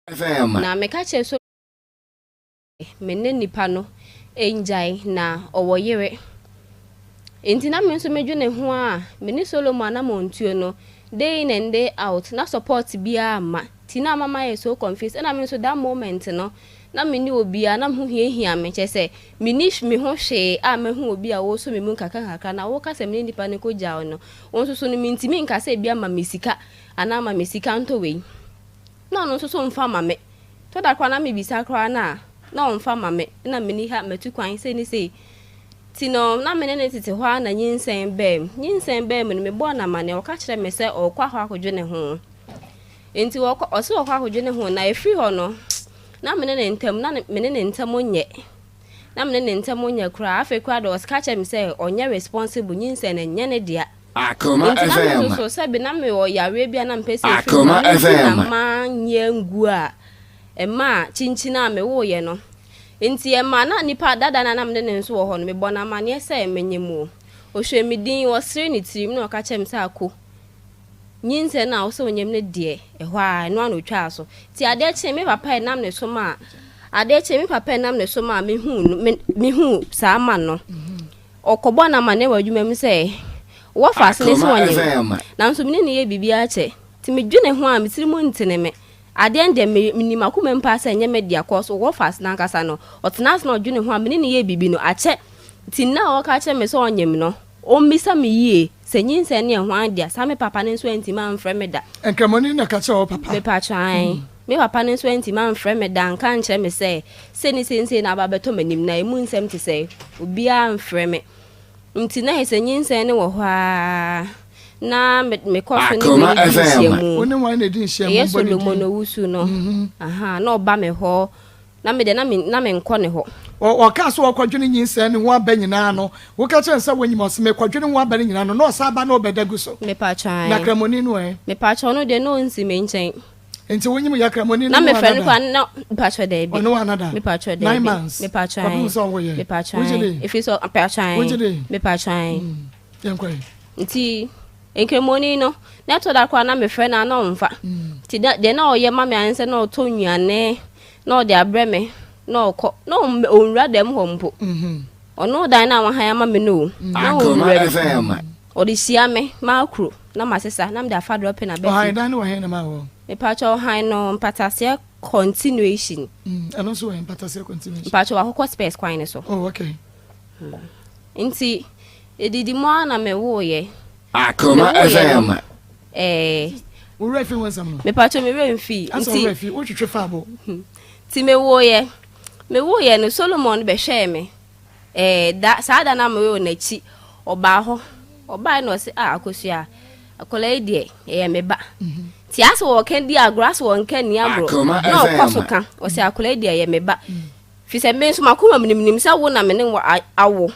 Na meka kyerɛɛ Solomon sɛ me ne nipa no ngyae, na ɔwɔ yere. Enti na me nso medwene ho a, me ne Solomon anammɔntuo no, day in and day out, na support biara mma. Nti na ama mayɛ so confused. Ɛna me nso that moment no, na menni obiara, na me ho hiahia me, kyerɛ sɛ menni me ho hwee a mahu obi a ɔresɔ me mu nkakrankakra. Na woka sɛ me ne nipa no kɔgyae no, wo nso so no mentumi nka sɛ ebia ma me sika anaa ma me sika ntɔ wei. Na ɔno nso so mfa ma me. Tɔ da koraa na mebisa koraa no a, na ɔmfa ma me. Nna menni ha, matu kwan sei ne sei. Nti no, na me ne no tete hɔ ara na nyinsɛn baa mu. Nyinsɛn baa mu no, mebɔɔ no amanneɛ. Ɔka kyerɛɛ me sɛ ɔrekɔ akɔ akɔdwene ho. Nti ɔkɔ, ɔse ɔrekɔ akɔdwene ho, na ɛfiri hɔ no, na me ne ne ntam, na me ne ne ntam nyɛ. Na me ne ne ntam nyɛ koraa. Afei koraa deɛ, ɔka kyerɛɛ me sɛ ɔnyɛ responsible, nyinsɛn no ɛnyɛ ne dea. Akoma Nti na me FM. nso so sɛbe na mewɔ yareɛ bi a na mepɛ sɛ ɛfiri mu Akoma ɛno nti na FM. manyɛ angu a ɛmaa kyinkyin a mewoeɛ no nti ɛmaa na nipa dada no a na mene no nso wɔ hɔ no mebɔ no amaneɛ sɛ menyem o ɔhwɛ me din ɔsere ne tirim na ɔka kyerɛ me sɛ ako nyinsɛn no a wosɛ wonyem no deɛ ɛhɔ a ɛno a na ɔtwaa so nti adeɛ kyee me papa ɛnam ne so maa adeɛ kyee me papa ɛnam ne so maa mehuu no mehuu saa man no Ɔkɔbɔɔ no amanneɛ wɔ adwuma mu sɛ, Wɔfa ase no sɛ Akoma ɔnyem, FM. nanso me ne no yɛ biribiara kyɛ. Nti medwene ho a, me tirim ntene me. Adeɛ no deɛ, me, menim akoma mu paa sɛ ɛnyɛ me dea, cause wɔfa ase no ankasa no, ɔtena ase na ɔdwene ho a, me ne no yɛ biribi no, akyɛ. Nti nna a ɔka kyerɛ me sɛ ɔnyem no, ɔmmisa me yie sɛ nyinsɛn no yɛ hwan dea. Saa me papa no nso antumi amfrɛ me da. Nkramoni na ɛka kyerɛɛ wo papa? Mepakyɛ, ae. Me papa no nso antumi amfrɛ me da anka ankyerɛ me sɛ sei ne sei ne sei na aba abɛtɔ m'anim, na emu nsɛm te sɛɛ. Obiara amfrɛ me. Nti na ayɛ sɛ nyinsɛn no wɔ hɔ ara na mekɔ so ne Akoma wei di FM. nhyiamu. Wo ne hwan na edi nhyiamu? Ɛyɛ Bɔ ne Solomon din. Owusu no. Aha, na ɔba me hɔ. Na me deɛ na me na menkɔ ne hɔ. Ɔ ɔkaa sɛ ɔrekɔdwene nyinsɛn no ho aba nyinaa no, woka kyerɛɛ no sɛ wonyim a, ɔse mekɔdwene ho aba no nyinaa no, na ɔsan ba na ɔbɛda gu so. Mepakyɛ ae. Na Kramoni no ɛ? Mepakyɛ ɔno deɛ na ɔnsi me nkyɛn. Nti wonyim yɛ Kramoni no Na ne wo mefrɛ no anada? koraa na mepakyɛ daabi. Ɔne wo anada? Mepakyɛ Nine daabi. months? Mepakyɛ Kɔpem ae. sɛ ɔwo yɛ? Mepakyɛ Wogye ae. di? Ɛfiri sɛ mepakyɛ ae. Wogye di? Mepakyɛ ae. Yɛnkɔ ɛ. Nti Nkramoni no, na ɛtɔ da koraa na mefrɛ no a na ɔmfa. Nti na deɛ na ɔyɛ ma me ara ne sɛ na ɔtɔ nnuane na ɔde abrɛ me na ɔkɔ. Na ɔnwura dɛm hɔ mpo. Ɔno dan no a wahan ama me no o, na Akoma ɔnwura mu. FM. Ɔde hyia me, makuro na masesa na mede afa drɔpin aba Ɔhan fie. dan no wɔ he na ma wɔ? Mepakyɛ ɔhan no mpataseɛ continuation. Ɛno nso wɔ he mpataseɛ continuation? Mepakyɛ wakɔkɔ spurs kwan no so. Oh, okay. Nti edidi mu ara na mewoeɛ. Akoma Mewoeɛ no, FM. ɛɛ. Wo werɛ fi wo nsɛm no? Mepakyɛ me werɛ mfii. Asɛ wo werɛ fi, wotwetwe fa abo. Nti mewoeɛ. Mewoeɛ no, Solomon bɛhwɛɛ me. Ɛɛ, da, saa da no a mewoo no akyi, ɔbaa hɔ. Ɔbaeɛ na ɔse, ah, Akosua, akwadaa yi deɛ, ɛyɛ me ba. Nti asɛ wɔka di agorɔ, asɛ wɔnka nni agorɔ. Akoma Na ɔkɔ so FM. ka, ɔse akwadaa yi deɛ, ɛyɛ me ba. Firi sɛ me nso m'akoma mu no, menim sɛ wo na me ne wo awo.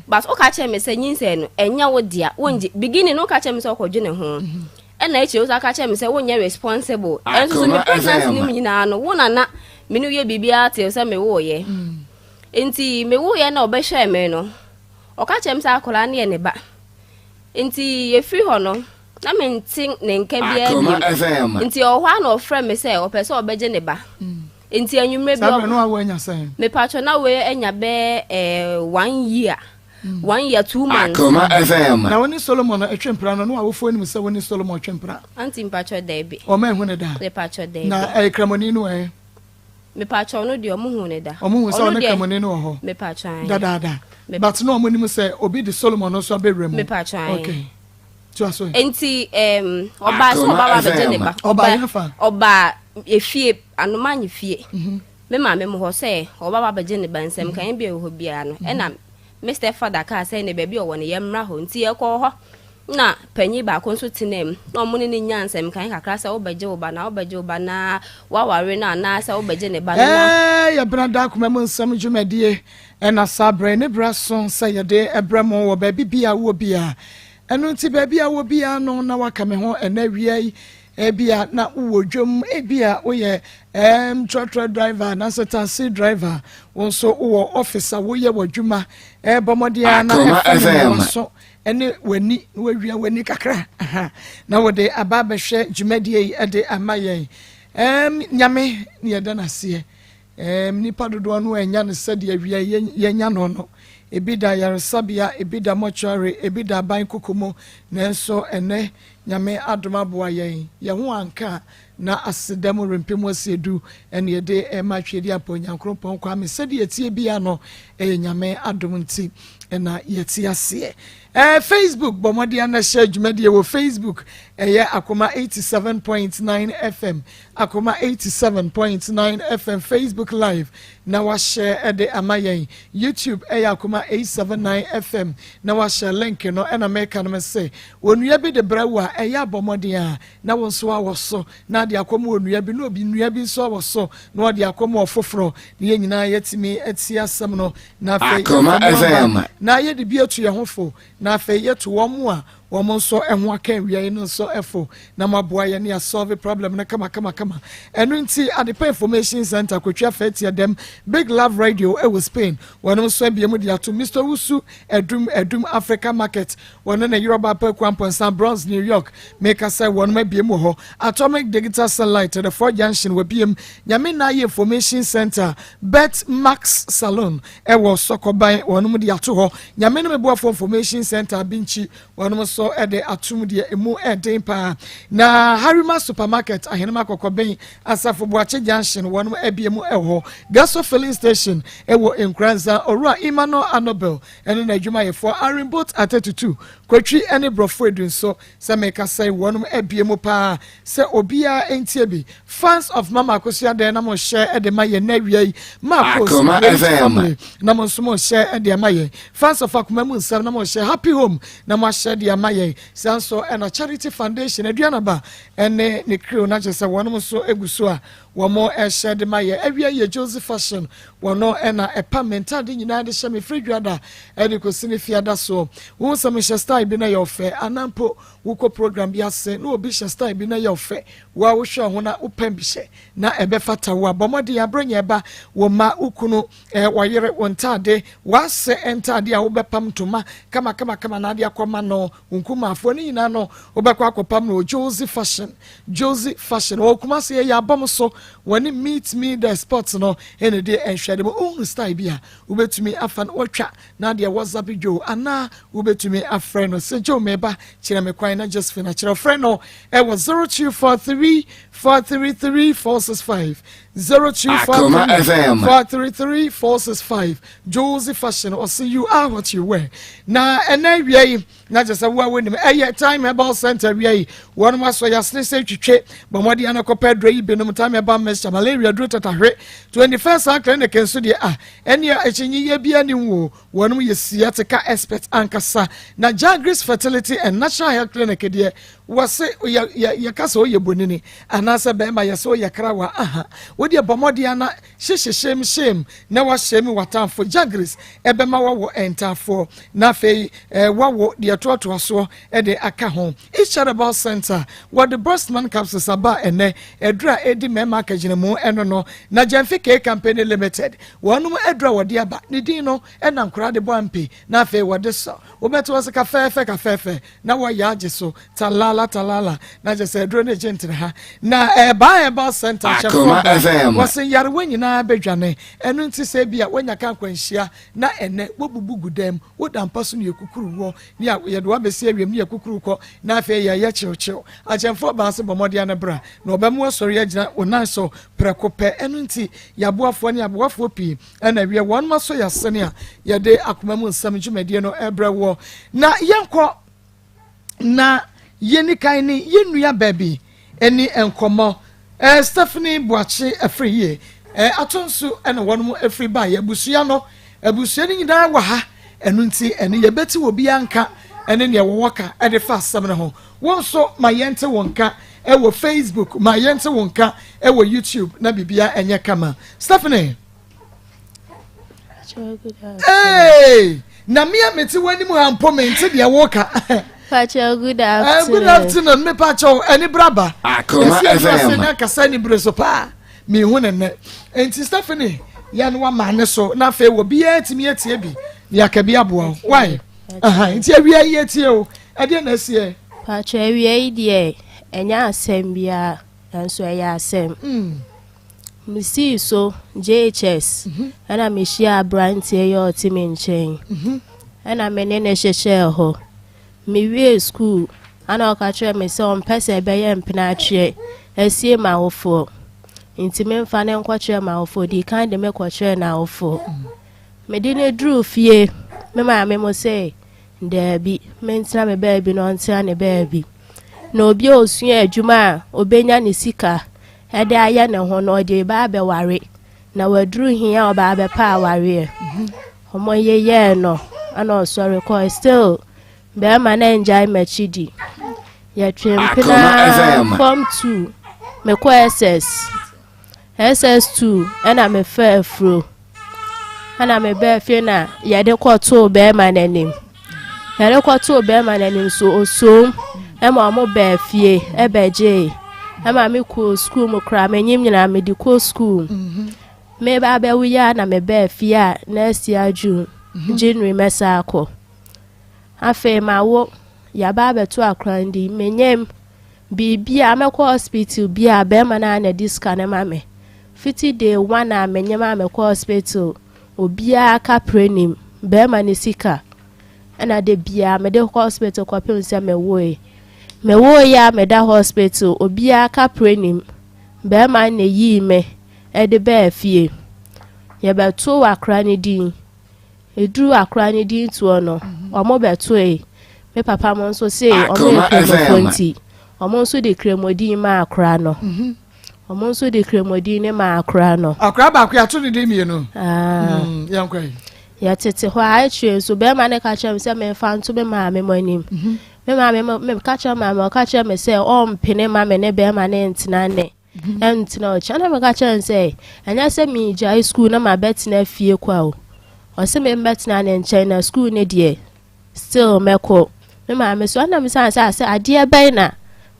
But woka kyerɛ me sɛ nyinsɛn no, ɛnyɛ wo dea, wongye. Beginning no, woka kyerɛ me sɛ wokɔdwene ho. Ɛna akyire wosan ka kyerɛ me sɛ wonyɛ responsible. Ɛnso so me Akoma pregnancy no FM. mu nyinaa no, wo na na me ne wo yɛ biribiara till sɛ mewoeɛ. Nti mewoeɛ na ɔbɛhwɛɛ me no, ɔka kyerɛɛ me sɛ akwadaa no yɛ ne ba. Nti yɛfiri hɔ no, na mente ne nka biara Akoma bio. FM. Nti ɔwɔ hɔ a na ɔfrɛ me sɛ ɔpɛ sɛ ɔbɛgye ne ba. Nti anwummerɛ bi Saa ɔ berɛ no awo anya sɛn? Mepatwɔ na wei anya bɛyɛ eh, one year. One year, 2 months. Akoma FM. Na wo ne Solomon twe mpena no, na w'awofoɔ nim sɛ wo ne Solomon twe mpena? Auntie mpatwɔ daabi. Wɔn anhu no da? Mepatwɔ daabi. Na ɛyɛ Kramoni no ɛ? Mepatwɔ ɔno deɛ ɔmo hu no da. Ɔmo hu sɛ Ɔno ɔne deɛ Kramoni no wɔ hɔ? Mepatwɔ ae. Dadaada. Me But na ɔmo nim sɛ obi de Solomon no nso abɛwura mu? Mepatwɔ ae. Okay. Toa so ɛ. Nti ɛɛm ɔbaa sɛ Akoma ɔba ba abɛgye ne FM. ba. Ɔbaa Ɔba yɛn fa? ɔbaa efie Anomanye fie. Me maame mo hɔ sɛ ɔba ba abɛgye ne ba nsɛm kan bi a ɛwɔ hɔ biara no ɛna me step father kaa sɛ ne baabi a ɔwɔ no yɛmmra hɔ nti yɛkɔɔ hɔ na panyin baako nso tenaa mu na ɔmo ne no nyaa nsɛm kan kakra sɛ wobɛgye wo ba na wobɛgye wo ba na waware no anaasɛ wobɛgye ne ba no na Ɛɛ, yɛ Bena Daa Koma Mu Nsɛm dwumadie ɛna saa berɛ ne berɛ aso sɛ yɛde brɛ mo wɔ baabi biara wowɔ biara. Ɛno nti baabi a wowɔ biara no na woaka me ho ɛnɛ awia yi. Ebia na wowɔ dwam, ebia woyɛ ɛɛm trɔtrɔ driver anaasɛ taxi driver, wo nso wowɔ office a woyɛ w'adwuma. Ɛɛ bɔ mmɔden ara na Akoma ɛfa ne ma FM. w'aso ne w'ani na wawia w'ani kakra aha na wɔde aba abɛhwɛ dwumadie yi de ama yɛn. Ɛɛm, Nyame ne yɛda no aseɛ. Ɛɛm, nnipa dodoɔ no annya no sɛdeɛ awia yi yɛanya no no. Ebi da ayaresabea, ebi da mortuary, ebi da aban koko mu, nanso ɛnnɛ Nyame adom aboa yɛn, yɛn ho anka a, na aseda mu rempem asiedu ɛne yɛde rema Tweediampɔ Onyankrompɔn Kwame. Sɛdeɛ ɛteɛ biara no, ɛyɛ Nyame adom nti ɛna yɛte aseɛ. Ɛɛ Facebook, bɔ mmɔden na hyɛ dwumadie wɔ Facebook, ɛyɛ Akoma 87.9 FM, Akoma 87.9 FM Facebook Live na wahyɛ ɛde ama yɛn. YouTube ɛyɛ Akoma 879 FM na wahyɛ link no. Ɛna meka no sɛ onua bi de brɛ wo a, ɛyɛ abɔ mmɔden a na wo nso awɔ so na ade akɔm onua bi, na obi nua bi nso awɔ so na ɔde akɔm ɔfoforɔ, na yɛn nyinaa yɛtumi atie asɛm no na afei Akoma FM. Na yɛde bi atu yɛn ho fo, na afei yɛtu wɔn mu a wɔn nso ho aka awia yi no nso fo, na mo aboa yɛn ne yɛasolve problem no kama kama kama. Ɛno nti Adepa Information Center, Kotwa Fɛtia Dɛm, Big Love Radio ɛwɔ Spain, wɔn nso abie mu de ato Mr Wusu Adum, Adum Africa Market, wɔn na Yoruba Apɛku Ampɔnsa, Bronx, New York. Meka sɛ wɔn abie mu wɔ hɔ. Atomic Digital Satellite, the Four Junction, wɔ biem. Nyame na ayɛ Information Center, Bet Max Salon ɛwɔ Sɔkɔban, wɔn mu de ato hɔ. Nyame no Meboafo Information Center, Abinkyi, wɔn nso de atum deɛ emu ɛden paa. Na Harima Supermarket, Ahenema Kɔkɔbɛn, Asafo Buakye Junction, wɔn abie mu ɛwɔ hɔ. Gaso Filling Station ɛwɔ Nkuranza, Owura Emmanuel Anobel ɛne n'adwumayɛfoɔ, Arimboat Atetutu, Kotwi ɛne Borɔfo Edu nso, sɛ meka sɛ wɔn abie mu paa sɛ obiara ntie bi. Fans of Mama Akosua Dan, na mo hyɛ ɛde ma yɛn n'awia yi, Marcos Akoma Great FM. Family, na mo nso mo hyɛ ɛde ama yɛn. Fans of Akoma mu Nsɛm, na mo hyɛ Happy Home, na mo ahyɛ de ama yɛn. Saa nso ɛna Charity Foundation, Aduanaba ɛne ne crew, na kyerɛ sɛ wɔn nso egu so a wɔn ɛhyɛ de ma yɛn. Awia yɛ Joseph Fashion, wɔn ɛna ɛpam me ntaade nyinaa de hyɛ me firi dwada ɛde kɔsi ne fiada soɔ. Wɔn nsɛm hyɛ style bi na yɛ ɔfɛ, anampo wokɔ program bi ase na obi hyɛ style bi na yɛ ɔfɛ, wo a wohwɛ ho na wopɛn bi hyɛ na ɛbɛfata wo a, bɔ mmɔden aborɔnyɛ ɛba wɔ ma wo kunu, wɔyere wo ntaade, wɔasɛ ntaade a wobɛpam ntoma kama kama kama na ade akɔma no, wo nkumaafoɔ no nyinaa no, wobɛkɔ akɔpam no wɔ Josie Fashion. Josie Fashion wɔ Kumase, yɛ abɔm so, wɔne Meet Me The Sports no ɛna de nhwɛde mu. Wohunu style bi a wobɛtumi afa no, wɔtwa na deɛ WhatsApp Joe anaa wobɛtumi afrɛ no sɛ, "Joe, meba, kyerɛ me kwan," na Josephine akyerɛ. Frɛ no ɛwɔ 0243 433 465, Akoma 0243 FM. 433 465. Josie Fashion, ɔse, "You are what you wear." Na ɛnɛ awia yi na kyerɛ sɛ wo a wonim ɛyɛ Time Herbal Center. Awia yi wɔnom asɔ yɛasene sɛ twitwe, bɔ mmɔden ana kɔpɛ aduro yi binom. Time Herbal Mixture, malaria duro tatahwe. 21st Hour Clinic nso deɛ a ɛne akyinnyiyɛ bia ne wo, wɔnom yɛ sciatica expert ankasa. Na Jagris Fertility and Natural Health Clinic deɛ, wɔse yɛka sɛ woyɛ bonini anaasɛ bɛrima, yɛ sɛ woyɛ krawa aha, wodeɛ bɔ mmɔden ana hyehyɛ hyɛm hyɛm na wahyɛ mi watamfo. Jagris ɛbɛma wawɔ ntafoɔ na afei wawo deɛ toatoa soɔ ɛde aka ho. Each Center, wɔde Bostman capsules aba ɛnɛ, ɛduru a ɛdi mmarima akagyinamu ɛno no. Na Gyamfi K Company Limited, wɔnom ɛduru a wɔde aba ne din no ɛna nkora de bɔ ampe, na afei wɔde sɔ wobɛte wɔ sɛ kafɛɛfɛ kafɛɛfɛ na wɔyɛ agye so talala talala, na kyerɛ sɛ aduro no gye ntene ha. Na ɛbaa Herbal Center Akoma FM. Wɔse nyarewa nyinaa bɛdwane. Ɛno nti sɛ bi a woanya ka nkwanhyia na ɛnɛ wobubu gu dam, woda mpa so ne yɛkukuru wɔ ne a yɛde wabɛsi awiam ne yɛkukuru kɔ, na afei yɛyɛ kyewkyew, akyɛmfoɔ baa se bɔ mmɔden ano bra na ɔbɛmo asɔre agyina wo nan so prɛko pɛ. Ɛno nti yɛaboafoɔ ne aboafoɔ pii ɛna awie wɔn ma so yɛasene a yɛde Akoma mu Nsɛm dwumadie no ɛbrɛ wɔ. Na yɛnkɔ na yɛni kan ne yɛn nua baabi ɛne nkɔmmɔ. Stephanie Buakye afiri yie ato nso ɛna wɔn mo afiri ba yɛ abusua no, abusua no nyinaa wɔ ha. Ɛno nti ɛne yɛbɛti wɔ biara nka ɛne nea wɔwɔ ka ɛde fa asɛm no ho. Wɔn nso ma yɛnte wɔn nka ɛwɔ Facebook, ma yɛnte wɔn nka ɛwɔ YouTube, na biribiara ɛnyɛ kama. Stephanie. Hey! Na me a mete w'anim ha mpo mente deɛ woka. Pacho, good Eh, afternoon. good afternoon. Me pacho, ɛni braba. Akoma Yɛsi ɛnu ase FM. na kasa ni bere so paa. Mihu ne nnɛ. Nti Stephanie, yɛn wa maa ne so na afei wɔ biara tumi etie bi. Ne aka bi aboa wo. Why? Aha, nti awia yi etie o. Ɛdeɛ na esie. Pacho, awia yi deɛ, ɛnyɛ asɛm biara. Nanso ɛyɛ asɛm. Mesii so JHS ɛna mehyiaa aberanteɛ yi a ɔte me nkyɛn. Ɛna me ne no hyehyɛɛ hɔ. Mewiee sukuu ɛna ɔka kyerɛɛ me sɛ ɔmpɛ sɛ ɛbɛyɛ mpenatweɛ asie m'awofoɔ. Nti memfa no nkɔkyerɛ m'awofoɔ. Ɔdii kan de me kɔkyerɛɛ n'awofoɔ. Mede no duruu fie, me maame mo se Daabi, mentena me baabi na ɔntena ne baabi. Na obi a ɔsua adwuma a ɔbɛnya ne sika de ayɛ ne ho no, ɔde reba abɛware. Na waduru he a ɔba abɛpɛ awareɛ. Wɔyeyɛɛ no ɛna ɔsɔre kɔe. Still, bɛrima no angyae m'akyi di. Yɛtwe mpena form 2, mekɔ SS. SS2 ɛna mefaa afuro ɛna mebaa fie na yɛde kɔtoo bɛrima no anim yɛde kɔtoo bɛrima no anim so osoom ɛma ɔmo baa fie ɛbɛgyee ɛma me kɔɔ sukuu mu koraa menyim nyinaa mede kɔ sukuu mhm. meba abɛwo yi a na mebaa fie a next year June mhm. January mɛsa akɔ afei mawo yaba abɛto akorandi menyam Biribi a, mɛkɔ hospital bi a bɛɛma no ara na ɛde sika no ma me. Fiti day one a menyem a mekɔ hospital, obiara kaprɛ nim bɛɛma no sika. Ɛna da biara mede kɔ hospital kɔpem sɛ mewoe. Mewoe a meda hospital, obiara kaprɛ nim bɛɛma no na eyii me de baa fie. Yɛbɛtoo akora no din. Eduruu akora no din toɔ no, wɔn bɛtoe. Me papa mo nso se wɔn yɛ Kramofoɔ nti, wɔn nso de Kramodin maa akora no. Mhm. Wɔn nso de Kramodin ne maa akora no. Akora baako yɛato ne din mmienu. Ah. Mm, yɛnkɔ yi. Yɛtete hɔ a akyire nso bɛrima no ka kyerɛ me sɛ memfa nto me maame mo anim. Mhm. Me maame mo meka kyerɛ maame ɔka kyerɛ me sɛ ɔmpene ma me ne bɛrima no ntena ne. Ɛntena ɔkyena na meka kyerɛ no sɛ ɛnyɛ sɛ megyae sukuu na mabɛtena fie kwa o. Ɔse memmɛtena ne nkyɛn na sukuu no deɛ still mɛkɔ. Me maame so ɛna mesan sɛ sɛ adeɛ bɛn na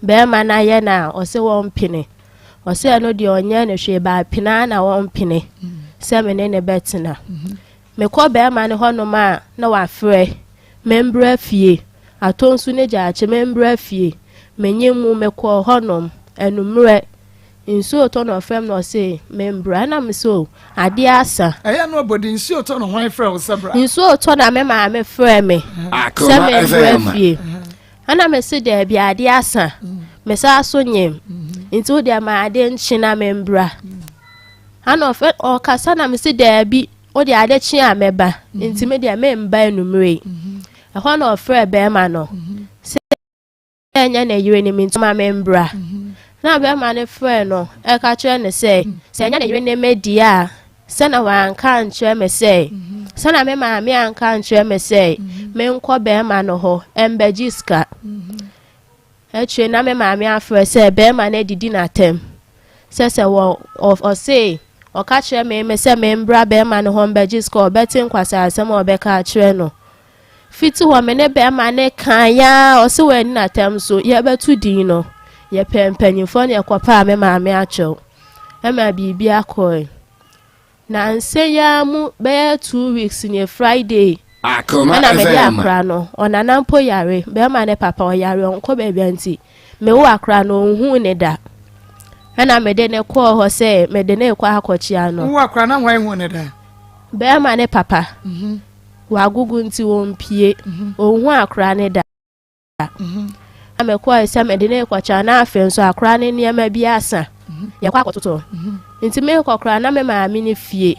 bɛrima no ayɛ no a ɔse wɔmpene. Ɔse ɛno deɛ ɔnyɛ no hwee baa pene ara na wɔmpene sɛ me ne ne bɛtena. Mekɔ bɛrima no hɔnom a na wafrɛ membra fie. Atɔ nsu ne gyaakye membra fie. Menye mu mekɔɔ hɔnom anummerɛ. Nsuo retɔ na ɔfrɛ me na ɔse membra ɛna mese o adeɛ asa. Ɛyɛ no abɔde nsuo retɔ na hwan frɛ wo sɛ bra? Nsuo retɔ na me maame frɛ me sɛ membra fie. Ɛna mese daabi adeɛ asa. Mesaa so nyem. Nti wo deɛ ma ade nkye na membra. Ɛna ɔfrɛ ɔkasa na mese daabi wo deɛ ade kye a mɛba. Nti me deɛ memba anummerɛ yi. Ɛhɔ na ɔfrɛɛ bɛrima no sɛ ɛnyɛ ne yere no me nti ma membra. Na bɛrima no frɛɛ no ɛka kyerɛ no sɛ sɛ ɛnyɛ ne yere no me deɛ a sɛ na wanka ankyerɛ me sɛ sɛ na me maame anka ankyerɛ me sɛ menkɔ bɛrima no hɔ ɛmbɛgye sika. Akyire na me maame afrɛ sɛ bɛrima no adidi n'atɛm sɛ sɛ wɔ ɔse ɔka kyerɛ me me sɛ membra bɛrima no hɔ mbɛgye sika ɔbɛte nkwaseasɛm a ɔbɛka akyerɛ no. Fiti hɔ me ne bɛrima no kaeɛ ara ɔse wanni n'atɛm so yɛbɛto din no yɛpɛɛ mpanyinfoɔ na yɛkɔpaa me maame akyɛw ɛma biribi akɔe. Nansa yi ara mu bɛyɛ 2 weeks nie Friday ɛna mede akora no ɔnana mpo yare bɛrima ne papa ɔyare ɔnkɔ baabi a nti mewo akora no ɔnhuu ne da ɛna mede ne kɔɔ hɔ sɛ mede ne kɔ akɔkyea no. Wo akora na hwan hu ne da? Bɛrima ne papa. Mhm. Wagogo nti wɔmpie. Mhm. Ɔnhu akora ne da. Na mekɔe sɛ mede no rekɔkyɛ na afei nso akora no nneɛma bi asa. Yɛkɔ akɔtotɔ. Nti merekɔ koraa na me maame ne fie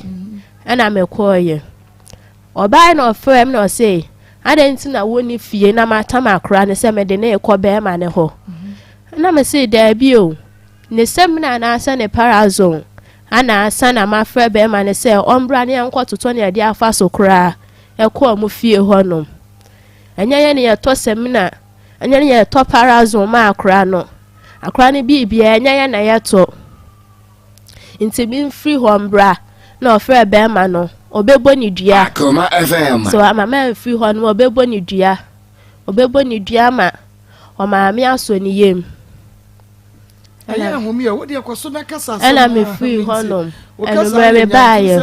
ɛna mekɔeɛ. Ɔbae na ɔfrɛɛ me na ɔse adɛn nti na wonni fie na matam akora no sɛ mede no rekɔ bɛrima no hɔ. Na mese daabi o, ne samina anaasɛ ne parazone ana asa na mafrɛ bɛrima no sɛ ɔmbra ne yɛnkɔtotɔ ne yɛde afa so koraa ɛkɔ ɔmo fie hɔnom. Ɛnyɛ yɛn na yɛtɔ samina, ɛnyɛ yɛn na yɛtɔ parazone ma akora no. Akora no biribiara, ɛnyɛ yɛn na yɛtɔ. Nti memfiri hɔ mbra na ɔfrɛ bɛrima no, ɔbɛbɔ ne dua. Akoma FM. So ama mamfiri hɔ no, ɔbɛbɔ ne dua. Ɔbɛbɔ ne dua ma ɔmaame asɔ ne yam. Ɛyɛ ahome o, wodeɛ kɔ so na kasa asɛm Ɛna mefiri hɔnom. Anummerɛ mebaeɛ.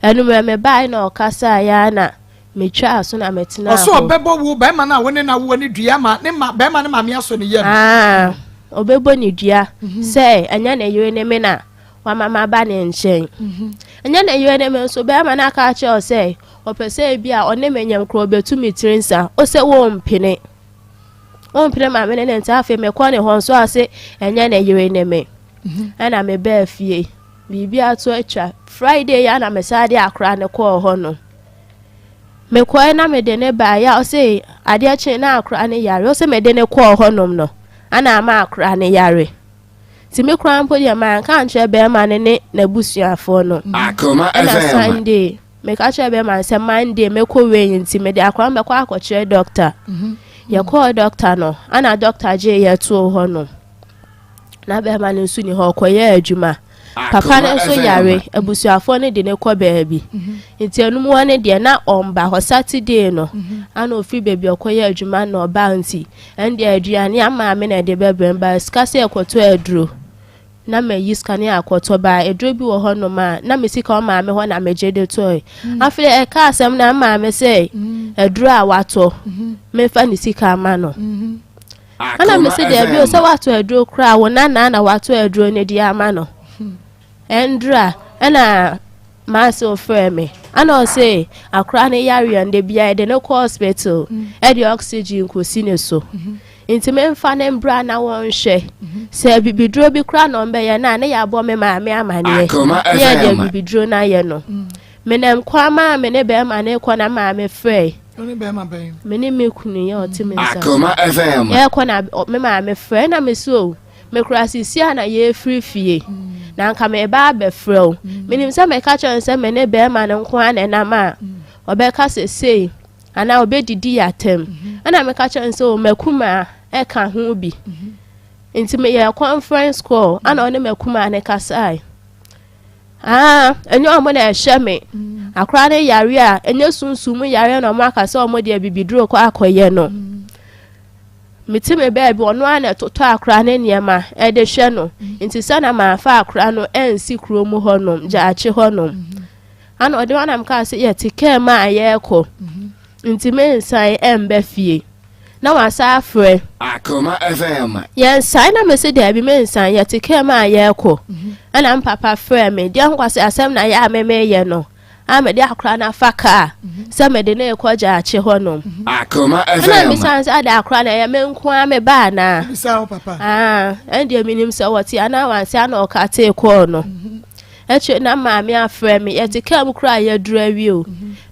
Anummerɛ mebaeɛ na ɔkasaeɛ a na Metwaa so na metenaa Ɔsɛ hɔ. ɔbɛbɔ wo barima no a wo ne no awoɔ no dua ma ne ma barima no maame asɔ ne yam. Ah. ɔbɛbɔ ne dua sɛ ɛnyɛ ne yere ne me na wama maba ne nkyɛn. Ɛnyɛ ne yere ne me nso bɛrima no aka akyerɛ wo sɛ ɔpɛ sɛ ebi a ɔne me nyam korɔ ɔbɛtu me tiri nsa. Wo sɛ wompene. Wompene ma me ne ne nti afei mekɔ ne hɔ nso a se ɛnyɛ ne yere ne me. Ɛna mebaa fie. Biribi ato atwa. Friday yi a na mesan de akora no kɔɔ hɔ no. Mekɔe na mede ne baeɛ a ɔse adeɛ kye na akora no yare. Ɔse mede ne kɔɔ hɔnom no ana ama akora no yare. Nti me koraa mpo deɛ manka ankyerɛ bɛrima no ne n'abusuafoɔ no. Akoma Ɛna FM. Sunday meka kyerɛ bɛrima no sɛ Monday mɛkɔ wei nti mede akora no bɛkɔ akɔkyerɛ dɔkta. Yɛkɔɔ dɔkta no ana dɔkta gyee yɛ too hɔ nom. Na bɛrima no nso ni hɔ ɔkɔyɛɛ adwuma. Papa no Akoma nso FM. yare abusuafoɔ no de ne kɔ baabi. Nti enum hɔ no deɛ na ɔmba hɔ Saturday no ana ofiri baabi a ɔkɔyɛ adwuma na ɔba nti ɛndeɛ aduane ama me na ɛde bɛbrɛ me ba sika sɛ ɛkɔtɔ aduro na mayi sika ne akɔtɔ ba aduro bi wɔ hɔnom a na me sika ɔmaame hɔ na megye de tɔe. Afei ɛka asɛm na maame sɛ aduro a watɔ memfa ne sika ama no. Ɛna me Akoma sɛ deɛ bio sɛ FM. watɔ aduro koraa wo nana na watɔ aduro no de ama no. Ɛndura ɛna maase ofrɛ me ana ɔse akora no yareɛ no de bia yɛde no kɔ hospital ɛde oxygen kɔsi ne so nti memfa ne mbra na wɔnhwɛ sɛ bibiduro bi koraa na ɔmbɛyɛ no a ne yɛabɔ me maame amanneɛ Akoma ne yɛde FM. bibiduro no ayɛ no. Menam kwan maa me ne bɛrima ne kɔ na maame frɛ. Wo ne bɛrima bɛn? Me ne me kunu yɛ ɔte me nsa so. Akoma FM. Yɛkɔ na me maame frɛ na me so mekura sisi a na yɛfiri fie na nka meba abɛfrɛ wo. Menim sɛ meka kyerɛ no sɛ me ne bɛrima no nko ara na ɛnam a ɔbɛka sɛ sei anaa ɔbɛdidi yɛ atɛm. Ɛna meka kyerɛ no sɛ o makuma ɛka ho bi. Nti meyɛ conference call ana ɔne makuma ne kasae. Ah, ɛnyɛ ɔmo na ɛhyɛ me. Akora no yare a ɛnyɛ sunsum yare na ɔmo aka sɛ ɔmo deɛ bibiduro kɔ akɔyɛ no. Mete me baabi ɔno ara na ɛtotɔ akora ne nneɛma ɛde hwɛ no. Nti sɛ na maafa akora no ɛnsi kurom hɔnom gyaakye hɔnom. Ana ɔde wanam kaa sɛ yɛte kaa mu a yɛrekɔ. Nti mensan ɛmba fie. Na wasa afrɛ. Akoma FM. Yɛnsan na mese daabi mensan yɛte kaa mu a yɛrekɔ. Ɛna mpapa frɛ me deɛ nkwasi asɛm na yɛ a memeyɛ no. A mede akora no afa kaa sɛ mede ne rekɔ gyaakye hɔnom. Akoma Ɛna FM. mesan sɛ ade akora no ɛyɛ me nko ara me ba anaa. Bisa wo papa. Ah, ɛn deɛ menim sɛ wɔte anaa wanse ana ɔka tee kɔɔ no. Akyire na maame afrɛ me yɛte kaa mu koraa yɛduru awie o.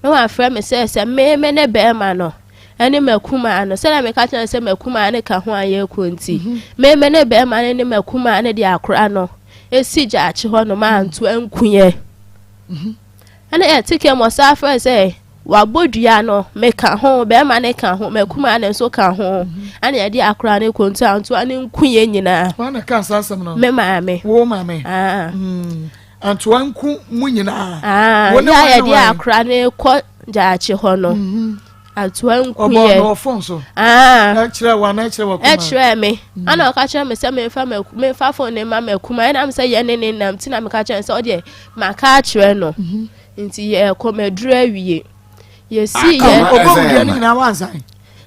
Na wafrɛ me sɛ sɛ me me ne bɛrima no ɛne makumaa no sɛdeɛ meka kyerɛ no sɛ makumaa no ka ho a yɛrekɔ nti me me ne bɛrima no ne makumaa no de akora no esi gyaakye hɔ nom anto anku yɛ. Ɛna yɛte kaa mu ɔsan frɛ sɛ wabɔ dua no meka ho bɛrima no ka ho makumaa no nso ka ho ɛna yɛde akora no kɔ nto antoa no nku yɛ nyinaa. Wɔn na ka saa asɛm no? Me maame. Wo maame? Ah. Antoa nku mu nyinaa? Ah, Wo ne yɛ a wɔn ne yɛde wɔn? akora no kɔ gyaakye hɔ no antoa nku Ɔbɔ yɛ. no wɔ phone so? Ah. Ɛkyerɛ wo anaa ɛkyerɛ wɔ kuma? Ɛkyerɛ me. Ana ɔka kyerɛ me sɛ memfa phone ne ma makuma ɛnam sɛ yɛ ne ne nam nti na meka kyerɛ no sɛ ɔdeɛ maka akyerɛ no. Nti yɛkɔ maduru awie. Yɛsii yɛ. Akoma Ɔbɔ wo dua FM. no nyinaa wansan?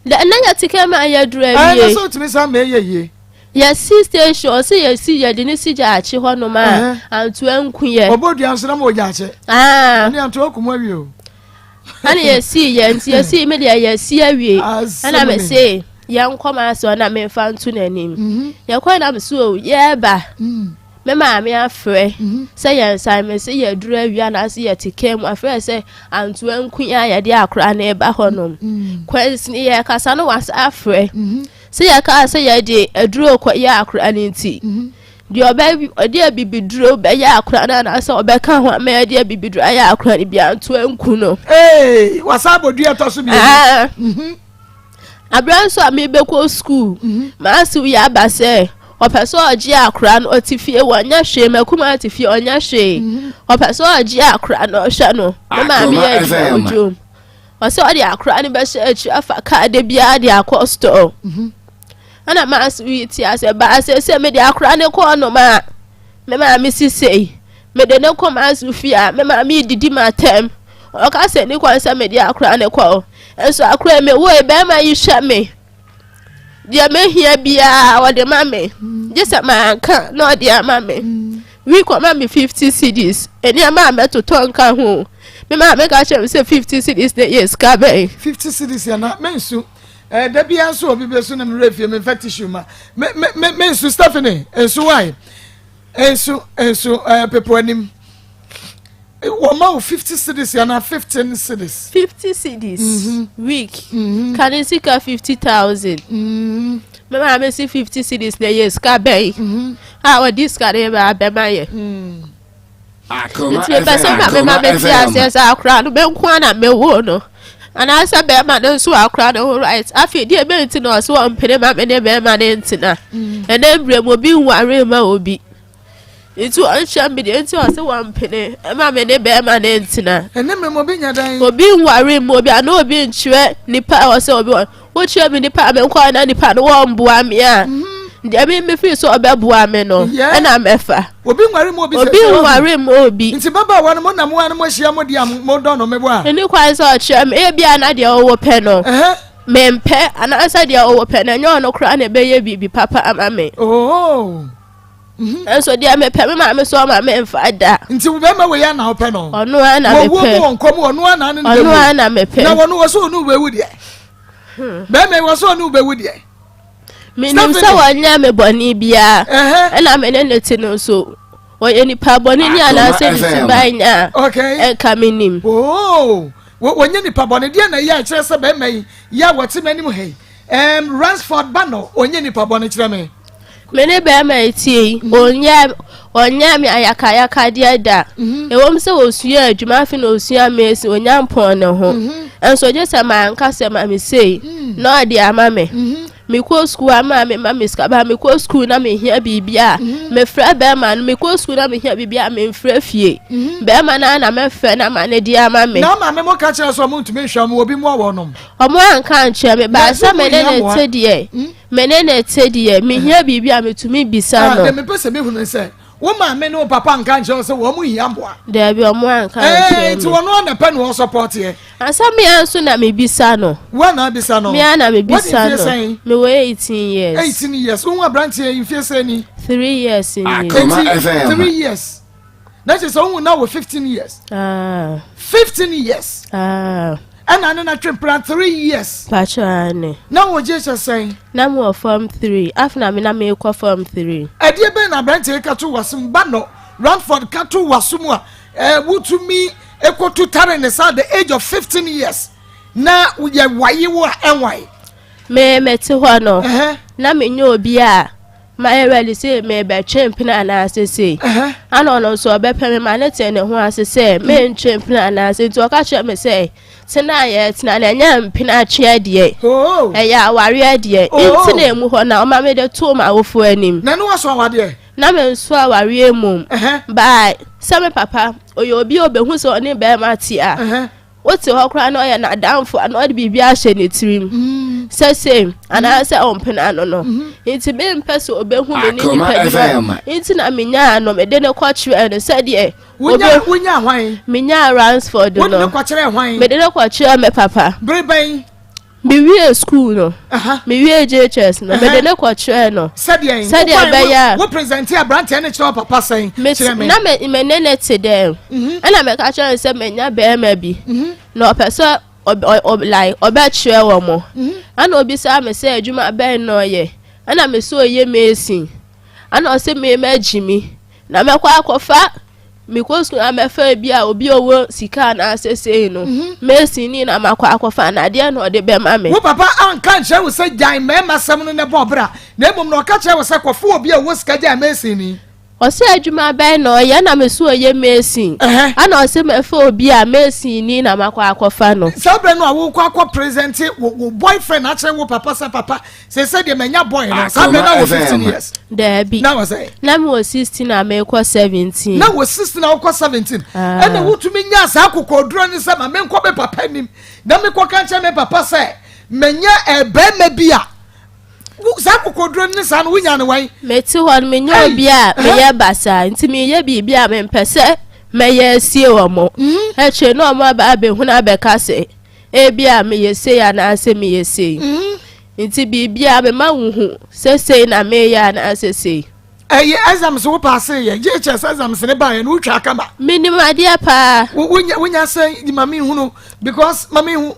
Na yɛte kaa mu a yɛduru Ɛna awie. sɛ wotumi san ma ɛyɛ yie. Yɛsi station ɔsɛ yɛsi yɛde ne si gyaakye hɔnom a antoa nku yɛ. Ɔbɔ dua nso na ma ɔgyaakye. Ah. Ɛne antoa kum awie o. Ɛna yɛsi yɛ nti yɛsi mi deɛ yɛsi awie. Asɛm Ɛna ni. me se yɛnkɔ maa sɛ ɔna memfa nto n'anim. Yɛkɔ na me so o yɛɛba. Me maame afrɛ sɛ yɛnsan me se yɛduru awie anaasɛ yɛte kaa mu afrɛ sɛ antoa nku a yɛde akora no ɛba hɔnom. Kwansini yɛkasa no wasa afrɛ. Sɛ yɛkaa sɛ yɛde aduro kɔyɛ akora no nti deɛ ɔbɛ ɔde abibiduro bɛyɛ akora no anaasɛ ɔbɛka ho ama yɛde abibiduro ayɛ akora no bi antoa nku no. Ee, wasa abɔ dua ɛtɔ so mmienu. Ah. Abira nso a mebɛkɔ school maase yɛ aba sɛ ɔpɛ sɛ ɔgye akora no ɔte fie wɔnyɛ hwee makuma te fie ɔnyɛ hwee ɔpɛ sɛ ɔgye akora no ɔhwɛ no ne maame Akoma yɛ adwuma FM. wɔ dwom ɔsɛ ɔde akora no bɛhyɛ akyi afa kaa de biara de akɔ store. Ɛna maase yi ti ase baa sɛ sɛ mede akora no kɔ ɔnom a me maame sisei mede ne kɔ maase fie a me maame didi ma atɛm ɔka sɛ ne kwan sɛ mede akora no kɔ nso akora mi wo bɛrima yi hwɛ me. Deɛ mehia biara ɔde ma me. Gye sɛ manka na ɔde ama me. Week ɔma me 50 cedis. Nneɛma a mɛtotɔ nka ho. Me maame ka kyerɛ me sɛ 50 cedis na ɛyɛ sika bɛn. 50 cedis yɛ na mensu. Eh, da biara nso obi bɛsu na mewerɛ fie memfa tissue ma. Me me me mensu Stephanie, nsu why? Nsu nsu eh, pepo anim. Wɔma wo 50 cedis anaa 15 cedis? 50 cedis week. Ka ne sika 50,000. Me maame si 50 cedis na ɛyɛ sika bɛn a ɔde sika no ba abɛma yɛ. Akoma Nti mepɛ sɛ FM. maame ma Akoma mete FM. aseɛ sɛ akora no me nko ara na mewoo no anaasɛ bɛrima no nso akora no ho right. Afei deɛ ɛbɛn nti na ɔse ɔmpene ma me ne bɛrima no ntena. Ɛnɛ mmerɛ mu obi nware ma obi. Nti ɔnhyɛ me deɛ nti ɔse wɔmpene ma me ne bɛrima no ntena. Ɛnɛ mmerɛ mu obi nya dɛn? Obi nware ma obi anaa obi nkyerɛ nipa a ɔsɛ obi wɔ wokyerɛ me nipa a menkɔ na nipa no wɔmboa me a deɛ me mefiri sɛ ɔbɛboa me no ɛna mɛfa. Obi nware mu obi Obi nware mu obi. Nti babaawa no mo nam a no mo ahyia mo deɛ a mo dɔ no meboa. Ɛni kwan sɛ ɔkyerɛ me ebi a na deɛ ɔwɔ pɛ no mempɛ anaasɛ deɛ ɔwɔ pɛ no ɛnyɛ ɔno koraa na ɛbɛyɛ biribi papa ama me. Oh. Nso deɛ mepɛ me maame so ɔma me nfa da. Nti wo bɛrima wei ana wopɛ no? Ɔno ara na mepɛ. Wɔwuo mu wɔ nkɔm ɔno ara na ne ne bɛwu. Ɔno ara na mepɛ. Na wɔn wɔ so ɔno bɛwu deɛ. Bɛrima yi wɔ so ɔno bɛwu deɛ. Menim sɛ wɔnyɛ me bɔne biara. Ɛna me ne ne te no nso wɔyɛ nipa bɔne ni anaasɛ ne suban nya a ɛnka menim. Oh, wɔnyɛ nipa bɔne deɛ na ɛyɛ akyerɛ sɛ bɛrima yi yɛ a wɔte m'anim ha yi. Um, Ransford ba no, ɔnyɛ nipa bɔne kyerɛ me. Me ne bɛrima yi tie yi, ɔnyɛ ɔnyɛ me ayakayakadeɛ da. Ɛwom sɛ ɔsua adwuma afei na ɔsua mesi, ɔnya mpɔn ne ho. Nso gye sɛ manka sɛ ma me sei na ɔde ama me. Mekɔ sukuu a maame ma me sika ba mekɔ sukuu na mehia biribi a mefrɛ bɛrima no mekɔ sukuu na mehia biribi a memfrɛ fie. Bɛrima no ara na mɛfrɛ no ama no de ama me. Na maame mo ka kyerɛ sɛ ɔmo ntumi nhwɛ ɔmo obi mmoa wɔnom. Ɔmo anka ankyerɛ me baa sɛ me ne ne te deɛ me ne ne te deɛ mehia biribi a metumi bisa no. Deɛ mepɛ sɛ mehunu ne sɛ wo maame ne wo papa anka ankyerɛ wo sɛ wɔn hia mmoa. Daabi ɔmo anka ankyerɛ me. Nti wɔn ara na pɛ na wɔsɔpɔteɛ. Ansa me ara nso na mebisa no. Wo ara na abisa no. Me ara na mebisa no. Mewɔ 18 years. 18 years. Wohu aberanteɛ yi mfie sɛn ni? 3 years ni. Akoma FM. 3 years. Na kyerɛ sɛ wohu na wɔ 15 years. Ah. 15 years. Ah. Ɛna ne na twe mpena 3 years. Pacho ane. Na wɔ gye hyɛ sɛn? Na me wɔ form 3. Afei na me na mekɔ form 3. Ɛdeɛ bɛn na aberanteɛ yi ka to w'asom ba no Ranford ka to w'asom a ɛɛ wotumi ekotu tare ne sa at the age of 15 years na yɛ waye wo a ɛnwae. Me mete hɔ no na menyɛ obi a mayɛ ready sɛ merebɛtwe mpena anaasɛ sei. Ana ɔno nso ɔbɛpɛ me ma ne te ne ho ase sɛ mentwe mpena anaasɛ nti ɔka kyerɛ me sɛ tena a yɛtena no ɛnyɛ mpena tweɛ deɛ ɛyɛ awareɛ deɛ nti na emu hɔ na ɔma mede too m'awofoɔ anim. Na ne wasɔ awadeɛ? Na menso awareɛ mmom. By sɛ me papa ɔyɛ obi a ɔbɛhu sɛ ɔne bɛrima te a Wote hɔ koraa na ɔyɛ n'adamfo a na ɔde biribi ahyɛ ne tirim mm. sɛ sei mm. anaasɛ ɔmpene ano no mm-hmm. nti mempɛ sɛ ɔbɛhu me ne nipa bi nti na menyaa no mede no kɔkyerɛɛ no sɛdeɛ wonya hwan menyaa Ransford no wode no kɔkyerɛɛ hwan mede no kɔkyerɛɛ me papa bere bɛn Mewiee sukuu no, mewiee JHS no, mede no kɔkyerɛɛ no. Sɛdeɛ Sɛdeɛ ɛbɛyɛ a. Wo presente aberanteɛ no kyerɛ wo papa sɛn? Kyerɛ me. Na me me ne no te dɛm. Mhm. Ɛna meka kyerɛ no sɛ manya barima bi. Mhm. Na ɔpɛ sɛ ɔ ɔ like ɔbɛkyerɛ wɔn. Mhm. Ɛna obisaa me sɛ adwuma bɛn na ɔyɛ. Ɛna me sɛ ɔyɛ mason. Ɛna ɔsɛ me magye mi. Na mɛkɔ akɔfa Mekɔ sukuu na mɛfa ebi a obi a ɔwɔ sika anaasɛ sei no, mhm. mason ni na makɔ akɔfa na adeɛ na ɔde bɛma me. Wo papa anka nkyerɛ wo sɛ gyae mmarima sɛm no na bɔ ɔbra, na mmom na ɔka kyerɛ wo sɛ kɔfo obi a ɔwɔ sika gyae mason ni. Ɔsɛ adwuma bɛn na ɔyɛ na me so ɔyɛ mason. Ɛna ɔsɛ mɛfa obi a mason ni na makɔ akɔfa no. Saa berɛ no a wokɔ akɔ presente wo boyfriend akyerɛ wo papa sɛ papa Sese deɛ manya boy no saa bɛ na wɔ 15 years. Daabi. Na wɔ sɛ. Na mi wɔ 16 a mekɔ 17. Na wɔ 16 a wokɔ 17. Ah. Ɛna wotumi nya saa akokoduro ne sɛ ma menkɔ me papa anim na mekɔ ka nkyɛn me papa sɛ manya ɛbɛrima bi a saa akokoduro ne saa no wonya ne wɛn. Mete hɔ no menya obi a meyɛ basaa nti meyɛ biribi a mempɛ sɛ mɛyɛ asie wɔn. Mhm. Akyire na wɔn aba abɛhunu abɛka sɛ ebi a meyɛ sei anaasɛ meyɛ sei. Mhm. Nti biribiara mema wohu sɛ sei na meyɛ anaasɛ sei. Ɛyɛ exams wo paase yɛ JHS exams ne baayɛ no wotwa kama. Menim adeɛ paa. Wonya wonya sɛ ma me hunu because ma me hu.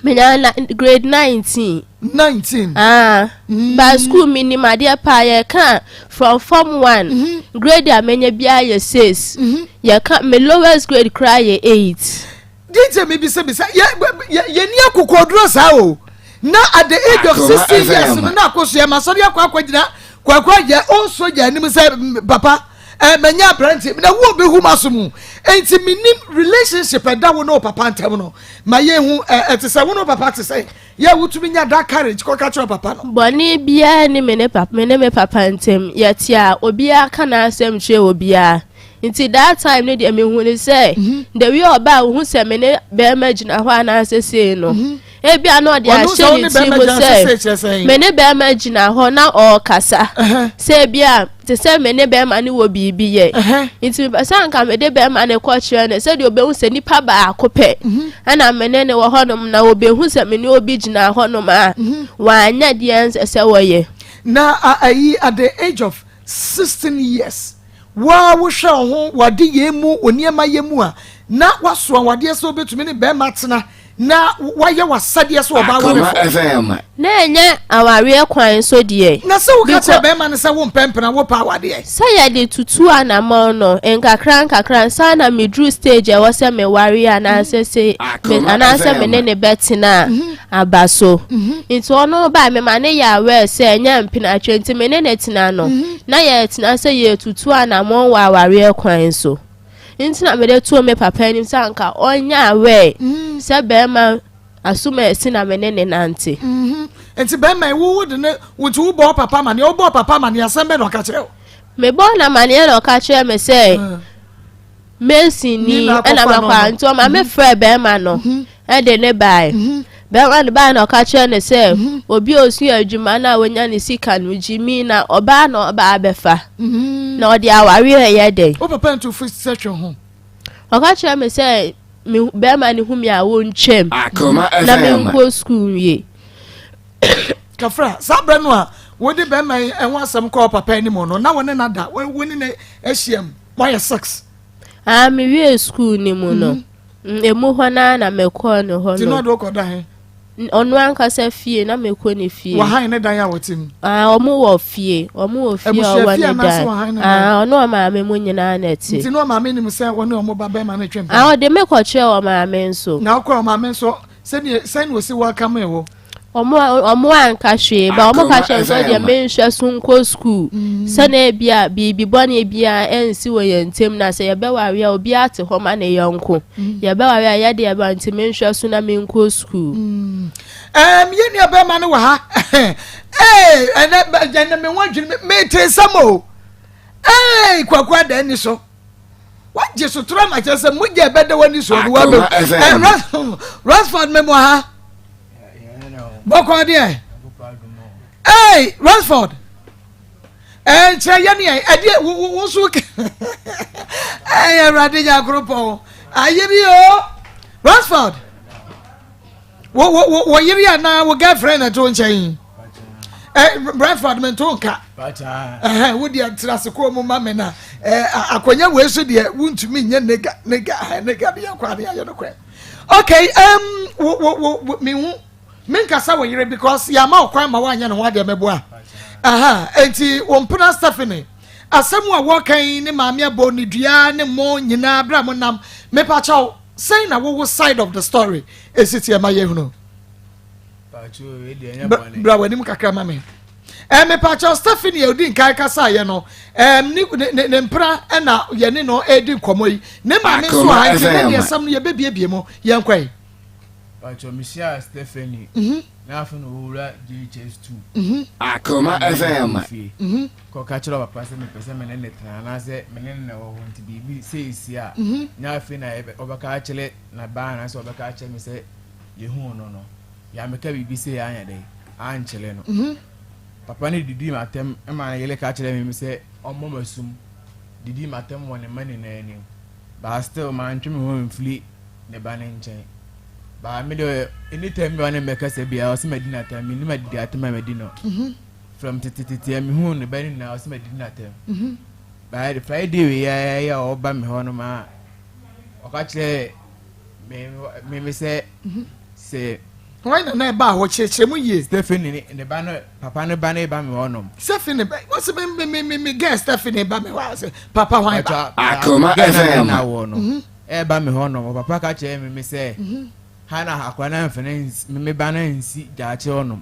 Menya na grade 19. 19. Ah. Mm. Ba school menim adeɛ paa yɛka from form 1. Mm -hmm. Grade a menya biara yɛ 6. Mm -hmm. Yɛka me lowest grade koraa yɛ 8. Deɛ nti a mebisabisa, yɛ yɛ yɛni akokoɔduro saa o. Na at the age of 16 years no na akosua ma sɔre akɔ akɔgyina kwakwa yɛ old soldier anim sɛ papa eh, manya aberante na wo bɛhu ma so mu. Enti menim relationship ɛda wo ne wo papa ntam no ma yɛhu ɛte sɛ wo ne wo papa te sɛ yɛ wotumi nya that courage kɔka kyerɛ papa no. Bɔne biara ni me ne papa me ne me papa ntam. Yɛte a obiara ka n'asɛm kyerɛ obiara. Nti that time no deɛ mehu ne sɛ mhm. the way ɔbaa ohu sɛ me ne bɛrima gyina hɔ anaasɛ sei no mhm. ebia na ɔde ahyɛ ne ti mu sɛ me ne bɛrima gyina hɔ na ɔrekasa sɛ ebia te sɛ me ne bɛrima no wɔ biribi yɛ nti mepɛ sɛ anka mede bɛrima no kɔ kyerɛ no sɛdeɛ ɔbɛhu sɛ nipa baako pɛ mhm. ɛna me ne ne wɔ hɔnom na ɔbɛhu sɛ me ne obi gyina hɔnom a wanyɛ deɛ nsɛ sɛ wɔyɛ. Na ayi at the age of 16 years Wo ara wohwɛ wo ho w'adeyɛ mu, wo nneɛma yɛ mu a, na woasoa w'adeɛ sɛ wobɛtumi ne barima atena na woayɛ w'asɛdeɛ sɛ ɔbaa warefoɔ. Na ɛnyɛ awareɛ kwan so deɛ. Na sɛ woka kyerɛ barima no sɛ wompɛ mpena, wopɛ awadeɛ. Sɛ yɛde tutu anamɔn no nkakra nkakra ansa na meduru stage a ɛwɔ sɛ meware anaasɛ sɛ anaasɛ me ne no bɛtena a, aba so. Nti ɔno bae mema no yɛ aware sɛ ɛnyɛ mpenatwe nti me ne no tena no na yɛtena sɛ yɛtutu anammɔn wɔ awareɛ kwan so. Nti na mede too me papa anim sɛ anka ɔnyɛ aware sɛ bɛrima asomasi na me ne ne nante. Nti bɛrima yi wo de ne wo nti wobɔɔ papa amaneɛ wobɔɔ papa amaneɛ asɛm bɛ na ɔka kyerɛ wo? Mebɔɔ no amaneɛ na ɔka kyerɛ me sɛ Mason ni ɛna mɛkɔ a nti ɔma me frɛ bɛrima no ɛde ne bae bɛrima no bae na ɔka kyerɛ no sɛ obi a osua adwuma no a wonya ne sika no gyimi na ɔbaa na ɔbaa abɛfa na ɔde awareɛ ɛyɛ dɛn. Wo papa ntu fo sɛ twe ho. Ɔka kyerɛ me sɛ me bɛrima no hu me a wɔntwam na menkɔ sukuu nwie. Kafra, saa berɛ no a wode bɛrima yi ho asɛm kɔɔ papa anim no, na wo ne no ada, wo ne no ahyiam. Moayɛ sex? Ah, me wie school ni mu no. Mm-hmm. Emu hɔ naa na mekɔɔ ne hɔ no. Ti na ɔde wokɔ da he? Ɔno ankasa fie na mekɔ ne fie. Wahan ne dan a wɔte mu? Ah, ɔmo wɔ fie. Ɔmo wɔ fie a ɔwɔ ne dan. Ah, ɔno ɔmaame mu nyinaa na ɛte. Nti na ɔmaame nim sɛ wɔne ɔmo ba bɛrima no twe mpena? Ah, ɔde me kɔkyerɛ ɔmaame nso. Na ɔkɔ ɔmaame nso Sɛdeɛ sɛn na ɔsi welcome wo? Ɔmo ɔmo anka hwee ba ɔmo ka kyerɛ sɛ deɛ menhwɛ so nkɔ sukuu mm. sɛnea ebi a biribi bɔne biara ɛnsi wɔ yɛn ntam na sɛ yɛbɛware a obiara te hɔ ma ne yɔnko mm. yɛbɛware a yɛde ɛba nti menhwɛ so na menkɔ sukuu. Mm. Ɛm yɛn nua bɛrima no wɔ ha ee ɛnɛ ɛnɛ me ho adwene me te nsɛm o ee kwaku ada ani so. Wagye sotorɔ ama kyerɛ sɛ mogya ɛbɛda w'ani soɔ no wabɛwu. Rosford memu ha. Bɔkɔ deɛ. Hey, Rosford. Ɛnkyerɛ yɛ ne ɛdeɛ wo so ɛyɛ Awurade Nyankopɔn. Ayere o. Rosford. Wo wo wo wo yere anaa wo girlfriend na ɛte wo nkyɛn yi? Ɛ Bradford me nto nka. Ɛhɛn wo deɛ tena ase kɔn mu ma me na ɛ akonnwa wei so deɛ wontumi nyɛ nega nega ɛhɛn nega deɛ kɔ adeɛ ayɛ no korɛ. Okay um, wo wo wo me hu me nkasa wo yere because yɛama wo kwan ma woanyɛ ne ho adeɛ mɛboa. Aha enti wo mpena Stephanie asɛm a wɔka yi ne maame abɔ ne dua ne mo nyinaa berɛ a mo nam mepakyɛw Sɛn na wowo side of the story esi teɛ ma yɛhunu? Bra w'anim kakra ma me. Eh, mepakyɛw Stephanie a odi nkan kasaeɛ no, eh, ne, ne, ne mpena ɛna yɛne no ɛredi nkɔmmɔ yi. Ne maame nso ha nti ne deɛ sɛm no yɛbɛbiebie mu. Yɛnkɔ yi. Pakyɛw mehyia Stephanie mm -hmm. na afei na ɔwura JHS2. Mm -hmm. Akoma FM. Mm -hmm. Kɔka kyerɛ papa sɛ mepɛ sɛ me ne no tena anaasɛ me ne no na ɛwɔ hɔ nti biribi seesie a, nyɛ afei na ɔbɛka akyerɛ na ba anaasɛ ɔbɛka akyerɛ me sɛ yɛhuu no no, yɛammɛka biribi sei anyɛ dɛn ankyerɛ no. Papa no didii m'atɛm ma ne yere ka kyerɛɛ me sɛ ɔmmɔ m'asum, didii m'atɛm wɔ ne mma nyinaa anim, but still mantwe me ho amfiri ne ba no nkyɛn. Baa me deɛ anytime bi a ɔne me bɛkasa biara ɔsɛ madi n'atɛm menim adidi atɛm a madi no mhm. from tetetete a mehu ne ba no nyinaa ɔsɛ madi n'atɛm mhm. baa Friday wei yɛ a ɔba me hɔ no ma ɔka kyerɛ me me sɛ mhm. sɛ wɔn na na ɛba hɔ kyerɛkyerɛ mu yie. Stephanie ne ba no papa no ba no ba mi hɔ nom. Stephanie ba wɔsi mi mi mi mi gɛɛ Stephanie ba mi hɔ ase papa hwan ba. Akoma FM. Na wɔ no. Ɛreba me hɔ no, ɔpapa ka kyerɛɛ me me sɛ, Ha na akwadaa no amfa no ansi, me me ba no ansi gyaakye hɔnom.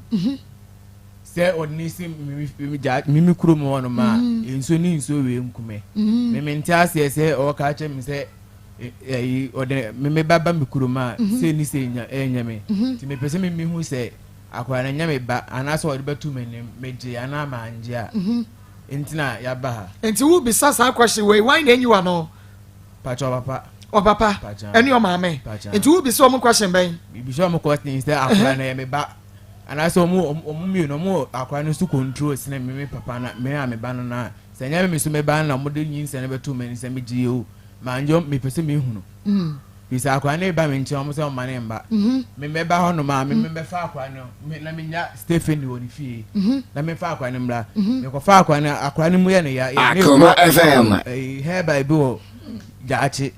Sɛ ɔde no si me me gyaa me me kurom hɔnom a, nsuo ne nsuo wei nku me. Me mente aseɛ sɛ ɔreka akyerɛ me sɛ ɛyi ɔde me me ba ba me kurom a, sei ne sei nya ɛnyɛ me. Nti mepɛ sɛ me mehu sɛ akwadaa no nyɛ me ba anaasɛ ɔde bɛto m'anim, megye anaa mangye a. Nti na yɛaba ha. Nti wobisa saa question wei, hwan na enyi w'ano? Pakyɛ ɔpapa. Ɔpapa ɛne ɔmaame. Nti wo bisa ɔmo question bɛn? Mi bisa ɔmo question sɛ akora no yɛ me ba anaasɛ ɔmo ɔmo mmienu ɔmo akora no so control sene me me papa na me a me ba no na sɛ nyɛ me me so me ba no na ɔmo de nyinsɛn no bɛto m'ani sɛ me gye o maa ngye me pɛ sɛ me hunu. Fi sɛ akora no ba me nkyɛn ɔmo sɛ ɔma ne mba. Me mɛba hɔ nom a me me bɛfa akora no me na me nya Stephanie wɔ ne fie na me fa akora no mmra. Me kɔ fa akora no akora no mu yɛ ne ya. Akoma FM. Ɛyi hɛɛba bi wɔ gyaakye.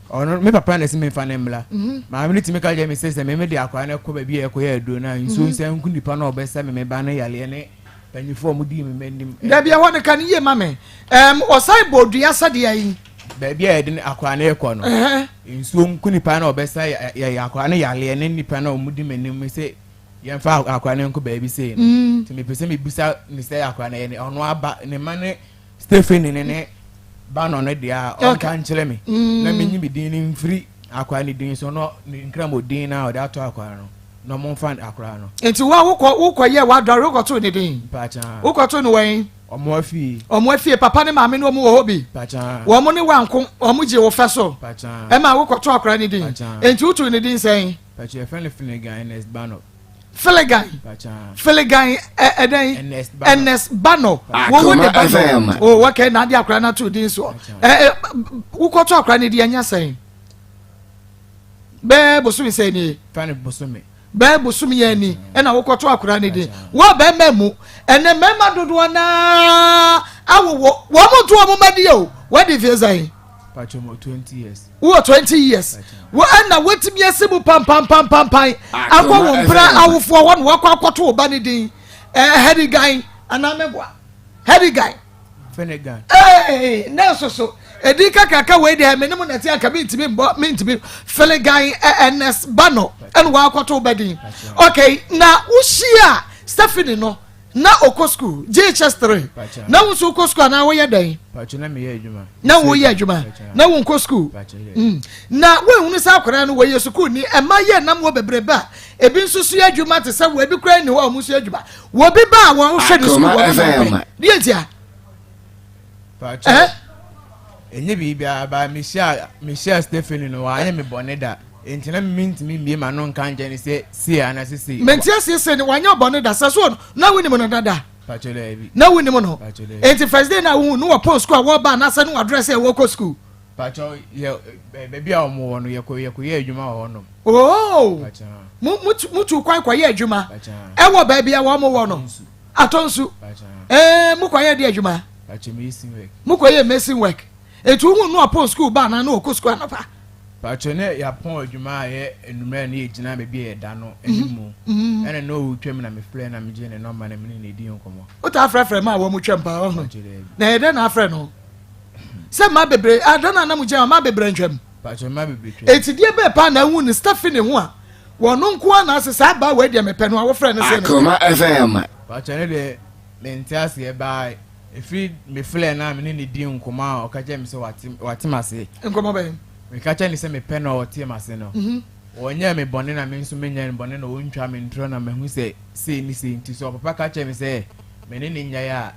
Ɔno me papa na ɛsɛ me fa ne mmra. Maame no tumi ka kyerɛ me sɛ sɛ me me de akora no kɔ baabi a yɛkɔyɛ aduro no a nsuo nsa nku nipa no a ɔbɛsa me me ba no yareɛ ne mpanyinfoɔ a wɔdii me m'anim. Dabi ɛhɔ no ka no yie ma me. Ɛm ɔsan bɔ dua sɛdeɛ yi. Baabi a yɛde akwadaa no rekɔ no, nsuo nku nipa no a ɔbɛsa yɛ akwadaa no yareɛ ne nipa no a wɔdi m'anim sɛ yɛmfa akwadaa no nkɔ baabi sei no. Mm. Nti mepɛ sɛ mebisa ne sɛ akwadaa no yɛ ne ɔno aba ne ma ne Stephanie ne ne ba no no deɛ a ɔnka nkyerɛ me mm. na menyi me din no mfiri akwadaa no din so na ne nkramo din no a ɔde ato akwadaa no na ɔmo nfa akwadaa no. Nti wo a wokɔ wokɔ yɛ w'adɔre wokɔtoo ne din? Mpakyɛw. Wokɔtoo no wɛn? Ɔmo afie. Ɔmo afie papa ne maame no ɔmo wɔ hɔ bi? Mpakyɛw. Wɔn ne wanko ɔmo gye wo fɛ so? Mpakyɛw. Ɛma wokɔtoo akwadaa no din? Mpakyɛw. Nti wotoo ne din sɛn? Mpakyɛw yɛfrɛ no Finnegan Ernest Banor. Finnegan. Mpakyɛw. Finnegan ɛ ɛdɛn? Ernest Banor. Ernest Banor. Wo wo de Akoma FM. Banor. Oh okay na ade akwadaa no ato din soɔ. Mpakyɛw. Ɛ ɛ wokɔtoo akwadaa no din ɛnyɛ sɛn? Bɛɛ bosome sɛn nie? Fa no bosome. Bɛɛ bosome yɛn ni ɛna wokɔto akwadaa no din. Wɔ bɛrima mu ɛnɛ mmarima dodoɔ naa awowɔ wɔn mo nto wɔn mma di o. Wadi mfie sɛn? Patro mo 20 years. Wowɔ 20 years. Wɔ ɛna watumi asi mu pampampampampan akɔ wɔn mpira awofoɔ hɔ na wakɔ akɔto wo ba no din. Ɛɛ Hɛrigan anaa mɛboa Hɛrigan. Finnegan. Ee, nɛɛso so edin kakraka wei deɛ me ne mo nɛte anka mentumi mbɔ mentumi Finnegan Ernest Bano ɛna wakɔto ba din. Okay, na wohyia Stephanie no na ɔkɔ school JHS 3 na wo nso wokɔ school anaa woyɛ dɛn? Pacho na meyɛ adwuma. Na woyɛ adwuma na wonkɔ school. Mm. Na woehunu sɛ akwadaa no wɔyɛ sukuu ni ɛma yɛ nam wɔ bebrebe a ebi nso so yɛ adwuma te sɛ wɔ ebi koraa ni hɔ a wɔn nso yɛ adwuma. Wɔbi ba a wɔhwɛ ne sukuu wɔn na wɔpɛ. Deɛ nti a. Pacho. Eh? Ɛnyɛ biribiara ba mehyia mehyia Stephanie no wanyɛ me bɔne da. Nti na mentumi mmie m'ano nka nkyɛn ne sɛ sei anaasɛ sei. Mente aseɛ sɛ ne wanyɛ ɔbɔne da sɛ so na wonim no dada. Pacho daabi. Na wonim no. Pacho daabi. Nti first day na wohu no wɔ pɔn sukuu a wɔba anaasɛ ne wadrɛ sɛ wɔkɔ sukuu. Pacho yɛ baabi a wɔn wɔ no yɛkɔ yɛkɔ yɛ adwuma wɔ hɔnom. Oh! Mo mo mo tu kwan kɔ yɛ adwuma ɛwɔ baabi a wɔn wɔ no. Atɔ nsu. Ɛɛ mo kɔ yɛ de adwuma. Mason work. Mo kɔ yɛ mason work. Etu wohu no ɔpɔn sukuu ba anaa na ɔkɔ sukuu anɔpa. Pacho ne yɛapɔn adwuma a yɛ anwummerɛ ne yɛgyina baabi a yɛda no anim mhm. ɛna na ɔretwam na mefrɛ na megye ne nɔmba na mene ne di nkɔmmɔ. Wotaa frɛfrɛ ma a wɔn twam paa ɔho. Na ɛyɛ dɛn na afrɛ no? Sɛ mmaa bebree adan a na mo gyina mmaa bebree ntwam. Pacho mmaa bebree twam. Eti deɛ bɛɛ paa na ehu ne Stephanie ho a wɔn nko ara na ase saa abaa wei deɛ mepɛ no a wofrɛ no sɛ. Akoma FM. Pacho ne deɛ mente aseɛ baa efiri me frɛ na me ne ne di nkɔmmɔ a ɔka kyerɛ me sɛ wate wate m'ase. Nkɔmmɔ bɛn? Meka kyerɛ ne sɛ mepɛ no a ɔte m'ase no. Mhm. Ɔnyɛɛ me bɔne na me nso menyɛɛ no bɔne na ɔntwa me ntorɔ na mahu sɛ sei ne sei nti sɛ ɔpapa ka kyerɛ me sɛ me ne ne nyae a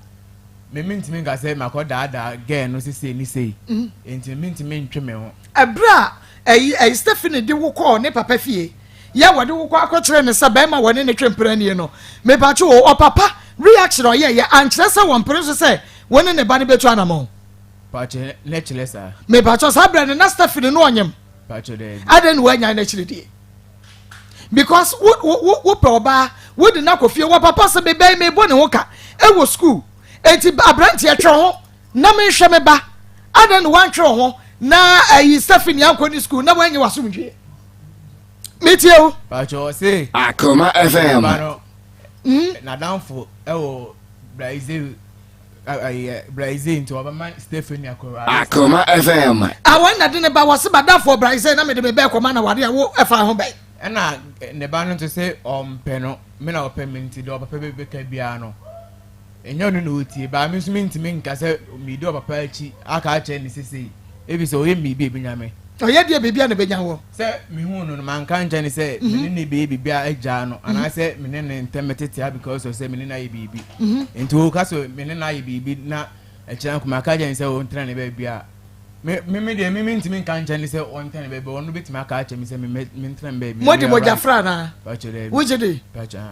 me mentumi nka sɛ makɔ daadaa girl no sɛ sei ne sei nti mentumi ntwe me ho. Ɛberɛ a ɛyi ɛyi Stephanie de wo kɔɔ ne papa fie yɛ wɔde wo kɔ akɔkyerɛ no sɛ bɛrima wɔne ne twe mpena nie no mepatwo o ɔpapa reaction ɔyɛ yɛ ankyerɛ sɛ wɔmpene so sɛ wo ne ne ba no bɛtu anamɔn. Patro ne kyerɛ saa. Mepatwo saa berɛ no na Stephanie no ɔnyem. Patro daabi. Adɛn na woanyan n'akyiri die? Because wo wo wo wopɛ ɔbaa, wode no akɔ fie, wɔ papa sɛ mebɛn mebɔ ne ho ka ɛwɔ school. Enti aberanteɛ twe ho na menhwɛ me ba. Adɛn na wantwe wo ho na ayi Stephanie ankɔ ne school na wanyɛ w'asomdwie? Metie wo. Pacho ɔse. Akoma FM. Ba no. N'adamfo ɛwɔ Brazil. Brazil nti ɔbɛma Stephanie akɔ. Akoma FM. Awɔ na de ne ba wɔse m'adamfo wɔ Brazil na mede me bɛɛ kɔma na wade a wo ɛfa ho bɛn. Ɛna ne ba no nso se ɔmpɛ no me na ɔpɛ me nti deɛ ɔpapa bɛka biara no. Ɛnyɛ ɔno na ɔtie, but me nso mentumi nka sɛ medi ɔpapa akyi aka akyerɛ no sesei, efisɛ ɔyɛ me biribi a ɛbɛnya me. Ɔyɛ deɛ biribi a na ɛbɛnya woɔ. Sɛ mehuu no no, manka ankyerɛ no sɛ me ne no bɛyɛ biribi a agyaa no, anaasɛ me ne no ntam bɛtetea because of sɛ me ne no ayɛ biribi. Nti ɔka sɛ me ne no ayɛ biribi na akyire anko maka akyerɛ no sɛ ɔntena ne baabi a, Me me me deɛ me mentumi nka nkyɛn ne sɛ ɔntena ne baabi ɔno bɛtumi aka akyerɛ me sɛ me mentena me baabi. Mode mogyafra anaa? Wogye di?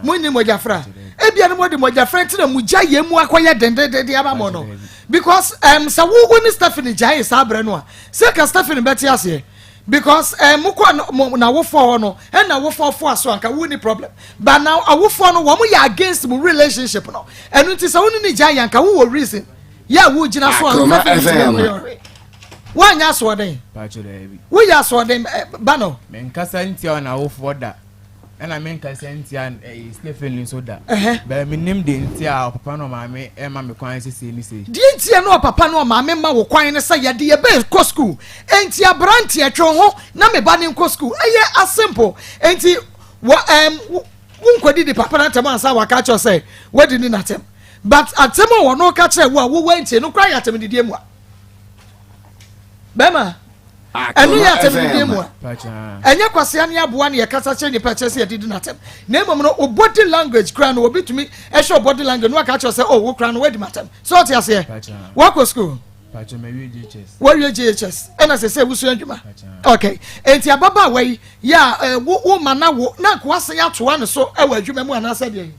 Monni mogyafra? Ebia no mode mogyafra nti na mogya yɛn mu akɔyɛ dendendenden ama mo no. Because um, sɛ wo wo ne Stephanie gyaee saa berɛ no a, sɛ ka Stephanie bɛte aseɛ. Because um, mokɔ mo n'awofoɔ hɔ no, ɛna awofoɔ foa so anka wonni problem. But now awofoɔ no wɔn yɛ against mo relationship no. Ɛno nti sɛ wo ne ne gyae anka wowɔ reason. Yɛ a wogyina so a Akoma mfɛfɛ ntumi FM. nkɔyɛ ɔhwee. Woanyɛ asoɔden. Pacho daabi. Woyɛ asoɔden eh, ba no. Menkasa ntia n'awofoɔ da. Ɛna menkasa ntia eh, Stephanie nso da. Ɛhɛ. Bɛɛ menim deɛ nti a ɔpapa ne ɔmaame ɛma me kwan sɛ sei ne sei. Deɛ nti a na ɔpapa ne ɔmaame ma wo kwan ne sɛ yɛde yɛ bɛ kɔ sukuu. Enti aberanteɛ twe wo ho na me ba no nkɔ sukuu. Ɛyɛ as simple. Enti wɔ ɛm wo wonkɔdidi papa no atɛm ansa waka akyerɛ wo sɛ woadidi n'atɛm. But atɛm a wɔno ka kyerɛ wo a wo wantie no koraa yɛ atɛmdidie mua. Bɛrima, ɛno yɛ atɛmdidie mua. Ɛnyɛ kwasea ne aboa ne yɛkasa kyerɛ nipa kyerɛ sɛ yɛdidi n'atɛm. Na mmom no, wo body language koraa no, obi tumi ɛhwɛ wo body language no waka kyerɛ sɛ, oh, wo koraa no wadi m'atɛm. So ɔte aseɛ? Wakɔ school? Wawie JHS ɛna sɛ sɛ wosua adwuma. Okay. Enti ababaawa yi yɛ a wo wo ma na wo na nkoa sen atoa ne so ɛwɔ adwuma mu anaasɛ deɛ?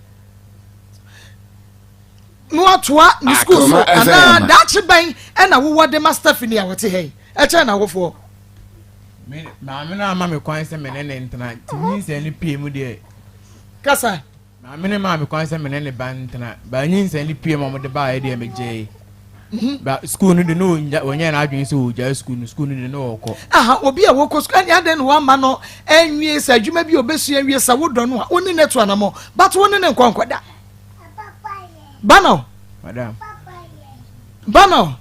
na watoa ne sukuu so anaa daakye bɛn ɛna wowɔ de ma Stephanie a wɔte ha yi ɛkyɛn n'awofoɔ. Maame no ama me kwan sɛ me ne ne ntena nti nyinsɛn no pie mu deɛ. Kasa. Maame no maa me kwan sɛ me ne ne ba ntena ba nyinsɛn no pie mu a wɔde baeɛ deɛ megyee. Mhm. Ba sukuu no de no wɔnyɛ n'adwene sɛ wɔgyae sukuu no sukuu no de no wɔkɔ. Aha obi a wɔkɔ sukuu ɛne adɛn na wɔama no ɛnwie sɛ adwuma bi a ɔbɛsua nwie sɛ wodɔ no a wo ne no atu anamɔ but wo ne ne nkɔ nkɔda. Ba no. Madam. Ba no.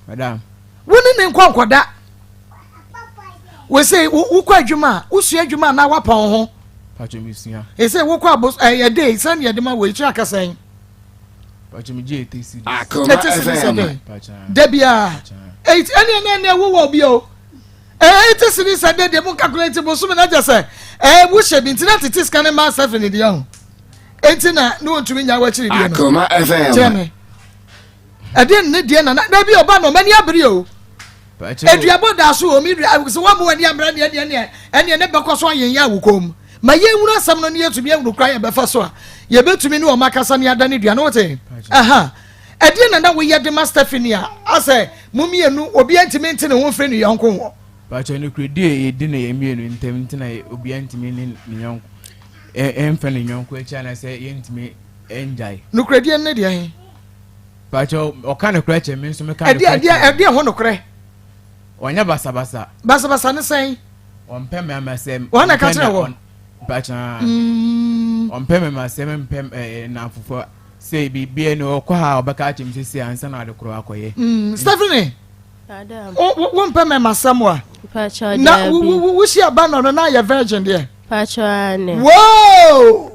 Madam. Wo ne ne nkɔ nkɔda. Wose wokɔ adwuma a wosua adwuma a na wapɔn ho. Patro mesua. Ɛsɛ wokɔ abos ɛyɛ de sɛn yɛde ma wɔ ekyir akasɛn. Akoma Ɛte sɛ FM. dɛn? Da biara. Eight ɛne ɛne ɛne ɛwo wɔ bi o. Ɛɛ ɛte sini sɛ dɛ deɛ mo calculate bosome na kyɛ sɛ ɛɛ wohyɛ bi nti na tete sika ne maa sɛfin ne deɛ ho. Enti na ne wɔntumi nya wakyiri deɛ no. Akoma FM. Kyerɛ me. Ɛdeɛ ne deɛ na na bi ɔba no ɔmani abere o. Aduabɔ da so wɔ me wura sɛ wɔn ani amra neɛ neɛ neɛ ɛneɛ ne bɛkɔ so ayɛn yɛ awokɔ mu ma yɛnhunu asɛm no ne yɛtumi ahunu kora yɛbɛfa so a yɛbɛtumi ne wɔn akasa ne ada ne dua no wote aha ɛdeɛ na na woyɛ de ma Stephanie a asɛ mo mmienu obiara ntumi nte ne ho mfiri ne yɔnko ho. Pakyɛ nokorɛdie a yɛdi no yɛn mmienu ntam nti na obiara ntumi ne ne yɔnko ɛmfa ne yɔnko akyi anaasɛ yɛntumi ngyae. Nokorɛdie ne deɛ he? Pakyɛ ɔka nokorɛ kyerɛ me nso meka nokorɛ kyerɛ. Ɛdeɛ ɛdeɛ ho nokorɛ. Ɔnyɛ basabasa. Basabasa ne sɛn? Ɔmpɛ mɛmasɛm. Wɔn na ɛka kyerɛ wɔ. Pakyɛ ɔmpɛ mɛmasɛm mpɛ ɛɛ nanfofoɔ sɛ biribi ɛni ɔkɔ ha ɔbɛka akyerɛ me sɛ ansa na ade korɔ akɔyɛ. Stephanie. Wo mpɛ mɛmasɛm wa? Na wohyia ba no no na ayɛ virgin deɛ. Pakyɛ ane. Whoa!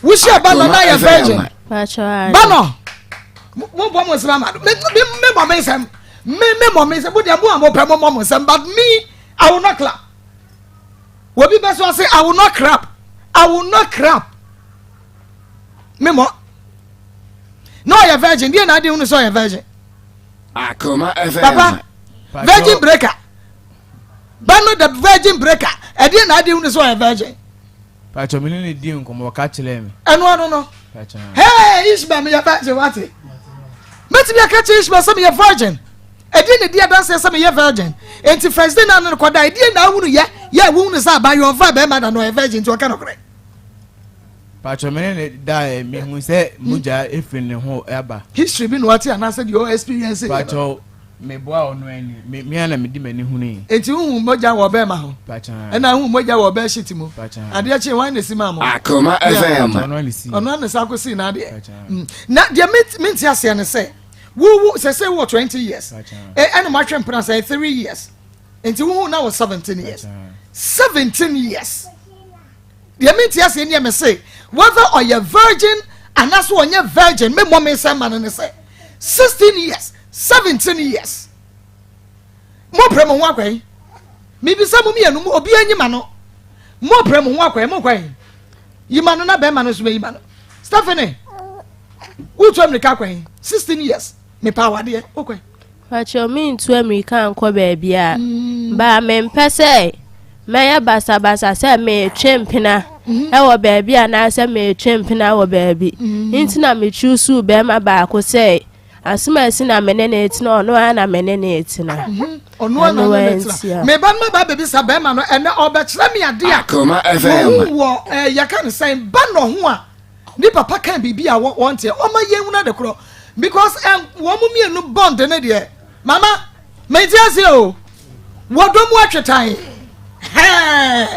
Wohyia ba no na yɛ virgin. Ba no. Mo bɔ mo nsɛm ama me me me bɔ me nsɛm. Me me bɔ me nsɛm. Mo deɛ mo a mo pɛ mo bɔ mo nsɛm but me I will not clap. Obi bɛ so ase I will not clap. I will not clap. Me mɔ. Na ɔyɛ virgin deɛ na adi hunu sɛ ɔyɛ virgin. Akoma FM. Papa virgin breaker. Ba no the virgin breaker. Ɛdeɛ na adi hunu sɛ ɔyɛ virgin. Pacho me ne no dii nkɔmmɔ ɔka kyerɛɛ me. Ɛno ano no. Hey Ishmael meyɛ virgin wate. Mɛtumi aka kyerɛ Ishmael sɛ meyɛ virgin. Ɛdeɛn na ɛdi adanseɛ sɛ meyɛ virgin? Enti first day no a ne no kɔdae, ɛdeɛn na ahunu yɛ? Yɛ a wohunu sɛ abaayewa ɔmfaa bɛrima da no ɔyɛ virgin nti ɔka nokorɛ. Paatwɔ me ne ne daeɛ mehu sɛ mogya efiri ne ho aba. History bi na wate anaasɛ deɛ ɔ experience yɛ no? Paatwɔ meboa ɔno ani me me ara na mede m'ani hunui. Enti wohu mogya wɔ ɔbɛrima ho? Paatwɔ. Ɛna wohu mogya wɔ ɔbaa sheet mu? Paatwɔ. Adeɛ kyee hwan na esi maa mo? Akoma FM. Paatwɔ ɔno ara na esi. Ɔno ara na san kɔsii n'adeɛ. Paatwɔ. Na deɛ mente aseɛ ne sɛ wo wo sɛsɛ wɔ 20 years ɛna mo ahwɛ mpena sɛ 3 years nti wohu na wɔ 17 years 17 years deɛ mente aseɛ ne me se whether ɔyɛ virgin anaasɛ ɔnyɛ virgin me mmɔ me nsɛm ma no ne sɛ 16 years 17 years mo pere mo ho akwan mebisa mo mmienu mo obi anyi ma no mo pere mo ho akwan mo kwan yi ma no na bɛrima no nso bɛyi ma no Stephanie wotu amirika kwan 16 years mepa awadeɛ wokwan Pakyɛw mentu amirika nkɔ baabiara. Mm. Baa mempɛ sɛ mɛyɛ basabasa sɛ meretwe mpena mm-hmm. wɔ baabi anaasɛ meretwe mpena wɔ baabi. Mm. Nti na mekyuusuu bɛrima baako sɛ asomasi na me ne ne tena ɔno ara na me ne ne tena. Mm-hmm. Ɔno ara na ne ne tena. Meba no maba abɛbisa bɛrima no ɛnɛ ɔbɛkyerɛ me ade a wɔhu wɔ eh, yɛka ne sɛn ba nɔ ho a ne papa kan biribi a wɔnteɛ ɔma yɛn hunu ade korɔ because ɛn wɔn mu mmienu bond ne deɛ mama mente aseɛ o wɔdɔ mu atwetan hɛɛ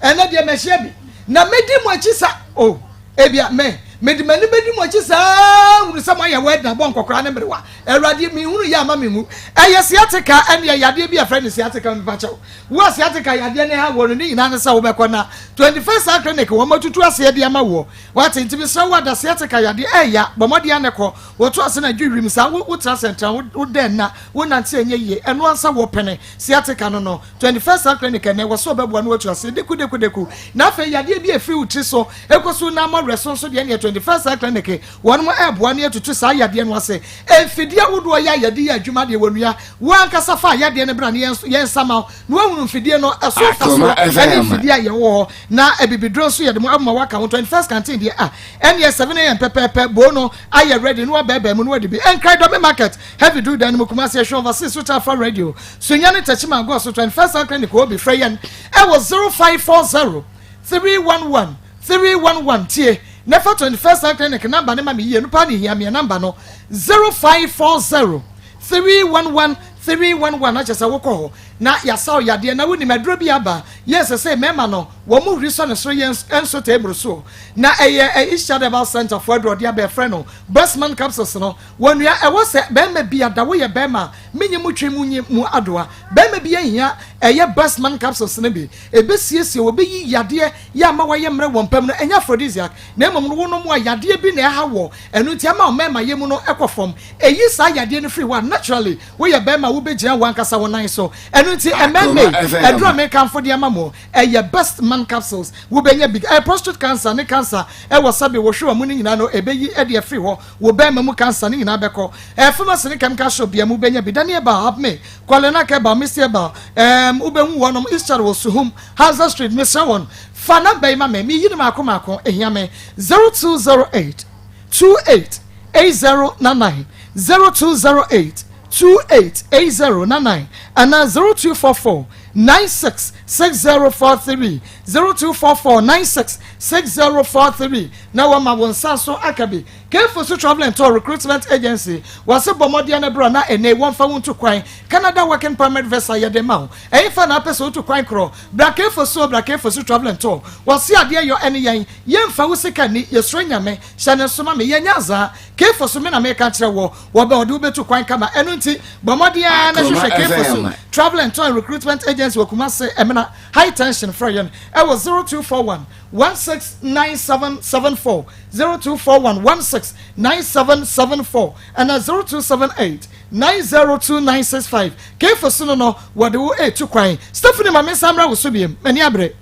ɛnɛ deɛ mɛhyia bi na mɛdi mu akyi sa o ebia mɛ mede m'ani bɛdi mu akyi saa hunu sɛ moayɛ wɛd na bɔ nkɔkora ne mmerewa awurade mehunu yɛ ama menwu ɛyɛ sciatica ɛne ɛyɛ adeɛ bi a ɛfrɛ no sciatica mepakyɛw Wo a sciatica yadeɛ no ha woɔ no, ne nyinaa ne sɛ wobɛkɔ na 21st Star Clinic wɔn atutu aseɛ de ama woɔ. Wate? Nti mesrɛ wo ada sciatica yadeɛ ɛɛya, bɔ mmɔden ara na kɔ. Woto ase na dwi wim saa, wo wotra ase ntra, wo woda nna, wo nante ɛnyɛ yie, ɛno ansa wɔpene sciatica no no. 21st Star Clinic ɛnɛ wɔ sɛ wɔbɛboa na watu aseɛ deku deku deku. Na afei yadeɛ bi a ɛfiri wo tiri so ɛkɔsi wo nan mmɔwerɛ so nso deɛ ɛneɛ 21st Star Clinic wɔnom ɛɛboa na yɛatutu saa yadeɛ no ase. Mfidie ahodoɔ yi a yɛde yɛ adwuma deɛ wɔnua Wo ankasa fa yadeɛ no bra na yɛnsa ma wo na woahunu mfidie no ɛso mfasoɔ ɛne mfidie a yɛwɔ hɔ na abibiduro nso yɛde mu aboma waka ho 21st canteen deɛ a ɛneɛ 7am pɛpɛɛpɛ boo no ayɛ ready na wabɛɛbɛɛ mu na wadi bi Nkran Dɔme market heavy duru dan no mu Kumasi Ɛhwɛ overseas so Tafa radio Sunyani Techiman Goa so 21st Health Clinic hɔ bi frɛ yɛn ɛwɔ 0540 311 311 tie na fa 21st Health Clinic number no ma me yie no paa na ehia meɛ number no 0540 311 311 na kyerɛ sɛ wokɔ hɔ na yɛasaw yadeɛ na wonim aduro bi aba yɛ sɛ sɛ mmarima no wɔn mu huri sɔ ne soro yɛ nso table soɔ na ɛyɛ Ishad Herbal Center foɔ aduro ɔde aba ɛfrɛ no Bestman capsules no wɔnua ɛwɔ sɛ bɛrima bi ada woyɛ bɛrima menye mu twe mu nye mu adoa bɛrima bi ahia ɛyɛ Bestman capsules no bi ɛbɛsiesie wɔbɛyi yadeɛ yɛ ama wayɛ mmerɛ wɔ mpam no ɛnyɛ aphrodisiac na mmom no wonom a yadeɛ bi na ɛha wɔ ɛno nti ama ɔmmarima yɛ mu no ɛkɔ fam Eyi saa yadeɛ no firi hɔ a, naturally woyɛ barima a wobɛgyina w'ankasa wo nan so. Ɛno nti mmarima yi, aduro a mekamfo de ama mo, ɛyɛ Best Man Capsules. Wobɛnya bi. Ɛyɛ prostate cancer ne cancer ɛwɔ sɛbe wo hwewa mu no nyinaa no, ɛbɛyi de afiri hɔ. Wo barima mu cancer no nyinaa bɛkɔ. Ɛyɛ pharmacy ne chemical shop biara mu wobɛnya bi. Daniel Herbal, Hapme, Kwalenak Herbal, Misty Herbal, ɛɛm, wobɛhu wɔnom, East Chad wɔ Suhum, Hazard Street. Mesrɛ wɔn, fa number yi ma me, meyi no maako maako, ɛhia me, 0208. 28 8099 0208 28 8099 anaa 0244 96 6043 0244 96 6043 na wɔma wo nsa so aka bi. Kefo so Travel and Tour Recruitment Agency wɔse bɔ mmɔden na bra na ɛnɛ wɔmfa wo ntu kwan. Canada Working Permit Visa yɛde ma wo. Ɛhefa na apɛ sɛ wotu kwan korɔ? Bra Kefo so, bra Kefo so Travel and Tour. Wɔse adeɛ yɔ ɛne yɛn. Yɛmfa wo sika nni, yɛsuro Nyame. Hyɛ no nso ma me, yɛnyɛ azaa. Kefo so me na meka kyerɛ woɔ, wɔbɛ ɔde wo bɛtu kwan kama. Ɛno nti, bɔ mmɔden ara na hwehwɛ Kefo so Travel and Tour and Recruitment Agency wɔ Kumasi, Emena, High Tension. Frɛ yɛn ɛwɔ 0241 169774, 0241 169774, anaa 0278 902965. Kefo so no no, wɔde wo retu kwan. Stephanie ma mensan mmra wo so biom, m'ani abere.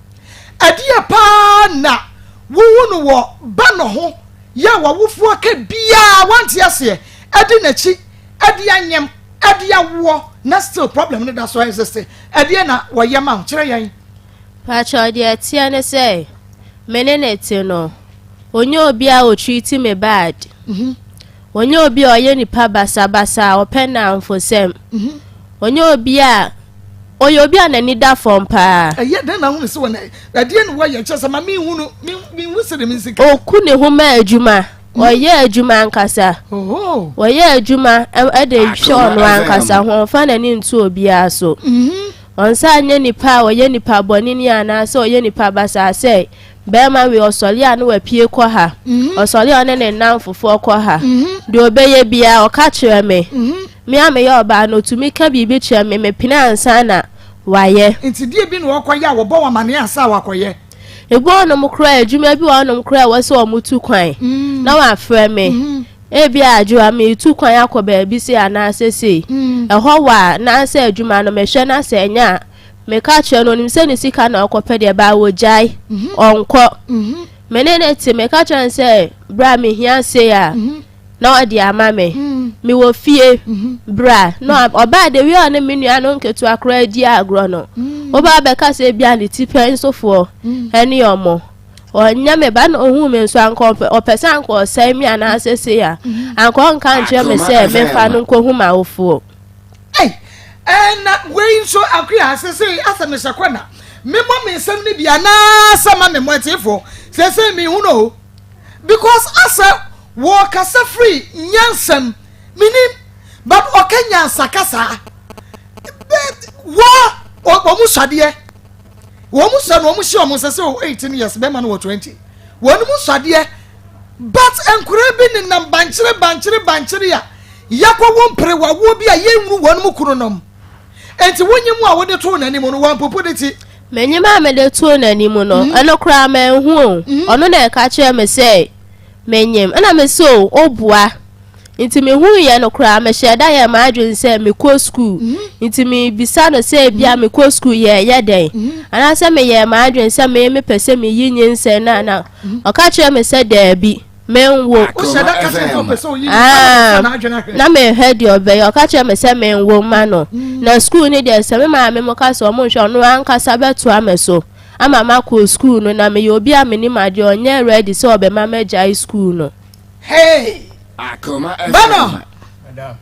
Ɛdeɛ paa na wohu no wɔ ba no ho yɛ a w'awofoɔ aka biaa wante aseɛ ɛde n'akyi ɛde anyem ɛde awoɔ na still problem no da so exist ɛdeɛ na wɔyɛ ma wo kyerɛ yɛn. Pakyɛw deɛ ɛteɛ ne sɛ me ne no te no ɔnyɛ obi a ɔtreati me bad. Ɔnyɛ obi a ɔyɛ nipa basabasa a ɔpɛ nnamfosɛm. Ɔnyɛ obi a ɔyɛ obi a n'ani da fam paa. Ɛyɛ dɛn na ahunu sɛ wɔn ɛdeɛ na wɔyɛ kyɛ sɛ ma menhu no menhu sɛ de me nsika. Ɔku ne ho ma adwuma. Ɔyɛ adwuma ankasa. Ɔyɛ adwuma de hwɛ ɔno ankasa ho. Ɔmfa n'ani nto obiara so. Ɔnsan nyɛ nipa a ɔyɛ nipa bɔne ni anaasɛ ɔyɛ nipa basaa sɛ Barima wei ɔsɔre a na wapue kɔ ha, ɔsɔre a ɔne ne nnamfofoɔ kɔ ha. Deɛ ɔbɛyɛ biara ɔka kyerɛ me. Me a meyɛ ɔbaa no, ɔtumi ka biribi kyerɛ me, mepene ansa na wayɛ. Nti deɛ bi na ɔkɔyɛ a wɔbɔ wo amaneɛ ansa wakɔyɛ? Ebi wɔ hɔnom koraa a, adwuma bi wɔ hɔnom koraa a ɛwɔ sɛ wɔtu kwan na wafrɛ me. Ebia Adwoa, meretu kwan akɔ baabi sei anaasɛ sei. Ɛhɔ wɔ a, anaasɛ adwuma no mehwɛ na sɛ ɛnyɛ a, Meka kyerɛ no, onim sɛ ne sika na ɔkɔpɛ deɛ baa wɔgyae, ɔnkɔ. Me ne no te, meka kyerɛ no sɛ bra mehia sei a, na ɔde ama me. Mewɔ fie, bra. Na ɔbaa de wia ɔne me nua no nketewa koraa di agorɔ no. Woba abɛka sɛ ebia ne ti pɛ nsofoɔ ɛne ɔmo. Ɔnyɛ me ba na ohuu me nso anka ɔpɛ ɔpɛ sɛ anka ɔsɛe me anaasɛ sei a, anka ɔnka nkyerɛ me sɛ memfa no nkɔhu m'awofoɔ. Ei, eh, na wei nso Akua, sesei asɛ mehyɛ kɔ na memmɔ me nsɛm no bi anaasɛ ma memmɔ atiefoɔ sesei menhunu o because asɛ wɔkasa firi nyansam menim but ɔka nyansa kasa wɔ wɔn sɔdeɛ wɔn sɔ no wɔn hyɛ wɔn sɛ sɛ wɔ 18 years bɛma no wɔ 20 wɔn mu sɔdeɛ but nkwadaa bi nenam bankyere bankyere bankyere a Yɛakɔwo mperewawoɔ bi a yɛnhunu wɔn mu kununom. Enti wo nyem a wode too n'anim no, wampopo ne ti. Me nyem a mede too n'anim no, ɛno koraa manhu o. Ɔno na ɛka kyerɛɛ me sɛ menyem. Ɛna mese o, woboa. Nti mehuiɛ no koraa, mehyɛɛ da yɛɛ m'adwene sɛ mekɔ sukuu. Nti mebisa no sɛ ebia mekɔ sukuu yɛɛyɛ dɛn? Anaasɛ meyɛɛ m'adwene sɛ me mepɛ sɛ meyi nyinsɛn no anaa? Ɔka kyerɛɛ me sɛ daabi. Menwo. Ah, na mehwɛ deɛ ɔbɛyɛ. Ɔka kyerɛ me sɛ menwo mma no. Mm. Na sukuu no deɛ sɛ me maame mo ka sɛ ɔmo nhwɛ ɔno ankasa bɛtoa me so ama makɔ sukuu no na meyɛ obi a menim adeɛ ɔnyɛ ready sɛ ɔbɛma magyae sukuu no. Hey! Bano,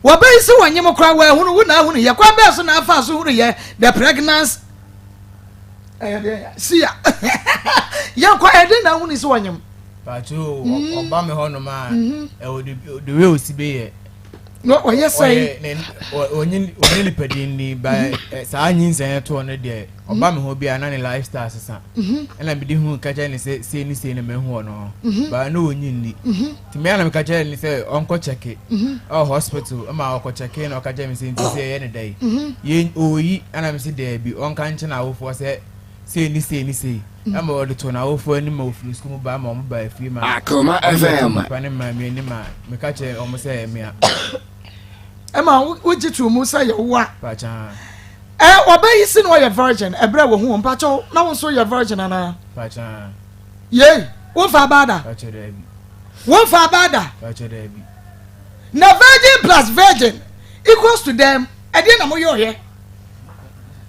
wɔbɛyi sɛ wɔnyem koraa wɔahunu wo na ahunu yɛ kwan bɛɛ so na afa so hunu yɛ the pregnancy ɛyɛ deɛ siya yɛnkɔ ɛde na ahunu sɛ wɔnyem. Pacho ɔba me hɔ nom a ɛwɔ the way osi bɛ yɛ. Na ɔyɛ sɛn. Ɔnye ɔnye nipa din ni ba saa nyinsɛn ɛtoɔ no deɛ ɔba me hɔ bi a na ne lifestyle sesa ɛna me de hu ka kyerɛ ne sɛ sei ne sei na mahu wɔ no ho ba na ɔnyi nni nti me ana meka kyerɛ ne sɛ ɔnkɔ kyɛke ɛwɔ hospital ɛma ɔkɔ kyɛke na ɔka kyerɛ me sɛ nti sɛ ɛyɛ ne dɛ yi yɛ ɔyi ɛna me sɛ daabi ɔnka nkyɛn awofoɔ sɛ sei ne sei ne sei Ɛma wɔde too n'awofoɔ anim ma wɔfiri sukuu mu bae ma wɔbaa fie ma Akoma wɔbɛtoo FM. papa ne maame anim a meka kyerɛɛ wɔn sɛ ɛyɛ me a. Ɛma wogye too mu sɛ yɛ wo a. Pakyɛ. Ɛ ɔbaa yi si na ɔyɛ virgin ɛberɛ a wahu wo mpakyɛw na wo nso yɛ virgin anaa? Pakyɛ. Yei womfa abaa da? Pakyɛ daabi. Womfa abaa da? Pakyɛ daabi. Na virgin plus virgin equals to dɛm ɛdeɛ na moyɛ ɔyɛ?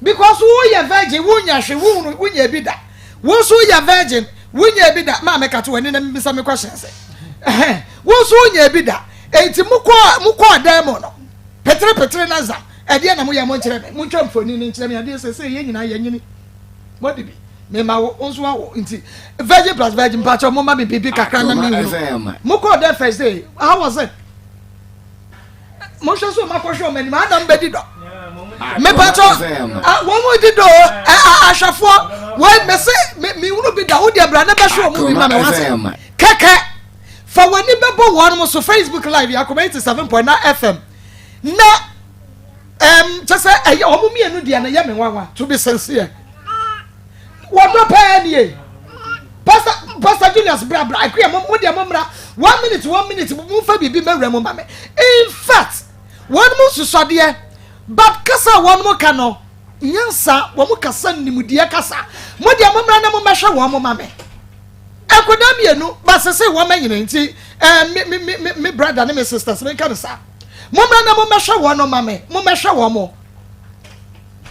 Because wo yɛ virgin wo nya hwe wo hunu wo nya bi da. Wo nso wo yɛ virgin wo nya bi da. Maame kato w'ani na mibisa me question sɛ. Ɛhɛn wo nso wo nya bi da. Enti mo kɔ mo kɔ adan mu no. Petere petere na zam. Ɛdeɛ na mo yɛ mo nkyerɛ me. Mo ntwa mfoni no nkyerɛ me adeɛ sɛ sɛ yɛn nyinaa yɛ nyini. Mo de bi. Me ma wo nso awo nti virgin plus virgin mpakyɛ mo ma me biribi kakra na me hunu. Mo kɔ dan first day how was it? Monhwɛ so makɔhwɛ wɔn anim ana mbɛdi dɔ mepatɔ wɔn mu di dɔ ahwɛfoɔ wɔn mɛsɛ mehunu bi da wo deɛ bra ne bɛhwɛ wɔn mu bi ma me wase kɛkɛ fa wɔn ani bɛbɔ wɔn mo so Facebook live yɛ akoma 87.9 FM na ɛm kyɛ sɛ ɛyɛ wɔn mmienu deɛ no yɛ me nwanwa to be sincere wɔdɔ paa nie pastor pastor Julius bra bra akuya mo mo deɛ mo mmra one minute one minute mo nfa biribi mɛwura mu ma me in fact wɔn mo nsusɔdeɛ but kasa a wɔn mo ka no nyansa wɔn mo kasa nimdeɛ kasa mo deɛ mo mmra na mo mmɛhwɛ wɔn mo ma me nkwadaa mmienu ba sese wɔn anyini nti ɛɛ eh, me me me me brother ne me sisters me nka ne saa mo mmra na mo mmɛhwɛ wɔn ma me mo mmɛhwɛ wɔn mo.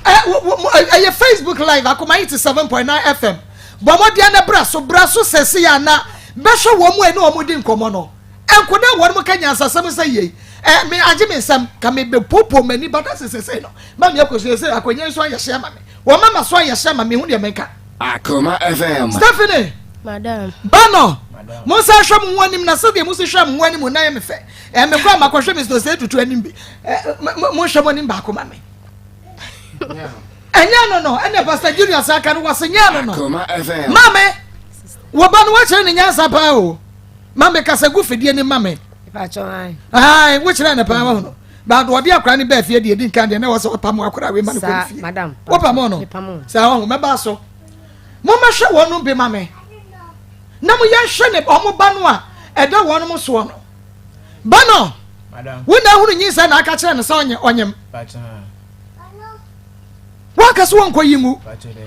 Ɛyɛ Facebook live Akoma 87.9 FM. Bɔ mmɔden na bra so, bra so sɛsei a na bɛhwɛ wɔn a ɛne wɔn di nkɔmmɔ no. Nkoda a wɔnom ka nyansasɛm sɛ yei, eh, me agye me nsam, ka me bɛ popo m'ani bata sɛ sɛsɛi no, ma me akɔ so sɛ akonnwa yi so ayɛ hye ama me. Wɔma ma so ayɛ hye ama me, hu deɛ menka. Akoma FM. Stephanie. Madam. Bano. Monsan hwɛ mo ho anim na sɛdeɛ mosi hwɛ mo ho anim na yɛ me fɛ. Eh, me kɔ a makɔhwɛ Mr. Osei Tutu anim bi. Eh, monhwɛ mo anim baako ma me. Ɛnyɛ no no, ɛnna Pastor Julius aka no wɔse nyɛ no no. Maame, wo ba no woakyerɛ ne nyansa paa o. Maame kasa gu fidie no ma me. Ae, wokyerɛ no paa wahu no. Baado ɔde akora no baa fie deɛ ɛdi nkan deɛ na ɛwɔ sɛ ɔpam akora wei ma no kɔ fie. Wopam no? Saa wahu, mɛba so. Mommɛhwɛ wɔn bi ma me. Na mo yɛnhwɛ ne wɔn ba no a ɛda wɔn soɔ no. Ba no, wo na ahunu nyinsɛn na aka kyerɛ no sɛ ɔnyem. Woanka sɛ wɔnkɔyi ngu.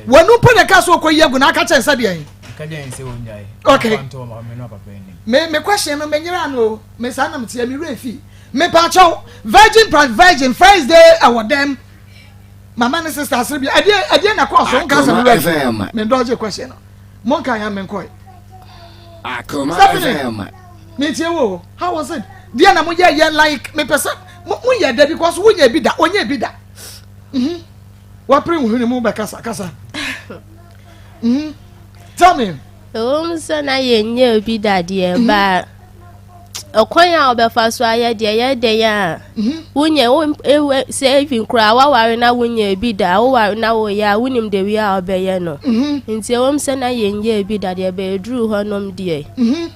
Wɔn mpo na ɛka sɛ wɔkɔyi agu na aka kyerɛ sɛ deɛn? Okay. Me me question no menyera no me saa na meteɛ me werɛ fi. Mepaakyɛw virgin plus virgin first day ɛwɔ dɛm. Mama ne sister asere bi ɛdeɛ ɛdeɛ na kɔɔ so nka sɛ me werɛ fi. Me dɔgye question no. Monka ya menkɔe. Stephanie metie wo how was it? Deɛ na moyɛ yɛ like mepɛ sɛ moyɛ dɛ because wonyɛ bi da ɔnyɛ bi da. Mhm. Wapere wo hwene mu bɛkasa kasa. Mhm. Tell me. Ɛwom sɛ na yɛnyɛ bi da deɛ mhm. ba ɔkwan a wɔbɛfa so ayɛ deɛ yɛ dɛn a mhm. wonyɛ wo sɛ even koraa waware na wonyɛ bi da woware na woyɛ a wonim de wie a wɔbɛyɛ no mhm. nti ɛwom sɛ na yɛnyɛ bi da deɛ bɛɛduru hɔnom deɛ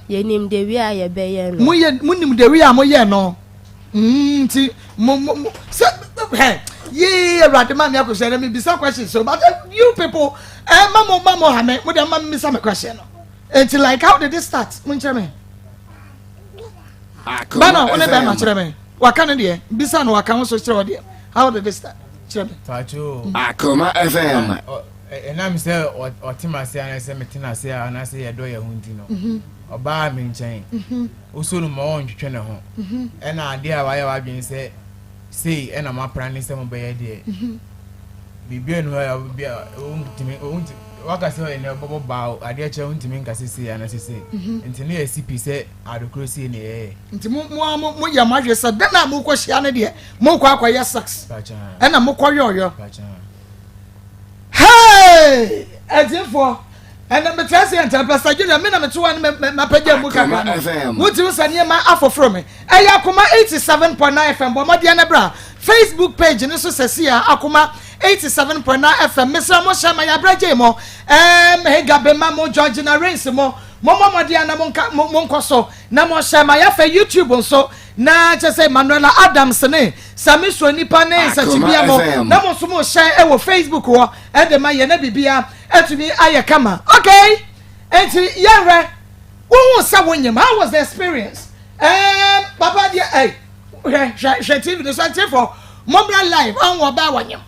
yɛnim de wie a yɛbɛyɛ no. Monim de wie a moyɛ no. Mm, nti mo mo mo sɛ hɛ yee awurade ma mi akosua na mi bisa question so but eh, you people ɛ eh, ma mo ma mo ha me mo de ma mi bisa mi question no nti like how did it start mo nkyerɛ mi bana wo ne bɛrima kyerɛ mi waka ne deɛ bisa no waka ho so kyerɛ wɔ deɛ how did it start kyerɛ mi. Pacho. Akoma FM. Ɛnam sɛ ɔte m'ase anaasɛ mete n'ase anaasɛ yɛdɔ yɛn ho nti no ɔbaa me nkyɛn. Wosɔ no mu ma ɔntwetwe ne ho. Ɛna adeɛ a wayɛ w'adwene sɛ sei ɛna moapra ne sɛ mobɛyɛ deɛ, biribi anu hɔ a wontumi waka sɛ ɛnɛ wobɛbɔ baa o, adeɛ kyɛ wontumi nka sɛ sei anaasɛ sei. Nti ne yɛsi pi sɛ adekoro sei na yɛyɛ. Nti mo mo ara mo yɛ mo adwene sɛ dɛn a mokɔhyia no deɛ mokɔ akɔyɛ sex ɛna mokɔyɔyɔ. Hey! Atiefoɔ, ɛnna metra ase yɛ ntɛm. Pastor Junior, me na mete hɔ ne mapagya mu kakra no. Wotumi sɛ nneɛma afoforo me. Ɛyɛ Akoma 87.9 FM. Bɔ mmɔden na bra Facebook page no so sɛsi a Akoma 87.9 FM. Mesrɛ mo hyɛ ma yɛabrɛ gye mo. Ɛɛm Hega Bema mo, Georgina Rains mo. Mommɔ mmɔden na monka monkɔ so na monhyɛ ma yɛafɛ YouTube nso. Na kyɛ sɛ Manuela Adams ne Sami Suonipa ne Nsakyibea mo na mo nso mo hyɛ wɔ Facebook hɔ ɛde ma yɛ na bibia atumi ayɛ kama. Okay, nti yɛhwɛ wohu sɛ wonyim how was the experience? Um, papa deɛ ɛy hwɛ hwɛ hwɛ TV no so atiefo mommra live ɔho ɔbaa wɔnyim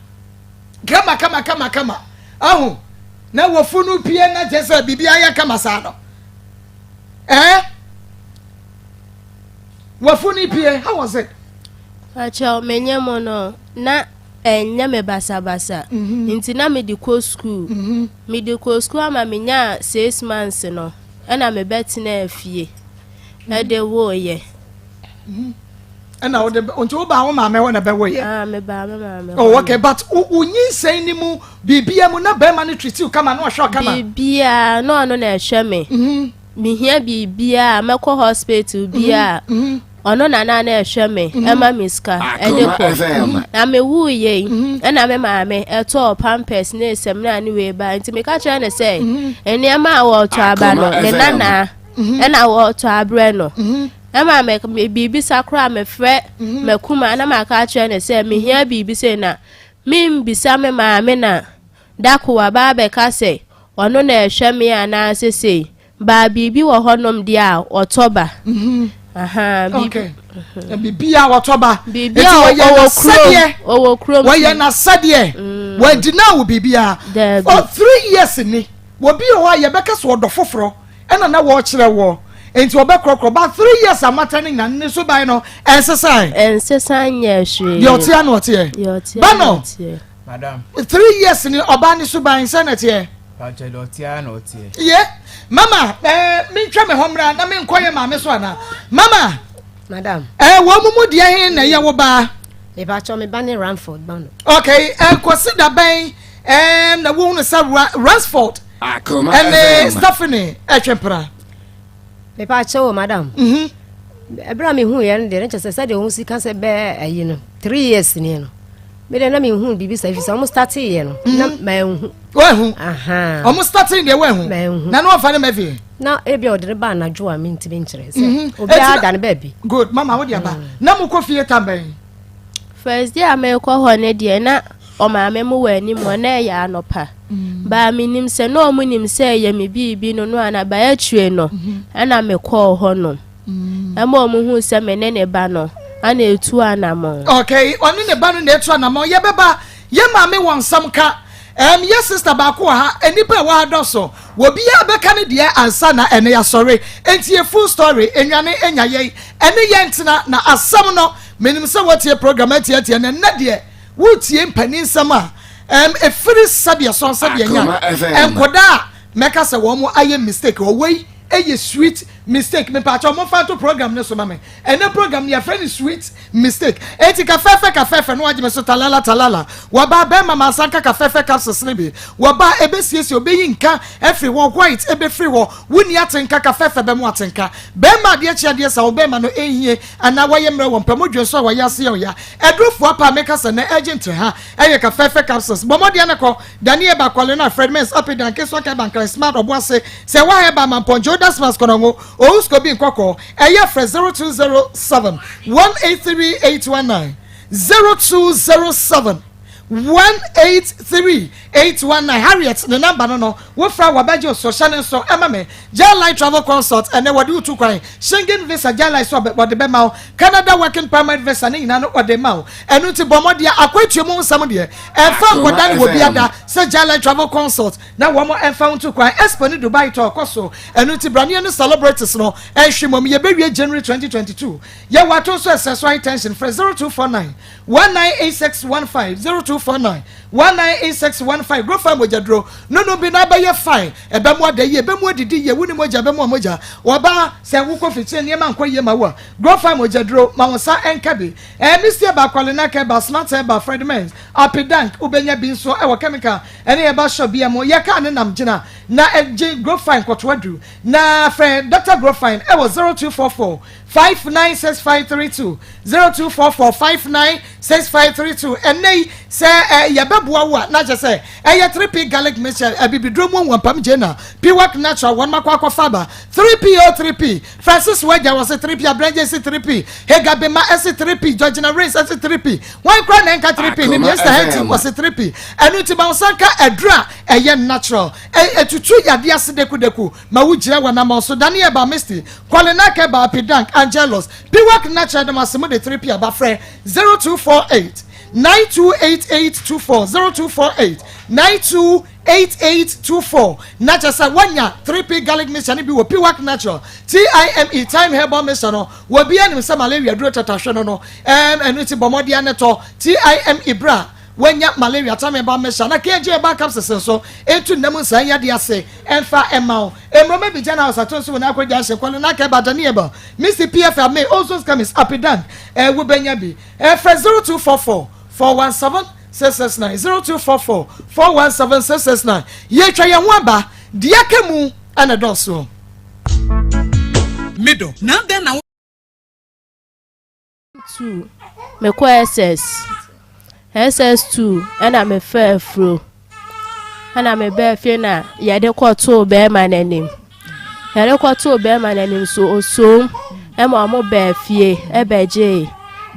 kama kama kama kama ɔho na wɔfu no pie na kyɛ sɛ biribi ayɛ kama saa no eh Wafunu pie, how was it? Pakyɛw, menye mo no, na ɛnyɛ me basabasa. Mhm. Nti na mede kɔ sukuu. Mhm. Mede kɔ sukuu ama menyaa 6 months no, ɛna mebɛtenaa fie. Mhm. Ɛde woeɛ. Ɛna wode nti wobaa wo maame hɔ na bɛwoeɛ? Ah, mebaa me maame hɔ. Oh, okay, but wo nyinsɛn ni mu biribia mu na bɛrima no treat you kama na ɔhwɛ kama? Biribiara, na ɔno na ɛhwɛ me. Mehia biribiara a, mɛkɔ hospital biara a, ɔno na na na ɛhwɛ me, ɛma me sika ɛde kɔ. Na mewuiɛ yi, ɛna me maame ɛtɔɔ pampers ne samina ne wei baa. Nti meka kyerɛ no sɛ, nneɛma a wɔretɔ aba no, ne nana ɛna wɔretɔ abrɛ no. Ɛma me biribi sa koraa mefrɛ m'akuma na maka akyerɛ no sɛ mehia biribi sei na membisa me maame na dako waba abɛka sɛ ɔno na ɛhwɛ me anaasɛ sei. Baa biribi wɔ hɔnom deɛ a ɔtɔ ba. Aha, biribi. Okay. Biribi a ɔtɔ ba. Biribi a ɔwɔ kurom. Ɔwɔ kurom. Wɔyɛ n'asɛdeɛ. Wɔadi na wo biribi a. Daabi. For 3 years ni. Wɔbi wɔ hɔ a yɛbɛka so ɔdɔ foforɔ ɛna na wɔrekyerɛ wɔ. Nti ɔbɛkorɔkorɔ ba 3 years amata ne nyina ne so ban no ɛnsesan. Ɛnsesan nyɛ hwee. Deɛ ɔteɛ na ɔteɛ. Deɛ ɔteɛ Ba na no. ɔteɛ. Madam. 3 years ni ɔbaa ne so ban sɛ na ɛteɛ. Pakyɛ deɛ ɔteɛ na ɔteɛ. Ye mama ɛɛ mentwa me hɔ mmra na menkɔ yɛ maame so ana. Mama. Madam. Ɛɛ wɔn mu mu deɛ he na ɛyɛ wo baa? Mepakyɛw me ba ne Ramford ba no. Okay, ɛkɔsi da bɛn ɛɛm na wohunu sɛ Ra Ransford Akoma ɛne FM. Stephanie ɛtwe mpena? Mepakyɛw o madam. Mhm. Ɛberɛ a mehu yɛ no deɛ ne kyɛ sɛ sɛdeɛ wɔn si ka sɛ bɛɛ ayi no 3 years nie no. Me deɛ na mehu biribi sa ɛfiri sɛ wɔn starteeɛ no na manhu. Wahu. Aha. Ɔmo starting deɛ wahu. Manhu. Na ne wɔfa ne ma fie. Na ebi a ɔde ne ba anadwo a mentumi nkyerɛ sɛ Eti obiara na- da ne baabi. Good, mama wo de aba. Na mo kɔ fie tam bɛn? First day a merekɔ hɔ no deɛ, na ɔmaame mu wɔ anim hɔ, na ɛyɛ anɔpa. Baa menim sɛ na ɔmo nim sɛ ɛyɛ me biribi no ana baa akyire no ɛna mekɔɔ hɔ nom. Ɛma ɔmo hu sɛ me ne ne ba no ana etu anammɔn. Okay, ɔne ne ba no na etu anamɔ. Yɛbɛba yɛ maame wɔ nsɛm ka. Yɛ sister baako wɔ ha, nnipa a ɛwɔ ha dɔso. Obiara bɛka ne deɛ ansa na ɛne yɛasɔre. Enti yɛ full story, enwane enya yɛn. Ɛne yɛn ntena na asɛm no, menim sɛ wɔtie program atiatia na ɛnnɛ deɛ wotie mpanin nsɛm a efiri sɛdeɛ sɔn sɛdeɛ nya. Akoma FM. Nkɔdaa a mɛka sɛ wɔn ayɛ mistake, ɔwɔ yi ɛyɛ sweet mistake. Mepaakyɛ wɔn fa to program ne so ma me. Ɛnɛ program no yɛfrɛ no sweet mistake. Eti kafɛɛfɛ kafɛɛfɛ no wagye me so talala talala. Wɔba bɛrima ma asanka kafɛɛfɛ capsules ne bi. Wɔba ebesiesie obeyi nka ɛfiri hɔ, white ebefiri hɔ. Wuni atenka kafɛɛfɛ bɛ mu atenka. Bɛrima adeɛ kye adeɛ sa wo bɛrima no ehie anaa wɔyɛ mmerɛ wɔ mpɛmodwe nso a wɔyɛ ase yɛ ɔya. Ɛdurofoɔ apa a meka sɛ na ɛgye ntere ha ɛyɛ kafɛɛfɛ capsules. Bɔmmɔdeɛ no kɔ Daniel Bakwale na Fred Mens Apidan Kesewa Kɛba Nkran Smart Ɔboase sɛ wa hɛba Mampɔngye Oda Smas Kɔnɔngo Owusko bi nkɔkɔ ɛyɛ frɛ 0207 183 819, 0207 183 819. Harriet ne number no wofra wɔbɛgye so hyɛ ne nso ɛma me. Light Travel Consult, ɛnɛ wɔde wotu kwan, Schengen visa Light so wɔde bɛma wo, Canada working permit visa ne nyinaa no wɔde ma wo. Ɛno nti bɔ mmɔdeɛ akwantua mu nsɛm deɛ ɛmfa nkɔda ne wɔ bi ada sɛ Light Travel Consult na wɔn ɛmfa wo nto kwan. Expo ne Dubai tɔ ɔkɔ so, ɛno nti braneɛ no celebrities no ɛnhwɛ mɔm. Yɛbɛwie January 2022. Yɛwɔ ato nso ɛsɛ so high tension, frɛ 0249 198615, 0249 198615. Grofa mogyaduro nono bi na abɛyɛ fine, ɛbɛmu ada yie, ɛbɛmu adidi yie. Wuni mogya ɛbɛmu amogya wɔba sɛ wokɔ fikyire nneɛma nkɔ yie ma wo a, grofa mogyaduro ma wo nsa ɛnka bi. Ɛɛ Mr Bakwale na kɛba Smart ɛba Fred Mens Apidank, wobɛnya bi nso ɛwɔ chemical ɛne ɛba shop bi mu. Yɛka ne nam gyina na ɛgye Grofine kɔtoa du na frɛ Dr Grofine ɛwɔ 0244 596532, 0244 596532. Ɛnɛ yi sɛ ɛ yɛbɛboa wo a, na kyerɛ sɛ ɛyɛ 3P garlic mixture, abibiduro mu wɔmpam gyena Piwak Natural wɔn makɔ akɔfa aba 3P o 3P. Francis wagya wɔ se 3P, abrɛgye si 3P, Hegabema ɛsi 3P, Georgina Race ɛsi 3P. Wɔn kura na nka 3P ne Miesta Hɛnti wɔ se 3P. Ɛno nti ma wo nsa nka aduru a ɛyɛ natural, ɛtutu yadeɛ ase dekudeku ma wo gyina wɔ nam so. Daniel ba Misty Kɔlenake ba Apidank Angelos Piwak Natural dɛm ase mo de 3P aba. Frɛ 0248 928824, 0248 928824 na kyerɛ sɛ woanya 3P garlic mixture no bi wɔ Piwak Natural Time Time herbal mixture no. Wɔbi anim sɛ malaria duro tatahwe no, ɛno ti bɔ mmɔdeɛ ne tɔ Time bra wanya malaria. Time herbal mixture na KG herbal capsules nso etu nnam nsan yadeɛ ase ɛmfa ɛma wo. Mmrɔma bi gyana ɔsato nso wɔ n'akɔ junction kɔle n'aka ɛba Daniel Mr PF Ame Ozos Chemist Apidank ɛwo bɛnya bi. Ɛfɛ 0244 417 669, 0244 417 669. Yɛtwa yɛn ho aba deɛ aka mu ɛna dɔɔso. Middle. Now then, now. Two mekɔ SS two ɛna mefa afuro ɛna mebaa fie na yɛde kɔtoo bɛrima n'anim. Yɛde kɔtoo bɛrima n'anim so osom ɛma ɔmo baa fie ɛbɛgyee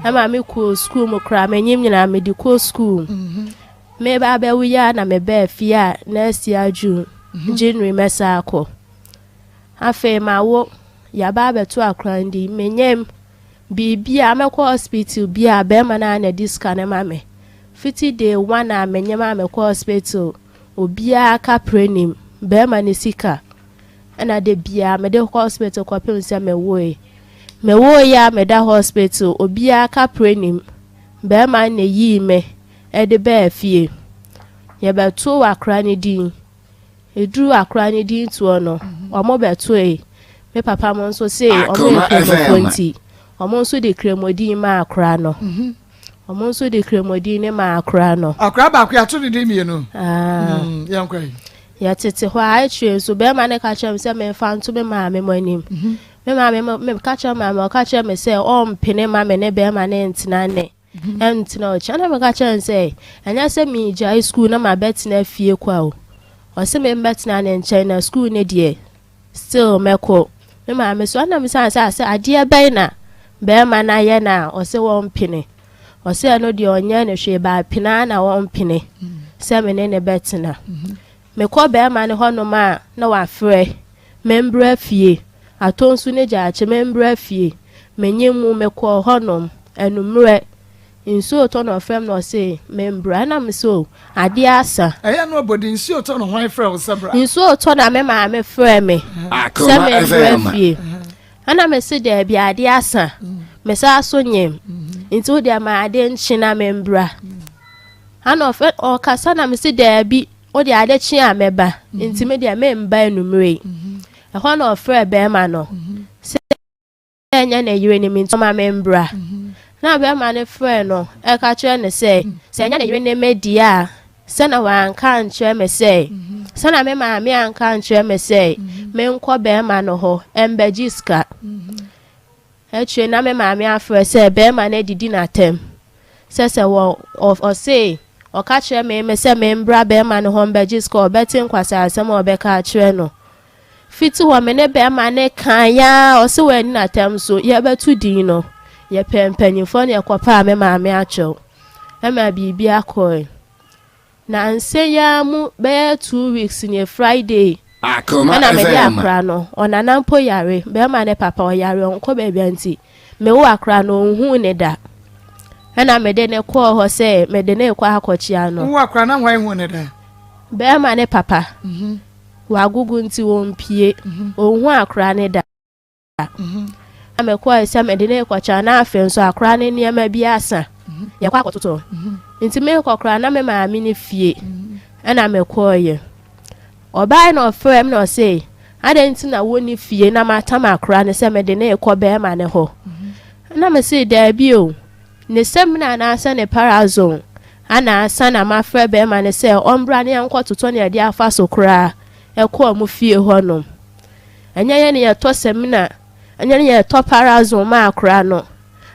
ɛma me kɔɔ sukuu mu koraa. M'enyim nyinaa mede kɔ sukuu. Meba abɛwo yi a na mebaa fie a next year June, January mɛsa akɔ. Afei ma wo yaba abɛto akora ndi menyam biribi a mɛkɔ hospital bi a bɛrima no a na di sika no ma me. Fiti day one a menyam a mɛkɔ hospital, obiara kapre nim bɛrima no sika ɛna de bia mede kɔ hospital kɔpem sɛ mewoe. Mewoe a meda hospital, obiara kapre nim bɛrima no na yii me ɛde bɛɛ fie. Yɛbɛto akora no din. Eduru akora no din toɔ no, ɔmo bɛtoe. Me papa mo nso se ɔmo yɛ Akoma Kramofoɔ FM. nti, ɔmo nso de Kramodin maa akora no. Ɔmo nso de Kramodin no maa akora no. Akora baako yɛato ne din mmienu. Ah. Yɛnkɔ yi. Yɛtete hɔ a, akyire nso bɛrima no ka kyerɛ me sɛ memfa nto me maame mo anim. Me maame mo, meka kyerɛ maame, ɔka kyerɛ me sɛ ɔmpene ma me ne bɛrima no ntena ne ɛntena ɔkyɛ. Ɛna meka kyerɛ no sɛ ɛnyɛ sɛ megyae sukuu na mabɛtena fie kwa o. Ɔse membɛtena ne nkyɛn na sukuu no deɛ still mɛkɔ. Me maame so ɛna mesan sɛ sɛ adeɛ bɛn na bɛrima no ayɛ no a ɔse wɔmpene. Ɔse ɛno deɛ ɔnyɛ no hwee ba pene ara na wɔmpene sɛ me ne ne bɛtena. Mekɔ bɛrima no hɔnom a na wafrɛ membra fie. Atɔ nsu ne gyaakye membra fie. Menye mu mekɔɔ hɔnom anummerɛ. Nsuo tɔ na ɔfrɛ me na ɔse membra ɛna me sɛ o adeɛ asa. Ɛyɛ no abɔde nsuo tɔ na hwan frɛ wo sɛ bra? Nsuo tɔ na me maame frɛ me sɛ Akoma membra FM. fie. Ɛna me se daabi adeɛ asa. Me saa so nyem. Nti wo deɛ ma ade nkye na membra. Ɛna ɔfrɛ ɔkasa na me se daabi wo deɛ ade kye a mɛba. Nti me deɛ memba anummerɛ yi. Ɛhɔ na ɔfrɛ bɛrima no sɛ ɛnyɛ ne yere ne me nti ɔma membra. Na bɛrima no frɛ no ɛka kyerɛ no sɛ sɛ ɛnyɛ ne yere ne me deɛ a sɛ na wanka nkyerɛ me sɛ sɛ na me maame anka nkyerɛ me sɛ menkɔ bɛrima no hɔ ɛmbɛgye sika. Akyire na me maame afrɛ sɛ bɛrima no adidi n'atɛm sɛ sɛ wɔ ɔse ɔka kyerɛ me me sɛ membra bɛrima no hɔ mbɛgye sika ɔbɛte nkwasasɛm a ɔbɛka akyerɛ no. Fiti hɔ me ne bɛrima ne kan yaa ɔse wɔani n'atɛm so yɛbɛto din no yɛpɛ mpanyinfoɔ ne yɛkɔpaa me maame akyɛw ɛma biribi akɔe. Na nse yaa mu bɛyɛ 2 weeks ne Friday Akoma ɛna mede FM. akora no ɔnana mpo yare bɛrima ne papa ɔyare ɔnkɔ baabi a nti mewo akora no ɔnhuu ne da ɛna mede ne kɔɔ hɔ sɛ mede ne kɔ akɔkyea no. Wo akora na hwan hu ne da? Bɛrima ne papa wagogo nti wɔmpie ɔnhu akora ne da. Na mekɔɛ sɛ mede ne kɔkyea na afei nso akora ne nneɛma bi asa yɛkɔ akɔtotɔ nti mekɔ koraa na me maame ne fie ɛna mekɔɔyɛ. Ɔbaa na ɔfrɛ me na ɔse adɛn nti na wonni fie na matam akora ne sɛ mede ne kɔ bɛrima ne hɔ. Na mese daabi o ne sɛmina anaasɛ ne parazone ana asa na mafrɛ bɛrima ne sɛ ɔmbra ne yɛnkɔtotɔ ne yɛde afa so koraa ɛkɔ ɔmo fie hɔnom. Ɛnyɛ yɛ ne yɛtɔ sɛmina ɛnyɛ ne yɛtɔ parazone ma akora no.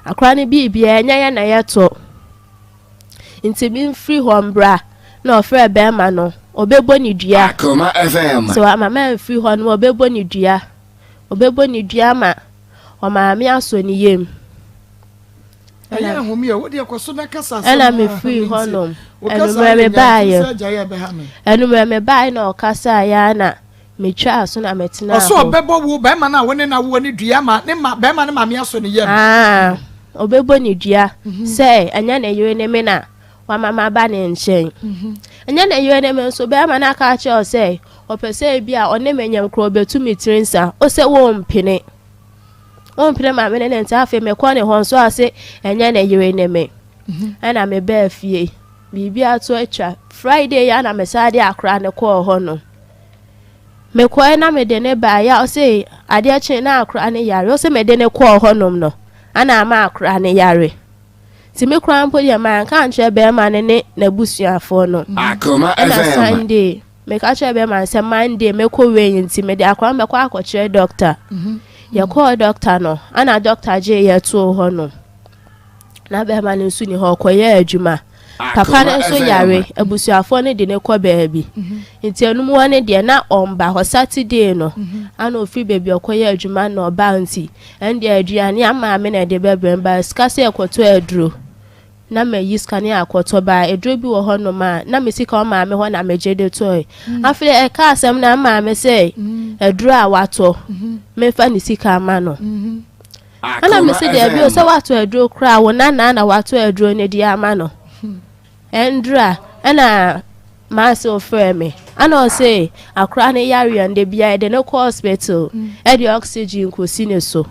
Akora no biribiara ɛnyɛ yɛ na yɛtɔ. Nti memfiri hɔ mbra na ɔfrɛ bɛrima no ɔbɛbɔ ne dua. Akoma FM. So ama mamfiri hɔ no ɔbɛbɔ ne dua. Ɔbɛbɔ ne dua ma ɔmaame asɔ ne yam. Ɛyɛ ahome a wo deɛ kɔ so na kasa asɛm Ɛna no a, mefiri me nti. hɔnom. Wo kasa Anummerɛ yɛ me baeɛ. nyanto sɛ agyae a ɛbɛha me. Anummerɛ me baeɛ na ɔkasaeɛ a na metwaa so na metenaa Ɔsɛ hɔ. ɔbɛbɔ wo bɛrima no a wo ne no awoɔ ne dua ma ne ma bɛrima no maame asɔ ne yam. Ah, ɔbɛbɔ ne dua sɛ ɛnyɛ ne yere ne me na wama maba ne nkyɛn. Ɛnyɛ ne yere ne me nso bɛrima no aka akyerɛ wo sɛ ɔpɛ sɛ ebi a ɔne me nyam korɔ ɔbɛtu me tiri nsa. O sɛ wɔmpene. Wɔmpene ma me ne ne nti afei mekɔ ne hɔ nso ase ɛnyɛ ne yere ne me. Ɛna mebaa fie. Biribi ato atwa. Friday ya na mesan de akora ne kɔɔ hɔ no. Mekɔɛ na mede ne baeɛ a ɔse adeɛ kye na akora ne yare. Ɔse mede ne kɔɔ hɔnom no ana ama akora ne yare. Nti me koraa mpo deɛ manka ankyerɛ bɛrima no ne n'abusuafoɔ no. Akoma Ɛna FM. Sunday meka kyerɛ bɛrima no sɛ Monday mɛkɔ wei nti mede akora no bɛkɔ akɔkyerɛ doctor. Yɛkɔɔ doctor no ana doctor gyee yɛ too hɔ no. Na bɛrima no nso ni hɔ ɔkɔyɛɛ adwuma. Papa no Akoma nso FM. yare abusuafoɔ no de ne kɔ baabi. Nti enum hɔ no deɛ na ɔmba hɔ Saturday no ana ofiri baabi a ɔkɔyɛ adwuma na ɔba nti ɛndeɛ aduane ama me na ɛde bɛbrɛ me ba sika sɛ yɛkɔtɔ aduro na mayi sika ne akɔtɔ ba aduro bi wɔ hɔnom a na me sika ɔmaame hɔ na megye de tɔe. Afei ɛka asɛm na maame sɛ aduro a watɔ memfa ne sika ama no. Ɛna me Akoma sɛ daabi o sɛ FM. watɔ aduro koraa wo nana na watɔ aduro no de ama no. Ɛndura ɛna maase ɔfrɛ me ana ɔse akora no yareɛ no de bia yɛde no kɔ hospital ɛde oxygen kɔsi ne so.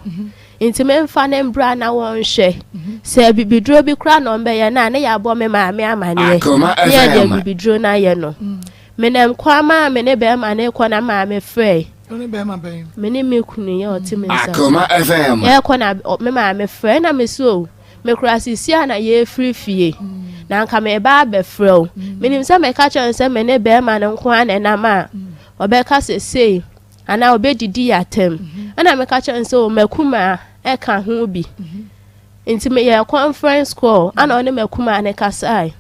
Nti memfa ne mbra na wɔnhwɛ sɛ bibiduro bi koraa na ɔmbɛyɛ no a ne yɛabɔ me maame amanneɛ Akoma ne yɛde FM. bibiduro no ayɛ no. Menam kwan maa me ne bɛrima no kɔ na maame frɛ. Wo ne bɛrima bɛn? Me ne me kunu yɛ ɔte me nsa so. Akoma FM. Yɛrekɔ na me maame frɛ na me so o, mekura sisi a na yɛrefiri fie. Na anka meba abɛfrɛ wo. Menim sɛ meka kyerɛ no sɛ me ne bɛrima no nko ara na ɛnam a, ɔbɛka sɛ sei anaa ɔbɛdidi yɛ atɛm. Ɛna meka kyerɛ no sɛ o, m'akumaa ɛka ho bi. Nti meyɛɛ conference call ana ɔne m'akumaa no kasae.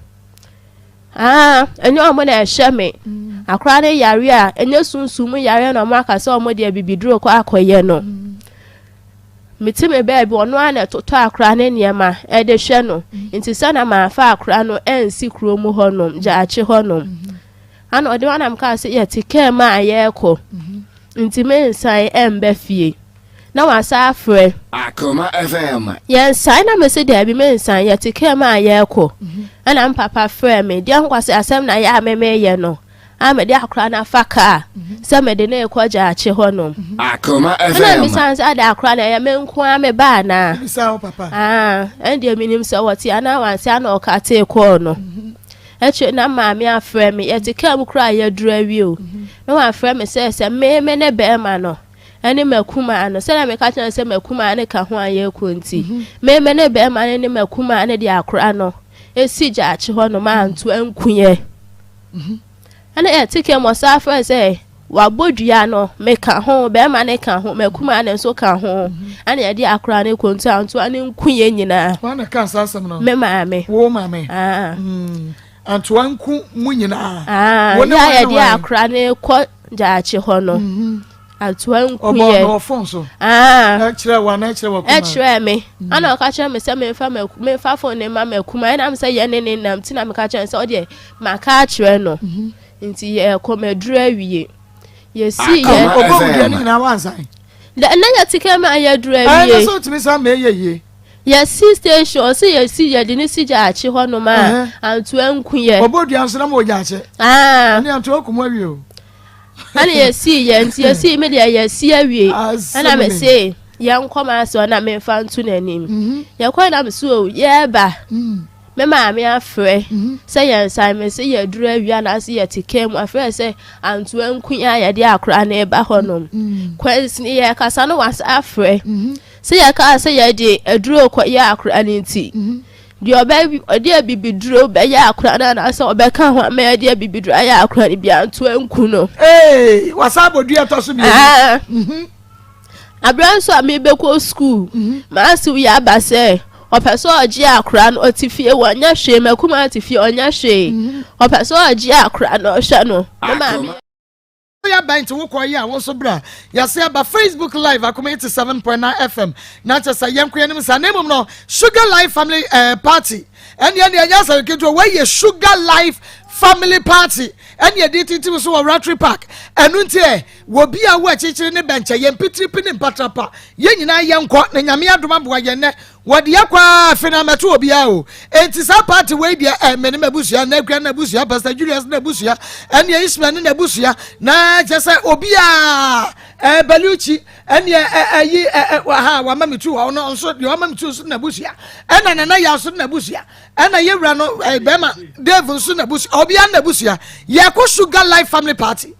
Ah, ɛnyɛ ɔmo na ɛhyɛ me. Mm. Akora no yare a, ɛnyɛ sunsum mu yare na ɔmo aka sɛ ɔmo de abibiduro kɔ akɔyɛ no. Mm. Mete me baabi, ɔno ara na ɛtotɔ akora ne nneɛma ɛde hwɛ no. Mm. Nti sɛ na maafa akora no ɛnsi kuro mu hɔnom, gyaakye hɔnom. Mm-hmm. Ana ɔde wanam kaa sɛ yɛte kaa mu a yɛrekɔ. Mm-hmm. Nti mensan ɛmba fie. Na wasan afrɛ. Akoma FM. Yɛnsan na mese daabi mensan yɛte kaa mu a yɛrekɔ. Ɛna me papa frɛɛ me deɛ nkwasi asɛm na yɛ a me meyɛ no a mede akora no afa kaa sɛ mede no rekɔ gyaakye hɔnom. Akoma Ɛna FM. mbisa no sɛ ada akora no ɛyɛ me nko ara me ba anaa? Bisa wo papa. Ah, ɛne deɛ menim sɛ wɔte anaa wanse ana ɔkatee kɔɔ no. Akyire na maame afrɛ me yɛte kaa mu koraa yɛaduru awie o. Na wafrɛ me sɛ sɛ me me ne bɛrima no ne m'akumaa no sɛdeɛ meka kyerɛ no sɛ m'akumaa no ka ho a yɛrekɔ nti mhm. me me ne bɛrima no ne m'akumaa no de akora no esi gyaakye hɔ nom anto anku yɛ mhm. ɛna yɛte kɛ mɔ saa frɛ sɛ wabɔ dua no meka ho bɛrima no ka ho m'akumaa no nso ka ho mhm. ɛna yɛde akora no kɔ nti antoa no nku yɛ nyinaa me maame wo maame ah. Antoa nku mu nyinaa. Ah, Wo ne yɛ a wɔn ne yɛde wɔn. akora no kɔ gyaakye hɔ no. Antoa nku Ɔbɔ yɛ. no wɔ fon so. Ah, Ɛkyerɛ wo anaa ɛkyerɛ w'akuma? ɛkyerɛ me. Ana ɔka kyerɛ me sɛ memfa m'aku memfa fon no mma m'akuma. Ɛnam sɛ yɛne ne nam nti na meka kyerɛ no sɛ ɔdeɛ maka akyerɛ no. Nti yɛkɔ maduru awie. Yɛsii yɛ. Akoma Ɔbɔ wo dua FM. no nyinaa wansan. Dɛ na yɛte kɛm a yɛaduru Ɛɛ na awie. sɛ wotumi san ma ɛyɛ yie. Yɛsi station ɔsi yɛsi yɛde ne si gyaakye hɔ nom a antoa nku yɛ. Ɔbɔ dua nso na ma ɔgyaakye. Ɛne antoa kum awie o. Ɛna yɛsi yɛ nti yɛsi mi deɛ yɛsi awie ɛna mɛ se yɛn kɔ maa sɛ ɔna mɛ nfa nto n'anim. Mhm. Yɛkɔ na mɛ so yɛɛba. Mm. Me maame afrɛ mhm. sɛ yɛn san mɛ se yɛduru awie anaasɛ yɛte kaa mu afrɛ sɛ antoa nku yɛ a yɛde akora na ɛba hɔ nom. Mm. Kwansini yɛkasa no wasa afrɛ. Mhm. Sɛ yɛkaa sɛ yɛde aduro rekɔyɛ akora no nti, deɛ ɔbɛ ɔde abibiduro bɛyɛ akora no anaasɛ ɔbɛka ho ama yɛde abibiduro ayɛ akora no biara nto anku no. Ee, wasa abɔ dua ɛtɔ so mmienu. Ah. Abira nso a mebɛkɔ sukuu, mhm. maasiw yɛ aba sɛ ɔpɛ sɛ ɔgye akora no ɔte fie wɔnyɛ hwee makuma te fie ɔnyɛ hwee mhm. ɔpɛ sɛ ɔgye akora no ɔhwɛ no. Ne maame Woyɛ aban nti wokɔ yi a wo nso bra yɛse aba Facebook live akoma 87.9 FM na kyɛ sɛ yɛnko yɛnim saa na mmom no Sugar Life Family eh, Party ɛne ɛne ɛnyɛ asɛm ketewa wɔyɛ Sugar Life Family Party ɛne ɛde tintim so wɔ Rattray Park ɛno nti ɛ wɔ bi a wo akyikyiri ne bɛnkyɛ yɛn pitiripi ne mpatrapa yɛn nyinaa yɛnkɔ na nyame adom aboa yɛn nɛ Wɔde yɛ kɔ ara afei na mɛto obiara o. Enti saa party wei deɛ ɛ me ne m'abusua, Nna Akua ne n'abusua, Pastor Julius ne n'abusua, ɛneɛ Ishmael ne n'abusua, na kyerɛ sɛ obiara ɛ Baliuchi ɛneɛ ɛ ɛyi ɛ ɛ ha wama me tu hɔ ɔno nso deɛ wama me tu nso ne n'abusua, ɛna Nana Yaw nso ne n'abusua, ɛna yɛwura no ɛ bɛrima Dave nso n'abusua, obiara ne n'abusua. Yɛkɔ Sugar Life Family Party.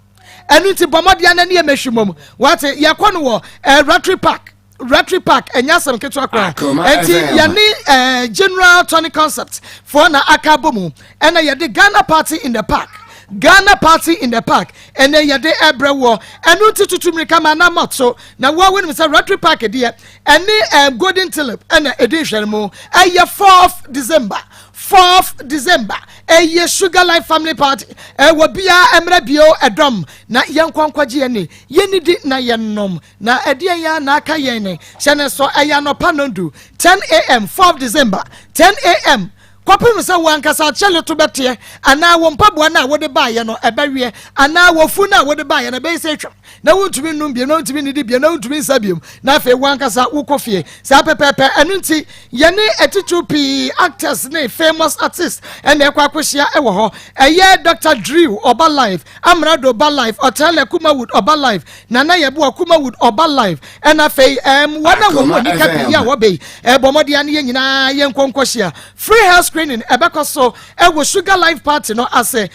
Ɛno nti bɔ mmɔden na ne yɛ mɛhwi mmom. Wate yɛkɔ no wɔ ɛ Rattray Park. Rectory Park ɛnyɛ asɛm ketewa koraa ɛnti yɛne eh, General Tony Concept foɔ na aka abɔ mu ɛna yɛde Ghana Party in the Park Ghana Party in the Park ɛnɛ yɛde ɛbrɛ woɔ ɛno nti tutu mmirika ma na mɔt so na woa wonim sɛ Rectory Park deɛ ɛne eh, Golden Tulip ɛna ɛdi nhwɛne mu ɛyɛ 4th December 4th December ɛyɛ Sugar Life Family Party ɛwɔ biara ɛmmerɛ bio ɛdɔm na yɛnkɔ nkɔgye yɛne yɛnidi na yɛnom Na ɛdeɛn ara na aka yɛn ne hyɛ ne sɔ ɛyɛ anɔpa nondu, 10 AM, 4th December, 10 AM, kɔpem sɛ wo ankasa akyɛle to bɛteɛ, anaa wo mpaboa no a wode baeɛ no ɛbɛweɛ, anaa w'afu no a wode baeɛ no ɛbɛyɛ sɛ atwam, na wontumi nnom bio, na wontumi nnidi bio, na wontumi nsa bio, na afei wo ankasa wokɔ fie. Saa pɛpɛɛpɛ. Ɛno nti, yɛne atitiriw pii, actors ne famous artists ɛna ɛkɔ akɔhyia ɛwɔ hɔ. Ɛyɛ Doctor Drew, ɔba live, Amrado ba live, Ɔtrɛlɛ Kumawood ɔba live, Nana Yeboah Kumawood ɔba live, ɛna afei ɛɛm wɔn a wɔn Akoma anika pii FM. a wɔbɛ yi, ɛbɔ mmɔden ano yɛn nyinaa yɛn nkɔ nkɔhyia. Free health screen. screening ɛbɛkɔ so ɛwɔ Sugar Life Party no ase,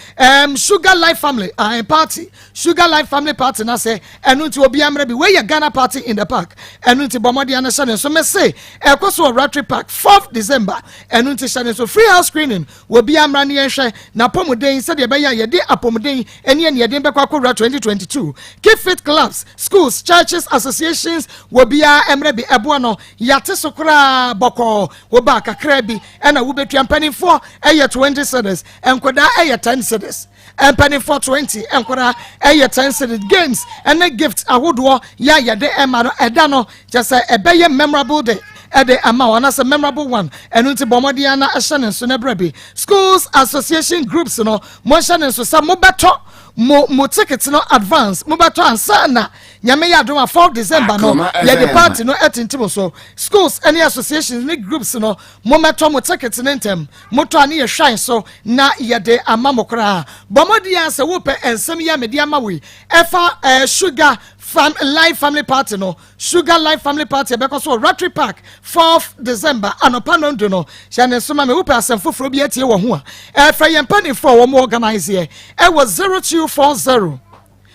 Sugar Life Family Party, Sugar Life Family Party no ase. Ɛno nti obiara mmerɛ bi. Wei yɛ Ghana Party in the Park. Ɛno nti bɔ mmɔden ano hyɛ ne nso. Mese ɛkɔ so wɔ Rattray Park, 4th December. Ɛno nti hyɛ ne nso, free health screening. Obiara mmra ne yɛnhwɛ n'apɔmuden sɛdeɛ ɛbɛyɛ a yɛde apɔmuden ne aniɛden bɛkɔ akɔwura 2022. Keep fit clubs, schools, churches, associations, obiara mmerɛ bi. Ɛboɔ no yɛate so koraa bɔkɔɔ. Woba kakra bi ɛna wobɛtua. Mpanimfoɔ ɛyɛ 20 cedis, nkwadaa ɛyɛ 10 cedis. Mpanimfoɔ 20, nkwadaa ɛyɛ 10 cedis. Games ɛne gift ahodoɔ yɛ a yɛde ɛma no ɛda no kyɛ sɛ ɛbɛyɛ memorable day ɛde ama wɔn anaasɛ memorable one. Ɛno nti bɔ mmɔden ana ɛhyɛ ne nso n'ɛbrɛ bi. Schools, association, groups no, mo nhyɛ ne nso sɛ mobɛtɔ mo ticket no advance. Mobɛtɔ ansa na Nyame yɛ adom a 4 December no Akoma yɛde FM. party no ɛtintim so. Schools ɛne associations ne groups no, mommɛtɔ mo ticket ne ntɛm. Motɔ a ne yɛ hwan so na yɛde ama mo koraa. Bɔ mmɔden a sɛ wopɛ nsɛm yi a mede ama wo yi ɛfa Sugar Fam Life Family Party no, Sugar Life Family Party ɛbɛkɔ so wɔ Rattray Park, 4th December anɔpa 7 no. Hyɛ ne nso ma me. Wopɛ asɛm foforɔ bi atie wɔ ho a, ɛfrɛ yɛn mpanimfoɔ a wɔn organise yɛ ɛwɔ 0240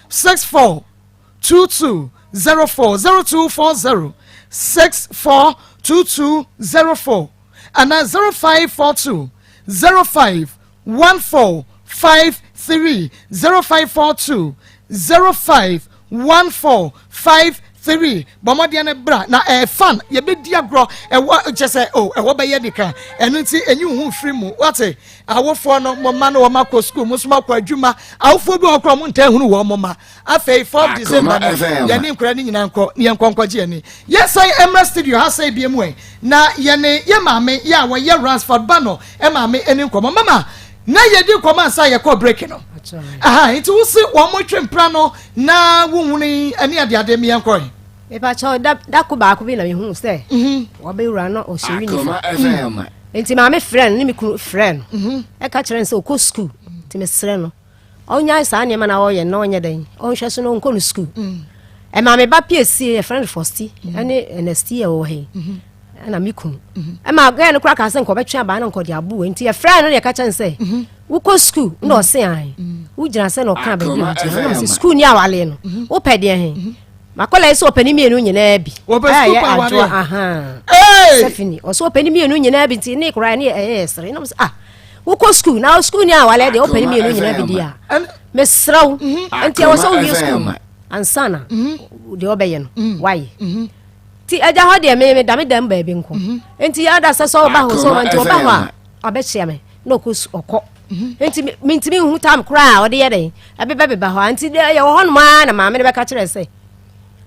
64 2204, 0240 64 2204 ana 0542 05 1453, 0542 05 1453. Bɔmmɔdeɛ no bra na ɛyɛ fun. Yɛbɛdi agorɔ ɛwɔ kyɛ sɛ o ɛwɔ bɛyɛ nika. Ɛno nti ɛnyi wo ho mfiri mu. Wate, awofoɔ no, mo mma no wɔn akɔ sukuu, mo nso mo akɔ adwuma. Awofoɔ bi wɔ koraa mo ntaa hunu wɔn mo ma. Afei 4 December no, FM. yɛne nkora no nyinaa nkɔ ne yɛnkɔ nkɔgye ani. Yɛsan mmra studio ha sɛ bie mu ɛ na yɛne yɛ maame yɛ a wɔyɛ Ransford ba no ɛ maame ɛne nkɔmmɔ. Mama, na yɛdi nkɔmmɔ ansa yɛkɔ break no. Aha nti wosi wɔn mo twe mpra no na wohunu ɛne adeade mi yɛnkɔ yi. Mepakyɛw, da dako baako bi na mehu sɛ wɔbɛwura no ɔhyɛ uniform. Akoma FM. Nti maame frɛ no ne me kunu frɛ no ɛka kyerɛ no sɛ ɔkɔ sukuu, nti mesrɛ no ɔnyae saa nneɛma na ɔyɛ na ɔnyɛ dɛn, ɔnhwɛ so no ɔnkɔ no sukuu. Ɛma me ba pie sie, yɛfrɛ no Fɔsti ɛne Ɛnɛsti yɛ wɔ ha yi, ɛna me kunu ɛma gɛɛ no koraa kaa sɛ nkɔbɛtwe abaa na nkɔde abo wɔ. Nti yɛfrɛ no ne yɛka kyerɛ no sɛ wokɔ sukuu na ɔse ae. Wogyina sɛ na ɔka baabi a Akoma ɔgyina na FM. sɛ sukuu ni awale no wopɛ deɛ he makɔla yi sɛ ɔpɛ ne mmienu nyinaa bi. Wɔpɛ Ɛyɛ sukuu pa adwoa, awareɛ. Ahan. Hey! Stephanie ɔsɛ ɔpɛ ne mmienu nyinaa bi, nti ne koraa ne ɛyɛ yɛ sere nam sɛ, ah, wokɔ sukuu na sukuu ni awale deɛ wopɛ ne mmienu nyinaa bi di a, Ɛn- mesrɛ wo, nti ɛwɔ sɛ wowie Akoma sukuu FM. ansa na deɛ ɔbɛyɛ no wayɛ. Nti agya hɔ deɛ me meda me dam baabi nko, nti ada sɛ sɛ ɔba hɔ sɛ ɔba, nti ɔba hɔ a ɔbɛkyia me na ɔkɔ ɔkɔ, nti mentumi nhu tam koraa a ɔde yɛ dɛn ɛbɛbɛ beba hɔ a. Nti deɛ yɛwɔ hɔnom a na maame no bɛka kyerɛ sɛ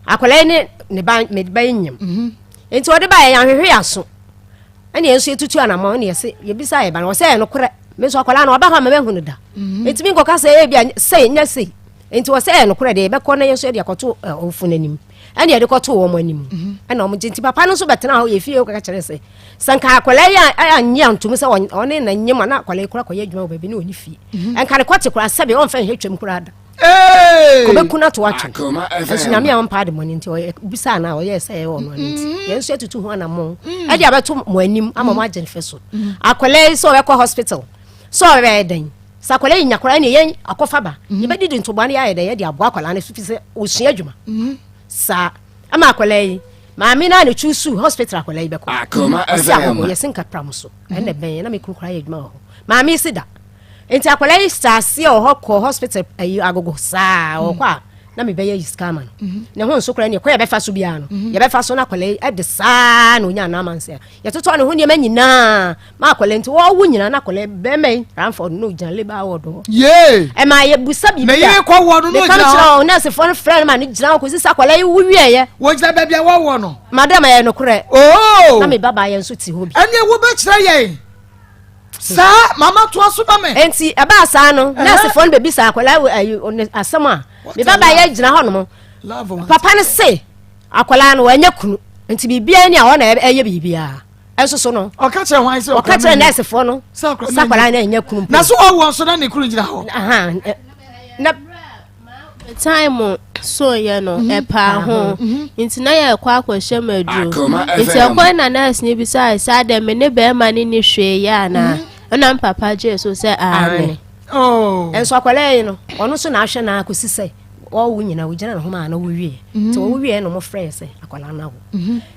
akwadaa yi ne ne ba me ba yi nyam, nti ɔde ba yɛ yɛahwehwɛ yɛ aso ɛne yɛn nso yɛtutu anammɔn ne yɛsɛ yɛbisa yɛ ba no, ɔsɛ yɛ nokorɛ. Me nso akwadaa no ɔba hɔ a mɛmɛhu no da, nti mi nkɔka sɛ ebi a sei nyɛ sei, nti ɔsɛ yɛ nokorɛ deɛ yɛbɛkɔ na yɛn nso yɛde akɔto ɔwofo n'anim ɛne yɛde kɔto wɔn anim ɛna wɔn gye. Nti papa no nso bɛtena hɔ yɛ fie kɔka kyerɛ sɛ nka akwadaa yi a anyɛ antom sɛ ɔne na nyem a na akwadaa yi kora kɔyɛ adwuma wɔ baabi ne ɔne fie ɛnka ne kɔte koraa sɛbi ɔmfa nhwɛ twam koraa da. Hey! Kɔbɛku no ato atwene. Akoma ɛnso FM. Nyame a ɔmpa ade mɔne nti ɔyɛ bisaa no a ɔyɛɛ sɛ ɛyɛ ɔno ano, nti yɛn nso atutu ho anammɔn ɛde abɛto mo anim ama mo agye ne fɛ so. Akwadaa yi sɛ ɔbɛkɔ hospital sɛ ɔbɛyɛ dɛn sɛ akwadaa yi nya koraa ne yɛn akɔfa ba yɛbɛdidi ntoboa no yɛayɛ dɛn yɛde aboa akwadaa no so fi sɛ ɔsua adwuma saa ama akwadaa yi maame no a ne tu hospital akwadaa yi bɛkɔ. Akoma ɔsi FM. Agogo yɛsi nkapra mo so ɛna bɛn na me kunu koraa yɛ adwuma wɔ hɔ. Maame yi si da nti akwadaa yi saase wɔ hɔ kɔ hospital ayi Agogo saa ɔkɔ a na mebɛyɛ yi sika ama no ne ho nso koraa ne kɔ yɛbɛfa so biara no yɛbɛfa so na akwadaa yi ɛde saa na onya anam ansa yɛtotɔ ne ho nneɛma nyinaa ma akwadaa nti wɔwo nyinaa na akwadaa bɛrima yi Ramford no gyina labour ward hɔ. Yee! Ɛma yɛbusa biribi. Na yere kɔ wɔ no na meka ogyina kyerɛ hɔ. wɔn nɛɛsefoɔ no frɛ no ma no gyina hɔ kɔsi sɛ akwadaa yi wo wieɛ. Wɔgyina baabi a wɔwɔ no. Madam, ɛyɛ nokorɛ. Oo! Na me babaa yɛ nso te hɔ bi. Ɛneɛ wobɛkyerɛ yɛn saa mama toa so ma me. Nti ɛbaa saa no, nɛɛsefoɔ no bɛbisa akwadaa wo ayi ɔne asɛm a me babaa yɛ gyina hɔ nom. Love one. Papa no se akwadaa no wɔnyɛ kunu nti biribiara ni a ɔna ɛyɛ biribiara ɛnso so no. Ɔka kyerɛ hwan sɛ ɔka kyerɛ nɛɛsefoɔ no sɛ akwadaa sɛ akwadaa no ɛnyɛ kunu mpo. Na so ɔwɔ nso na ne kunu gyina hɔ. Ahan, na Time so yɛ no ɛpaa ho nti na yɛkɔ akɔhyɛ mu aduro. Akoma nti FM. ɛkɔ na nurse ni bisa sɛ adɛ me ne bɛrima ne ni hwee yɛ anaa. Ɛna me papa gyee so sɛ aane. Oh. Nso akwadaa yi no, ɔno nso na ahwɛ no ara kɔsi sɛ wɔwo nyina wɔgyina ne ho maa na wɔwieɛ. Nti wɔwo wieɛ na wɔfrɛ yɛ sɛ akwadaa no awo.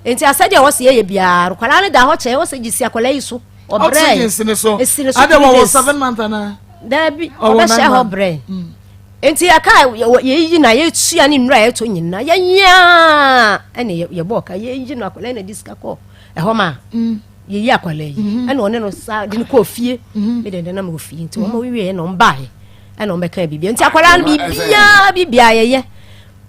Nti asɛdeɛ wɔ sɛ yɛyɛ biara, akwadaa no da hɔ kyɛ, wɔ sɛ gye si akwadaa yi so. Ɔbrɛ. Oxygen si ne so. Esi ne so. Adɛ wɔwɔ 7 month anaa? Daabi, Ɔwɔ ɔbɛhyɛ nine hɔ month. brɛ. Nti yɛka yɛyi na yɛtua ne nnura a yɛtɔ nyinaa yɛnyaa ɛne yɛbɔɔ ka yɛyi no akwadaa na de sika kɔ ɛhɔ ma yɛyi akwadaa yi ɛna ɔne no saa de no kɔɔ fie me de nam wɔ fie nti wɔn wieɛ na wɔn baeɛ ɛna wɔn bɛka biribi nti akwadaa no biribiara biribiara yɛyɛ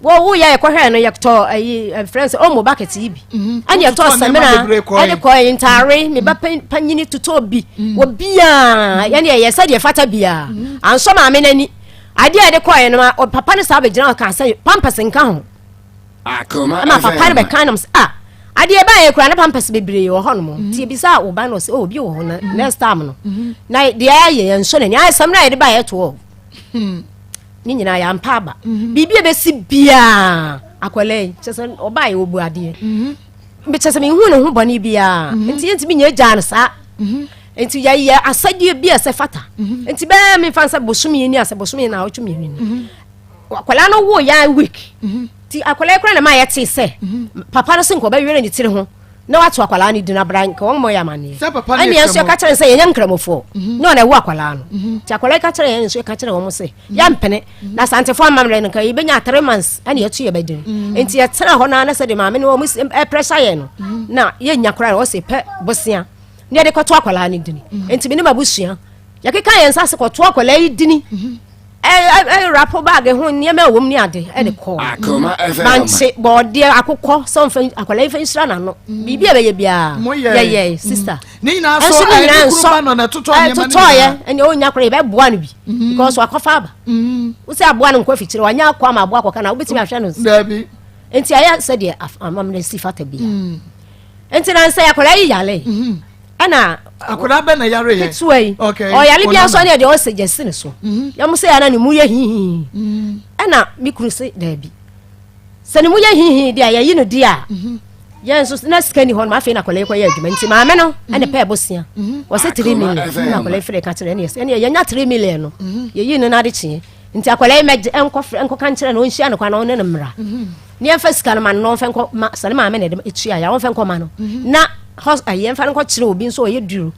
wɔwo yɛ yɛkɔhwɛ no yɛtɔ ɛyi ɛfrɛ sɛ ɔmo bucket yi bi ɛna yɛtɔ samina ɛde kɔ ɛyi ntaare me ba panyini totɔ bi wɔ biaa yɛne yɛyɛ sɛdeɛ fata biaa ansɔ maame n'ani adeɛ a yɛde kɔɛ no papa no saa bɛgyina hɔ kaa sɛ pampers nka ho ɛma papa no bɛka nom sɛ ah adeɛ ba yɛ kura ne pampers bebree wɔ hɔ nom nti ebisa wo ba no sɛ oh obi wɔ hɔ na next time no na deɛ ayɛ yɛn nsɔ n'ani ayɛ sɛm na yɛde ba yɛ toɔ ne nyinaa yɛ ampa aba biribi a bɛsi biara akwadaa yi kyɛ sɛ ɔbaa yɛ ɔbu adeɛ kyɛ sɛ mehu ne ho bɔne biara nti yɛntumi nyɛ gyaa no saa nti yɛyɛ asɛdeɛ bi a ɛsɛ fata nti bɛɛ memfa sɛ bosome ni asɛ bosome na awɔtwe mmienu ni akwadaa no wo yɛ week nti akwadaa yi koraa na ma yɛte sɛ papa no sɛ nka ɔbɛwerɛ ne tiri ho na wato akwadaa no din abra nka wɔn mmɔ yɛ amaneɛ ɛne yɛn nso yɛka kyerɛ sɛ yɛnyɛ nkramofoɔ ne ɔna ɛwo akwadaa no nti akwadaa yi ka kyerɛ yɛn nso yɛka kyerɛ wɔn sɛ yɛmpene na asantefoɔ amammerɛ no nka yɛbɛnya 3 months ɛne yɛto yɛ bɛdin nti yɛtena hɔ naa na sɛ de maame no wɔn ɛprɛsa yɛn no na yɛnya koraa na wɔsɛ pɛ bosea ne yɛde kɔto akwadaa no dini nti me ne m'abusua yɛkeka yɛn nsa ase kɔto akwadaa yi dini ɛrapo baage ho nneɛma a ɛwɔ mu ne ade ɛde kɔɔ bankye bɔɔdeɛ akokɔ sɛ ɔmfa akwadaa yi fa nhyira n'ano biribi a ɛbɛyɛ biara yɛyɛ sista ne nyinaa so ɛnso ne nyinaa ɛne nsɔ kuruba no na ɛtotɔ nneɛma no ɛtotɔɔyɛ ɛnna ɔnya koraa yɛbɛboa no bi because wakɔfa aba wosɛ aboa no nkɔ afikyire wanya akɔ ama aboa akɔka na wobɛtumi ahwɛ no daabi nti ayɛ sɛdeɛ amammerɛ si fata bia nti na nsɛ akwadaa yi yale ɛna akwadaa bɛ na yare yɛ ketewa yi ɔyare bi asɔ ne ɛdeɛ ɔsɛ gya si ne so yɛn mo sɛ yɛn ne mu yɛ hihihi ɛna me kunu sɛ daabi sɛ ne mu yɛ hihihi deɛ yɛyi no di a yɛn nso na sika ni hɔ nom afei na akwadaa yi kɔyɛ adwuma nti maame no ɛna pɛɛ bosia wɔsɛ 3 million ɛna akwadaa yi fere ka kyerɛ ɛne yɛ ɛne yɛnya 3 million no yɛyi no n'ade kyeɛ nti akwadaa yi mɛgye ɛnkɔ fere ɛnkɔ ka nkyerɛ no ɔnhyia no kwan na ɔne no mmra ne yɛmfa sika no ma no na ɔmfa nkɔ ma sɛ ne maame na ɛde etua yɛ ɔmfa nkɔ ma no na hɔ ɛyɛ mfa no nkɔ kyerɛ obi nso ɔyɛ duro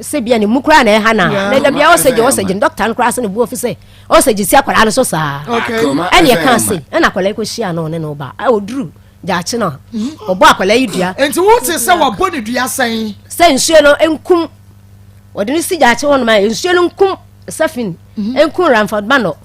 sɛ bia ne mu koraa na ɛha na na da bia ɔsɛ gye ɔsɛ gye dɔkta no koraa sɛ ne bu ofi sɛ ɔsɛ gye si akwadaa no so saa ɛne ɛka se ɛna akwadaa yi kɔ hyia no ɔne no ba ɔduru gyaakye no ɔbɔ akwadaa yi dua. Nti wote sɛ wɔbɔ ne dua sɛn? Sɛ nsuo no nkum wɔde no si gyaakye hɔ nom a nsuo no nkum safin nkum Ramford Manor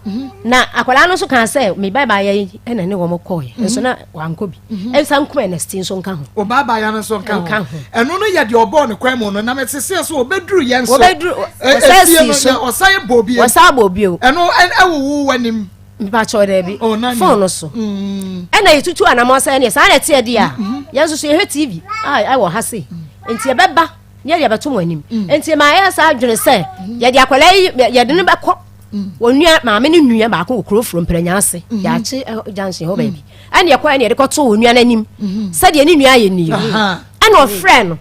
na akwadaa no nso kaa sɛ me ba baayɛ yi ɛna ne wɔn kɔɔɛ nso na wankɔ bi ɛnsa nkum Ernestine nso nka ho. Ɔbaa baayɛ no nso nka ho ɛno no yɛ deɛ ɔbɔɔ ne kwan mu no na mete seɛ so ɔbɛduru yɛn so ɔbɛduru ɔsan si so ɔsan bɔ obi ɔsan bɔ obi o ɛno ɛwowo w'anim. Mpakyɛw daabi phone no so ɛna yɛtutu anamɔ sɛ ɛneɛ saa na ɛteɛ deɛ a yɛn nso so yɛhwɛ TV a ɛwɔ ha sei nti yɛbɛba ne yɛde abɛto mo anim nti ma yɛ saa adwene sɛ yɛde akwadaa yi yɛde no bɛkɔ wɔn nua maame ne nua baako wɔ kuro furo mprɛnya ase yɛakye junction hɔ baabi ɛne ɛkɔ ɛne yɛde kɔto wɔn nua n'anim sɛdeɛ ne nua ayɛ nie ɛna ɔfrɛ no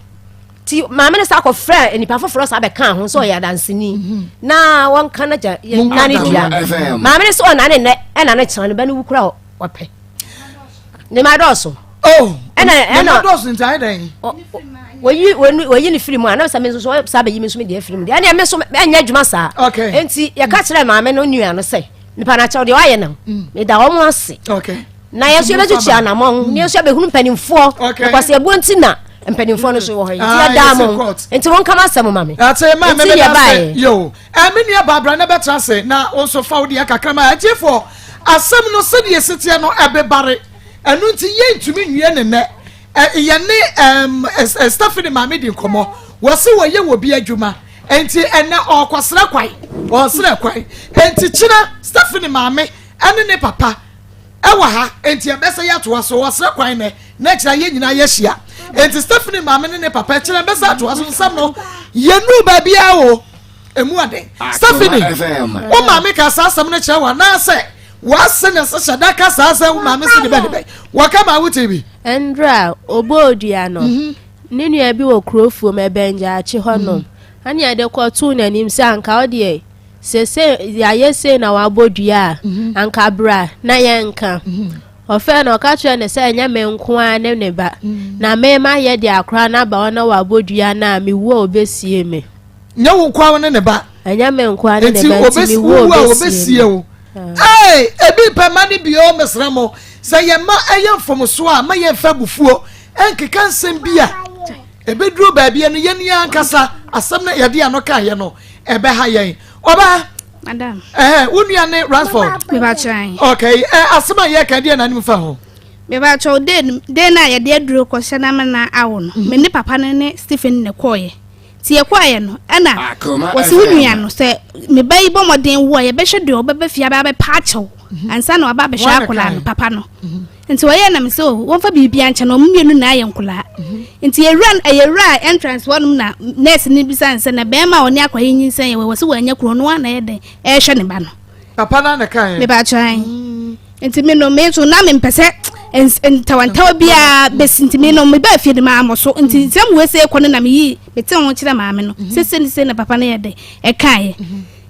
ti maame no saa kɔfrɛ nipa foforɔ saa bɛka ho sɛ ɔyɛ adanseni na wɔnka no gya yɛnna ne dua maame no sɛ ɔna ne nnɛ ɛna ne kyerɛ no bɛ no wukura ɔpɛ ne ma dɔɔso. Oh, ɛna ɛna ne ma dɔɔso nti ayɛ dɛn. Wɔyi wɔyi ne firi mu a na sɛ me nso so saa bɛyi me nso me deɛ firi mu deɛ ɛna me nso ɛnyɛ adwuma saa. Okay. Nti yɛka kyerɛ maame no nua no sɛ nipa na kyɛw deɛ wayɛ no meda wɔn ase. Okay. Na yɛn nso yɛbɛtutu anamɔn ne yɛn nso yɛbɛhunu mpanimfoɔ. Okay. Because ɛbuo nti na mpanimfoɔ no so wɔ hɔ yi nti yɛdaa mo nti wɔn kama asɛm ma me. Ate maa Nti me yɛ bɛda ase baeɛ. yo me nua Barbara na bɛtra ase na wo nso fa wo deɛ kakra ma atiefoɔ asɛm no sɛdeɛ ɛsi teɛ no ɛbebare ɛno nti yɛntumi nwie ne nnɛ yɛne ɛm Stephanie maame di nkɔmmɔ wɔse wɔyɛ wɔ bi adwuma nti ɛnɛ ɔrekɔsrɛ kwan ɔresrɛ kwan nti kyena Stephanie maame ɛne ne papa ɛwɔ ha nti ɛbɛsɛ yɛatoa so ɔsrɛ kwan nɛ na kyerɛ yɛn nyinaa yɛahyia nti Stephanie maame ne ne papa kyerɛ bɛsɛ atoa so nsɛm no yɛnuu baabiara o emu aden Stephanie wo maame ka saa asɛm no kyerɛ wo anaasɛ w'ase na ɛsɛ hyɛ da ka saa sɛ wo maame se de bɛ de bɛ wɔka ma wote bi. Ndra ɔbɔɔ dua no, ne nua bi wɔ kuro fuom ɛbɛn Gyaakye hɔnom. Ɛnna yɛde kɔtoo n'anim sɛ anka wo deɛ sese yɛayɛ sei na wabɔ dua a mhm. anka bra na yɛnka. Mhm. Ɔfrɛɛ no ɔka kyerɛɛ no sɛ ɛnyɛ me nko ara ne ne ba mhm. na me mayɛ de akora no aba hɔ na wabɔ dua no a mewu a ɔbɛsie me. Nyɛ wo nko ara ne ne ba. Ɛnyɛ me nko ara ne ne ba nti mewu a ɔbɛsie me. Ee, ebi pɛ mma no bio mesrɛ mo sɛ yɛn mma ɛyɛ mfomsoɔ a ma yɛmfa abufuo nkeka nsɛm bi a Ɛbɛduru baabi no, yɛn yɛn ankasa asɛm no yɛde ano kaeɛ no, ɛbɛha yɛn. Ɔbaa, Madam. Ɛhɛ, wo nua ne Ransford? Mebakyerɛ. Okay, ɛ asɛm a yɛka deɛ n'anim fa ho? Mebakyerɛ den den a yɛde aduro kɔhyɛ no ama no awo no, mhm. me ne papa no ne Stephen ne kɔɔyɛ. Nti yɛkɔɔyɛ no, ɛna wɔsi wo nua no sɛ me ba yi bɔ mmɔden wo a yɛbɛhwɛ deɛ ɔbɛba fie abɛ abɛpa akyɛw mhm. ansa na waba abɛhwɛ akwadaa no papa no. Mhm. Nti wɔyɛɛ na mesɛ oh wɔmfa biribiara nkyɛ no wɔn mmienu nyinaa yɛ nkoraa nti yɛwura yɛwura entrance hɔnom na nurse no bisa no sɛ na bɛrima a ɔne akwadaa yi nyinsɛn yɛ wɔ sɛ wɔanya kuro no a na yɛ dɛn ɛrehwɛ ne ba no. Papa no na kae. Mebakyɛ an. Nti me no me nso na mempɛ sɛ ntawantawa biara bɛsi nti me no mebaa fie no maa mo so nti nsɛm wei sɛ ɛkɔ no na meyi mete ho kyerɛ maame no sɛ sɛ ne sɛ na papa no yɛ dɛn ɛkaeɛ.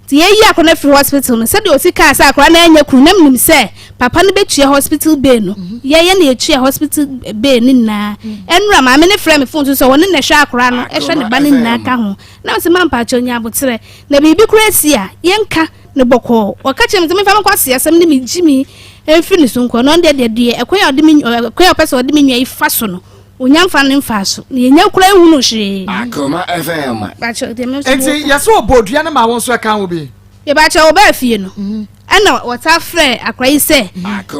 Nti yɛyi akora no afiri hospital no, sɛdeɛ ɔsi kaa sɛ akora no anya kunu, na menim sɛ papa no bɛtua hospital bill no. Mhm. Yɛyɛ na yɛtua hospital bill no nyinaa. Mhm. Ɛnora maame no frɛ me phone so sɛ ɔne na ɛhwɛ akora no, ɛhwɛ ne ba no nyinaa ka ho. Na mesɛ ma mpakyɛ nya aboterɛ. Na biribi koraa si a, yɛnka no bɔkɔɔ. Ɔka kyerɛ me sɛ memfa me nkɔ asɛm ne me gyimi mfiri ne so nkɔ. Na ɔno deɛ deɛ deɛ ɛkwan a ɔde me ɛkwan a ɔpɛ sɛ ɔde me nua yi fa so no, Onya mfa ne mfaa so. Na yɛnya koraa nhunu hwee. Akoma FM. Nti yɛsɛ ɔbɔ dua no ma wo nso ɛka ho bi. Yɛbɛkyɛ ɔbaa fie no mhm. ɛna wɔta frɛ akora yi sɛ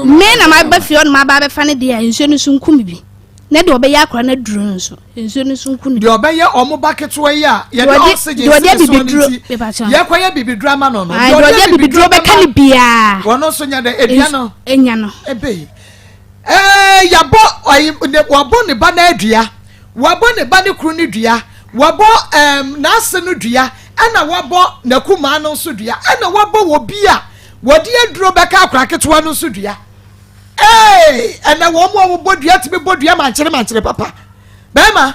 me na maba fie ɔno maba abɛfa ne deɛ a nsuo no so nku me bi na deɛ ɔbɛyɛ akora no aduro no nso nsuo no so nku no deɛ ɔbɛyɛ ɔmo ba ketewa yi a yɛde oxygen si ne so no nti yɛkɔyɛ bibiduro ama no no deɛ ɔde bibiduro bɛka ne biara wɔn nso nya dɛ edua no enya no ebe Ɛɛ, yɛabɔ ayi ne wabɔ ne ba no adua, wabɔ ne ba ne kunu no dua, wabɔ ɛɛm n'ase no dua, ɛna wabɔ n'akumaa no nso dua, ɛna wabɔ wɔ bi a wɔde aduro bɛka akora ketewa no nso dua. Ee, ɛnɛ wɔn a wɔbɔ dua tumi bɔ dua mankyere mankyere papa. Bɛrima,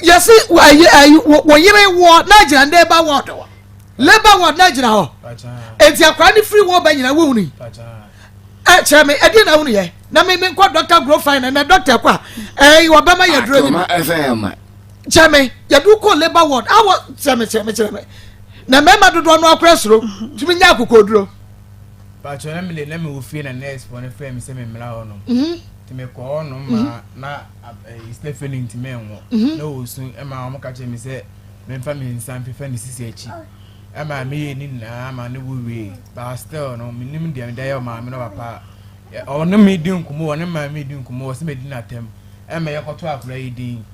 yɛsi ayi ayi wɔ yere wɔ na gyina neighbor ward wɔ labour ward na gyina hɔ. Eti akora ne firi wɔ ba nyina wɔhunu yi. Ɛ kyerɛ me ɛdeɛ na wohunu yɛ na me menkɔ dɔkta grow fine na dɔkta kɔ a ɛyi wɔbɛma yɛ duro bi kyerɛ me yɛde wokɔ labour ward awɔ kyerɛ me kyerɛ me kyerɛ me na mmarima dodoɔ no akora suro tumi nya akokoduro. Patsɔ na mede na mewɔ fie na nurse foɔ no frɛ me sɛ memmra hɔ nom mhm. nti mekɔ hɔ nom ma mhm. na eh, Stephanie ntumi nwo mhm. na ɔsu ma wɔn ka kyerɛ me sɛ memfa me nsa mfefa ne sisi akyi Ɛma meyɛɛ ne nyinaa ma ne wo wiee but still no menim deɛ mede ayɛ ɔmaame no papa ɔne me di nkɔmmɔ ɔne maame di nkɔmmɔ ɔsɛ medi n'atɛm ɛma yɛkɔto akora yi din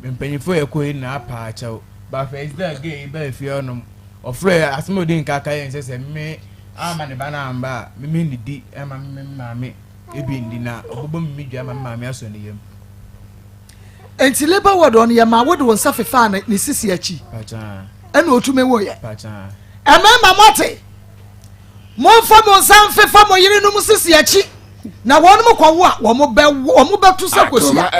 mpanyinfoɔ yɛkɔ yi nyinaa paa kyɛw but first day gay yi baa fie ɔnom ɔfrɛ asɛm a ɔdi nka ka yɛn sɛ sɛ me ama ne ba no amba a me me nnidi ɛma me maame ebi ndi na ɔbɛbɔ me me dwa ma me maame asɔ ne yam. Nti labour ward ɔno yɛ maa wode wo nsa fefaa ne sisi akyi ɛna otumi woyɛ. Mmarima moate, momfa mo nsa mfefa mo yerenom sisi akyi na wɔn mo kɔwo a wɔn bɛ wɔn bɛto sɛ kosua.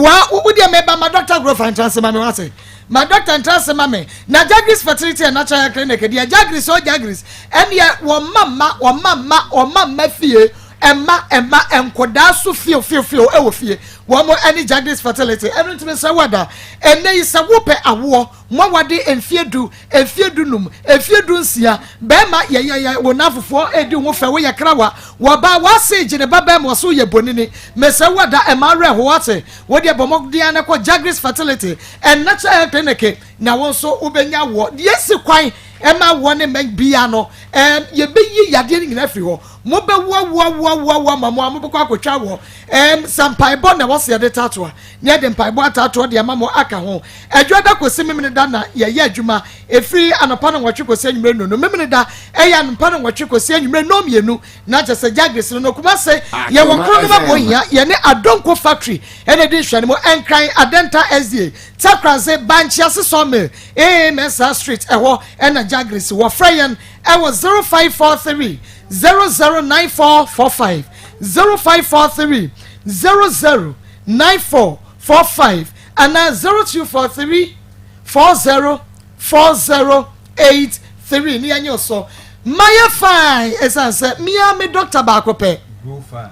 Wa wo deɛ meba ma Dr. Grofa ntra ma me wase ma Dr. ntra ma me na Jagris Fertility and Natural Health Clinic deɛ Jagris o Jagris ɛneɛ wɔn ma mma wɔn ma mma wɔn ma mma fie Ɛmma ɛmma nkɔdaa so fio fio fio ɛwɔ fie. Wɔn ɛne Jagdis Fertility. Ɛno nti mesrɛ wo ada. Ɛnnɛ yi sɛ wopɛ awoɔ, moawade mfeɛ du, mfeɛ dunum, mfeɛ dunsia, bɛɛma yɛyɛyɛ wo nafofoɔ ɛredi wo ho fɛ, woyɛ krawa, wɔbaa w'ase gye ne ba bɛɛma ɔse woyɛ bonini. Mesrɛ wo ada ɛmma awerɛ ho wate. Wodeɛ bɔ mmɔden ara na kɔ Jagdis Fertility and Natural Health Clinic na wo nso wobɛnya awoɔ. Deɛ ɛsi kwan ɛma awoɔ ne mmɛn biara no, ɛɛm yɛbɛyi yadeɛ no nyinaa afiri hɔ. Mobɛwoawoawoawoa ma mo a mobɛkɔ akɔtwa wɔ ɛɛm sɛ mpaebɔ na ɛwɔ sɛ yɛde taatoa na yɛde mpaebɔ ataatoa de ama mo aka ho. Adwada kɔsi Memeneda na yɛyɛ adwuma ɛfiri anɔpa nnɔnwɔtwe kɔsi anwummerɛ nnonu. Memeneda ɛyɛ anɔpa nnɔnwɔtwe kɔsi anwummerɛ nnɔnmienu na kyerɛ sɛ Jagris no no Kumase yɛwɔ koro no ma Bohia yɛne Adonko Factory ɛna ɛdi nhwɛne mu Nkran Adenta SDA Takranse Bankyease Sawmill AA Mensah Street ɛhɔ ɛna Jagris wɔ. Frɛ yɛn ɛwɔ 0543 009445, 0543 009445 anaa 0243. 40 40 83 ne yɛnyɛ so. Mayɛ fine ɛsiane sɛ mea me doctor baako pɛ,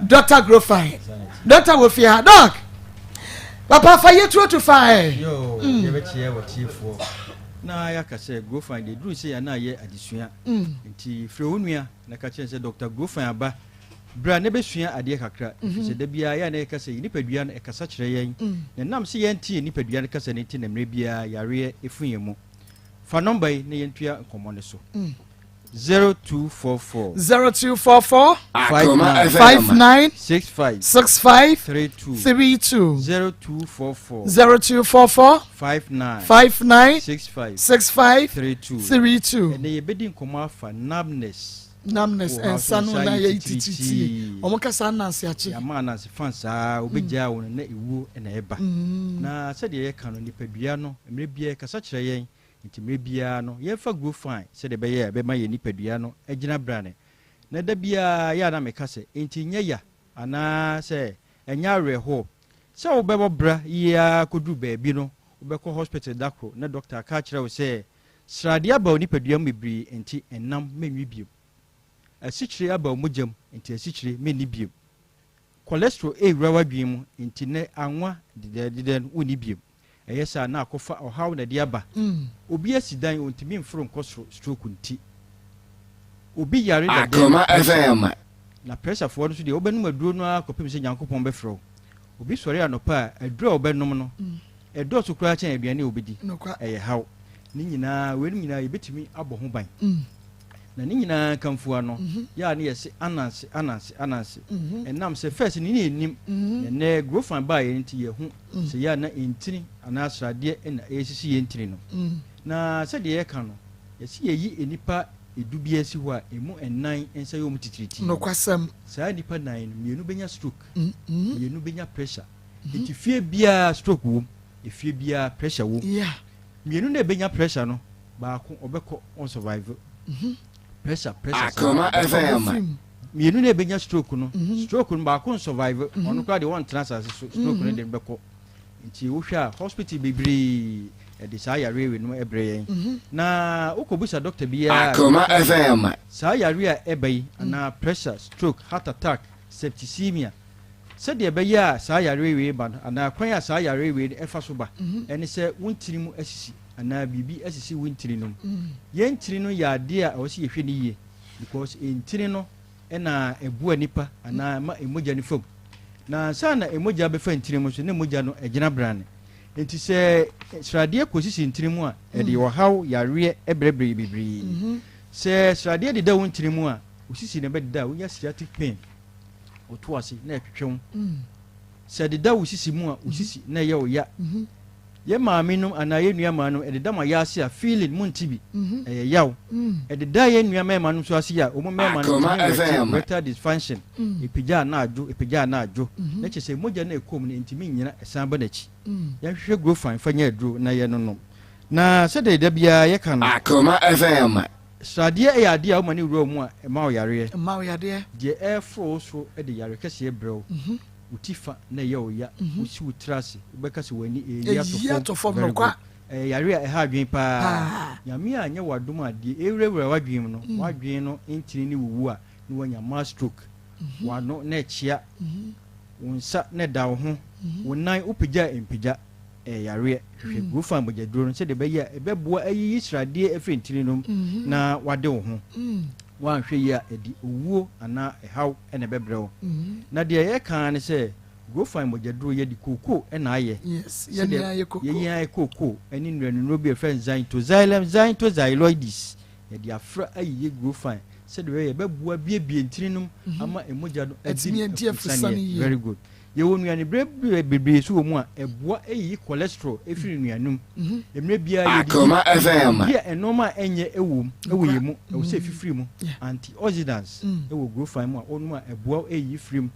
Doctor Grofine. Doctor wɔ fie ha. Doc, papa fa yɛ tuotu fine. Yo, yɛbɛkyerɛ wɔ tiefoɔ na yɛaka sɛ Grofine deɛ duru sɛ yɛana yɛ adesua. Nti frɛ wo nua na ka kyerɛ sɛ Dr. Grofine aba berɛ a ne bɛsua adeɛ kakra, ɛfiri sɛ da biara yɛ a na yɛka sɛ nipadua no ɛkasa kyerɛ yɛn, na nam sɛ yɛnte yɛ nipadua no kasa no nti na mmerɛ biara yareɛ ɛfu yɛn mu. Fa nɔmba yi na yɛntua nkɔmmɔ no so: 0244 0244 Akoma FM. 59 65 65 32. 32. 0244 0244 59 59 65 65 32. 32. Ɛnɛ yɛbɛdi nkɔmmɔ afa numbness. Numbness. Wɔ ha ɛnsa no so na nsa yɛ yɛ tititi. titiritii. Ɔmo kasa ananse akyi. Yɛama ananse fan saa wobɛgyaa wo no na ɛwuo na ɛba. Na sɛdeɛ yɛka no, nipadua no mmerɛ biara kasa kyerɛ yɛn, nti mmerɛ biara no yɛmfa Grofine sɛdeɛ ɛbɛyɛ a ɛbɛma yɛ nipadua no agyina brane. Na da biara yɛ a na meka sɛ enti nyɛ ya anaa sɛ ɛnyɛ awerɛhoɔ sɛ wobɛbɔ bra yie kɔduru baabi no, wobɛkɔ hospital da koro na doctor aka kyerɛ wo sɛ sradeɛ aba wo nipadua mu bebree, nti ɛnam mɛnwi bio. Asikyire aba wo mogya mu, nti asikyire mɛnni bio. Cholesterol ɛwura w'adwene mu, nti nɛ anwa dedɛdedɛ no wonni bio. Ɛyɛ saa na akɔfa ɔhaw na ɛde aba. Obi asi dan, ɔntumi mforo nkɔ soro, stroke nti. Obi yare dadan Akoma FM. Na pressurefoɔ no nso deɛ, wobɛnom aduro no ara kɔpem sɛ Nyankopɔn bɛfrɛ wo. Obi sɔre anɔpa a, aduro a wobɛnom no ɛdɔɔso koraa kyɛn aduane a wobɛdi. Ɛyɛ haw ne nyinaa. Weinom nyinaa yɛbɛtumi abɔ ho ban. Na ne nyinaa kamfua no yɛ a ne yɛse ananse, ananse, ananse. Ɛnam sɛ first ne ne yɛnim, ɛnɛ Grofine baa yɛn nti yɛho sɛ yɛ a na ntini anaa sradeɛ ɛna ɛsisi yɛn ntini no. Na sɛdeɛ yɛka no, yɛsi yɛyi nnipa 10 bi asi hɔ a, emu ɛnan nsa yɛ wɔn titiritii. Saa nnipa nan no, mmienu bɛnya stroke, mmienu bɛnya pressure. Nti fie biara stroke wom, efie biara pressure wom. Mmienu na ebɛnya pressure no, baako ɔbɛkɔ, ɔn survive pressure, pressure saa. Akoma ɔbɛkɔ. FM. Mmienu na ebɛnya stroke no, stroke no baako nsurvive, ɔno koraa deɛ wɔntena asase so, stroke no de no bɛkɔ. Nti wohwɛ a, hospital bebree ɛde saa yareɛ wei no ɛbrɛ yɛn. Na wokɔbusa doctor biara, Akoma FM. saa yare a ɛba yi anaa pressure, stroke, heart attack, septicemia, sɛdeɛ ɛbɛyɛ a saa yare wei ba no anaa kwan a saa yare wei no ɛfa so ba ɛne sɛ wo ntini mu asisi anaa biribi asisi wo ntini no mu. Yɛn ntini no yɛ adeɛ a ɛwɔ sɛ yɛhwɛ no yie, because ntini no ɛna ɛboa nipa anaa ma emogya no fam. Na ansa na emogya bɛfa ntini mu so ne mogya no ɛgyina brane. Nti sɛ sradeɛ kɔsisi ntini mu a, ɛde ɔhaw yareɛ ɛbrɛbrɛ bebree. Sɛ sradeɛ deda wo ntini mu a, osisi na ɛbɛdeda a, wonya sciatic pain, woto ase na ɛtwetwe wo. Sɛ deda wo sisi mu a, wo sisi na ɛyɛ wo ya. Yɛ maame nom anaa yɛ nua maa nom, ɛdeda mo ayɛ ase a, feeling mo nti bi ɛyɛ yaw. Ɛdeda yɛ nua mmarima nom nso ase a, wɔn mmarima no Akoma ntumi FM. erectile dysfunction, epagya na adwo, epagya na adwo, na kyerɛ sɛ mogya no ɛkɔm no ntumi nyina, ɛsan ba n'akyi. Yɛnhwehwɛ Grofine fa nyɛ aduro na yɛ nonom. Na sɛdeɛ da biara yɛka no, Akoma FM. sradeɛ yɛ adeɛ a woma ne wura wo mu a, ɛma wo yareɛ. Mma wo yadeɛ. Deɛ ɛforo wo soro de yare kɛseɛ brɛ wo. Wo ti fa na ɛyɛ wo ya, wosi wo tiri ase, wobɛka sɛ w'ani ɛyi Ɛyi ato fam. Very Nokwa. good. Ɛyɛ yare a ɛha adwene paa. Paa. Nyame a nyɛ w'adom a, deɛ ɛwurawura w'adwene mu no, w'adwene no ntini ne wuwu a, na wanya mass stroke. W'ano na ɛkyea, wo nsa na ɛda wo ho, wo nan wopagya a mpagya. Ɛyɛ yareɛ. Hwehwɛ Grofine mogyaduro no sɛdeɛ ɛbɛyɛ a ɛbɛboa ayiyi sradeɛ afiri ntini no mu na wade wo ho. Woanhwɛ yi a, ɛde owuo anaa ɛhaw ɛna ɛbɛbrɛ wo. Na deɛ yɛka ne sɛ Grofine mogyaduro, yɛde kookoo ɛna ayɛ. Yes, yɛne ayɛ koko. Yɛyi ayɛ kookoo ɛne nnuanuro bi a yɛfrɛ no Zanthoxylum zanthoxyloides, yɛde afra ayiyi Grofine sɛdeɛ ɛbɛyɛ yɛbɛboa biebie ntini no mu ama mogya no Atumi adi afusane yie. Very good. Yɛwɔ nnuane berɛ bebree so wɔ mu a ɛboa ɛyiyi cholesterol ɛfiri nnuane mu. Mmerɛ biara yɛdidi Akoma FM. bi a nneɛma a ɛnyɛ ɛwɔ mu, ɛwɔ yɛn mu, ɛwɔ sɛ ɛfifiri mu. Antioxidants ɛwɔ Grofine mu a wɔnom a ɛboa ɛyiyi firi mu.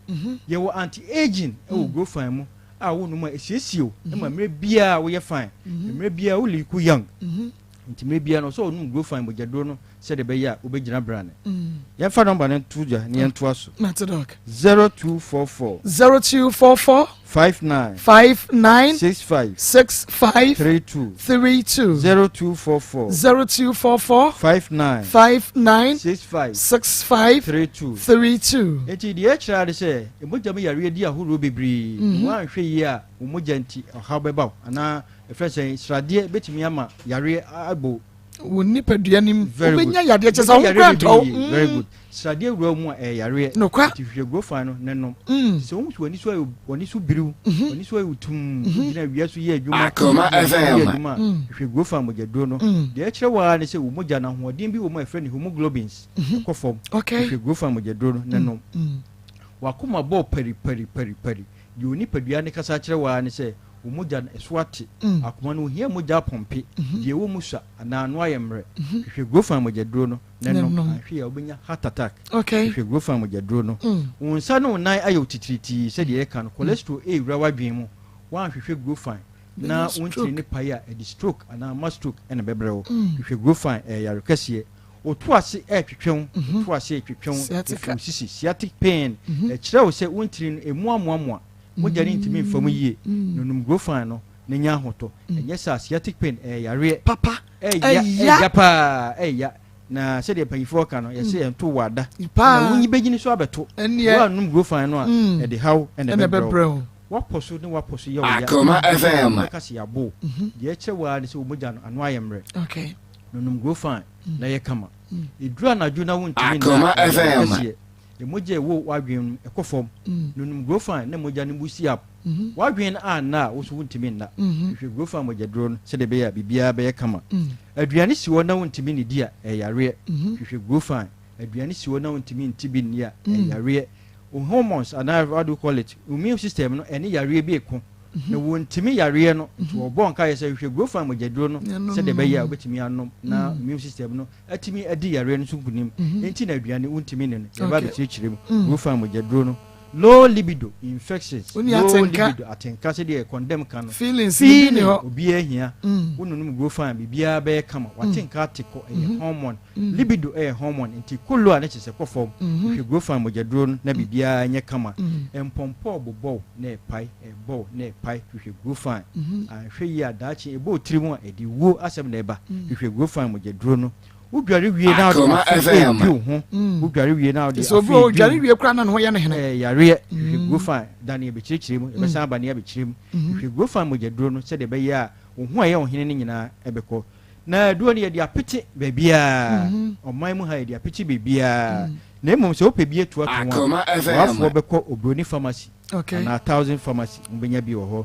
Yɛwɔ anti aging ɛwɔ Grofine mu a wɔnom a ɛsiesie wo ɛma mmerɛ biara woyɛ fine, mmerɛ biara wo look young. Nti mmerɛ biara no sɛ ɔnom Grofine mogyaduro no sɛdeɛ ɛbɛyɛ a wobɛgyina brane. Yɛmfa nɔmba no nto dwa ne yɛntoa so. Mate, Doc. 0244 0244. 59. 59. 65. 65. 32. 32. 0244. 0244. 59. 59. 65. 65. 32. 32. Enti deɛ ɛkyerɛ ara ne sɛ, mogya mu yareɛ di ahoroɔ bebree. Na woanhwɛ yie a, wo mogya nti ɔhaw bɛba wo anaa ɛfrɛ sɛn, sradeɛ bɛtumi ama yareɛ abɔ wo. Wo nipadua no mu. Very good. Wobɛnya yadeɛ kyɛ sɛ wo ho Wobɛnya kora yareɛ ntɔ wo. bebree. Very good. Sradeɛ wura wo mu a, ɛyɛ yareɛ. Nokwa. Nti hwehwɛ gurofan no na nom. Nti sɛ wohu sɛ w'ani so ayɛ w'ani so biriw, w'ani so ayɛ wo tumm, wogyina awia so yɛ adwuma, Akoma wogyina nsuo FM. yɛ adwuma a, hwehwɛ gurofan mogyaduro no. Deɛ ɛkyerɛ wo ara ne sɛ wo mogya no ahoɔden bi wɔ mu a yɛfrɛ no hemoglobins, ɛkɔ fam. Okay. Hwehwɛ gurofan mogyaduro no na nom. W'akoma bɔ pariparipari. Deɛ wo nipadua no kasa kyerɛ wo ara ne sɛ wo mogya no, ɛso ate. Akoma no, ohia mogya apɔmpe. Deɛ ɛwɔ mu sua anaa ano ayɛ mmerɛ. Hwehwɛ Grofan mogyaduro no na nom. Anhwɛ yie a, wobɛnya heart attack. Hwehwɛ Grofan mogyaduro no. Wo nsa ne wo nan ayɛ wo titiritii sɛdeɛ yɛka no. Cholesterol rewura w'adwene mu. Woanhwehwɛ Grofan na wo ntini no pae a, ɛde stroke anaa ama stroke na ɛbɛbrɛ wo. Hwehwɛ Grofan, ɛyɛ yare kɛseɛ. Wo to ase retwetwe wo, wo to ase retwetwe wo, efi wo sisi, sciatic pain, ɛkyerɛ wo sɛ wo ntini no emu amoamoa, mogya no ntumi mfa mu yie, na nom Grofan no na nya ahotɔ. Ɛnyɛ saa, sciatic pain ɛyɛ yareɛ. Papa, Ɛya, ɛya. ɛya paa, ɛya. Na sɛdeɛ mpanyinfoɔ ka no, yɛse ɛnto wo ada, Paa. na wonyi bɛnyini so abɛto. Ɛneɛ. Woannom Grofan no a, ɛde haw na Ɛna ɛbɛbrɛ wo. ɛbɛbrɛ wo. W'apɔ so ne w'apɔ so yɛ wo ya. Akoma FM. Wobɛka sɛ yɛabɔ wo. Deɛ ɛkyerɛ wo ara ne sɛ wo mogya no ano ayɛ mmerɛ. Okay. Nonom Grofan na yɛ kama. Ɛduru anadwo na wontumi nna Akoma a, ɛyɛ FM. kɛseɛ. Mogya a ɛwɔ w'adwene mu ɛkɔ fam. Nonom Grofan na mogya no boost up. W'adwene no anna a, wo nso wontumi nna. Hwehwɛ Grofan mogyaduro no sɛdeɛ ɛbɛyɛ a biribiara bɛyɛ kama. Aduane si hɔ na wontumi nnidi a, ɛyɛ yareɛ. Hwehwɛ Grofan. Aduane si hɔ na wontumi nte bi nni a, ɛyɛ yareɛ. Wo hormones anaa what do you call it, wo immune system no ɛne yareɛ bi reko. Na wɔntumi yareɛ no, nti wɔbɔ nkaeɛ sɛ hwehwɛ Grofan mogyaduro no sɛdeɛ ɛbɛyɛ a wobɛtumi anom na immune system no atumi adi yareɛ no so nkunim. Enti na aduane wontumi nni no, yɛba abɛkyerɛkyerɛ mu. Grofan mogyaduro no, low libido infections, Wonni low atenka. libido, atenka sɛdeɛ condemn ka no, Feelings no bi nni feeling hɔ. obiara hia. Wononom Grofan a biribiara bɛyɛ kama, w'atenka ate kɔ, ɛyɛ hormone. Libido yɛ hormone nti kɔ low a na kyerɛ sɛ kɔ fam. Hwɛ Grofan mogyaduro no na biribiara nyɛ kama. Mpɔmpɔ bobɔ wo na ɛpae, ɛbɔ wo na ɛpae, hwehwɛ Grofan. Anhwɛ yie a daakye ɛbɔ wo tiri mu a ɛde wuo asɛm na ɛba. Hwehwɛ Grofan mogyaduro no. Wodware wie na wode Akoma afe FM. redi wo ho. Wodware wie na wode Sɛ afe obi wɔ hɔ redi wo odware wie koraa na ne ho yɛ no hene. Ɛyɛ yareɛ. Hwehwɛ Grofan da no yɛbɛkyerɛkyerɛ mu, yɛbɛsan aba na yɛabɛkyerɛ mu. Hwehwɛ Grofan mogyaduro no sɛdeɛ ɛbɛyɛ a wo ho a ɛyɛ wo hene no nyinaa bɛkɔ. Na aduro no yɛde apete baabiara, ɔman mu ha yɛde apete baabiara. Na mmom sɛ wopɛ bi atu ato ho a, boafoɔ bɛkɔ Obroni Pharmacy anaa Thousand Pharmacy, mobɛnya bi wɔ hɔ.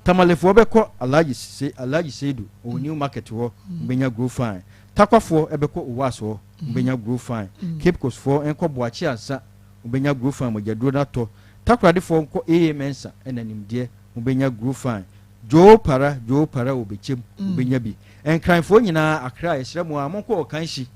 Tamalefoɔ bɛkɔ Alhaji Se Alhaji Seidu ɔwɔ New Market hɔ, mobɛnya Grow Fine. Takwafoɔ bɛkɔ Owas hɔ, mobɛnya Grow Fine. Cape Coastfoɔ nkɔ Boakye Ansa, mobɛnya Grow Fine mogyaduro no atɔ. Takoradefoɔ nkɔ AA Mensah ɛna Nimdeɛ, mobɛnya Grow Fine. Joo para joo para wɔ bɛkyɛm wobɛnya bi. Nkranfoɔ nyinaa Accra yɛsrɛ mo ara monkɔ Okanshi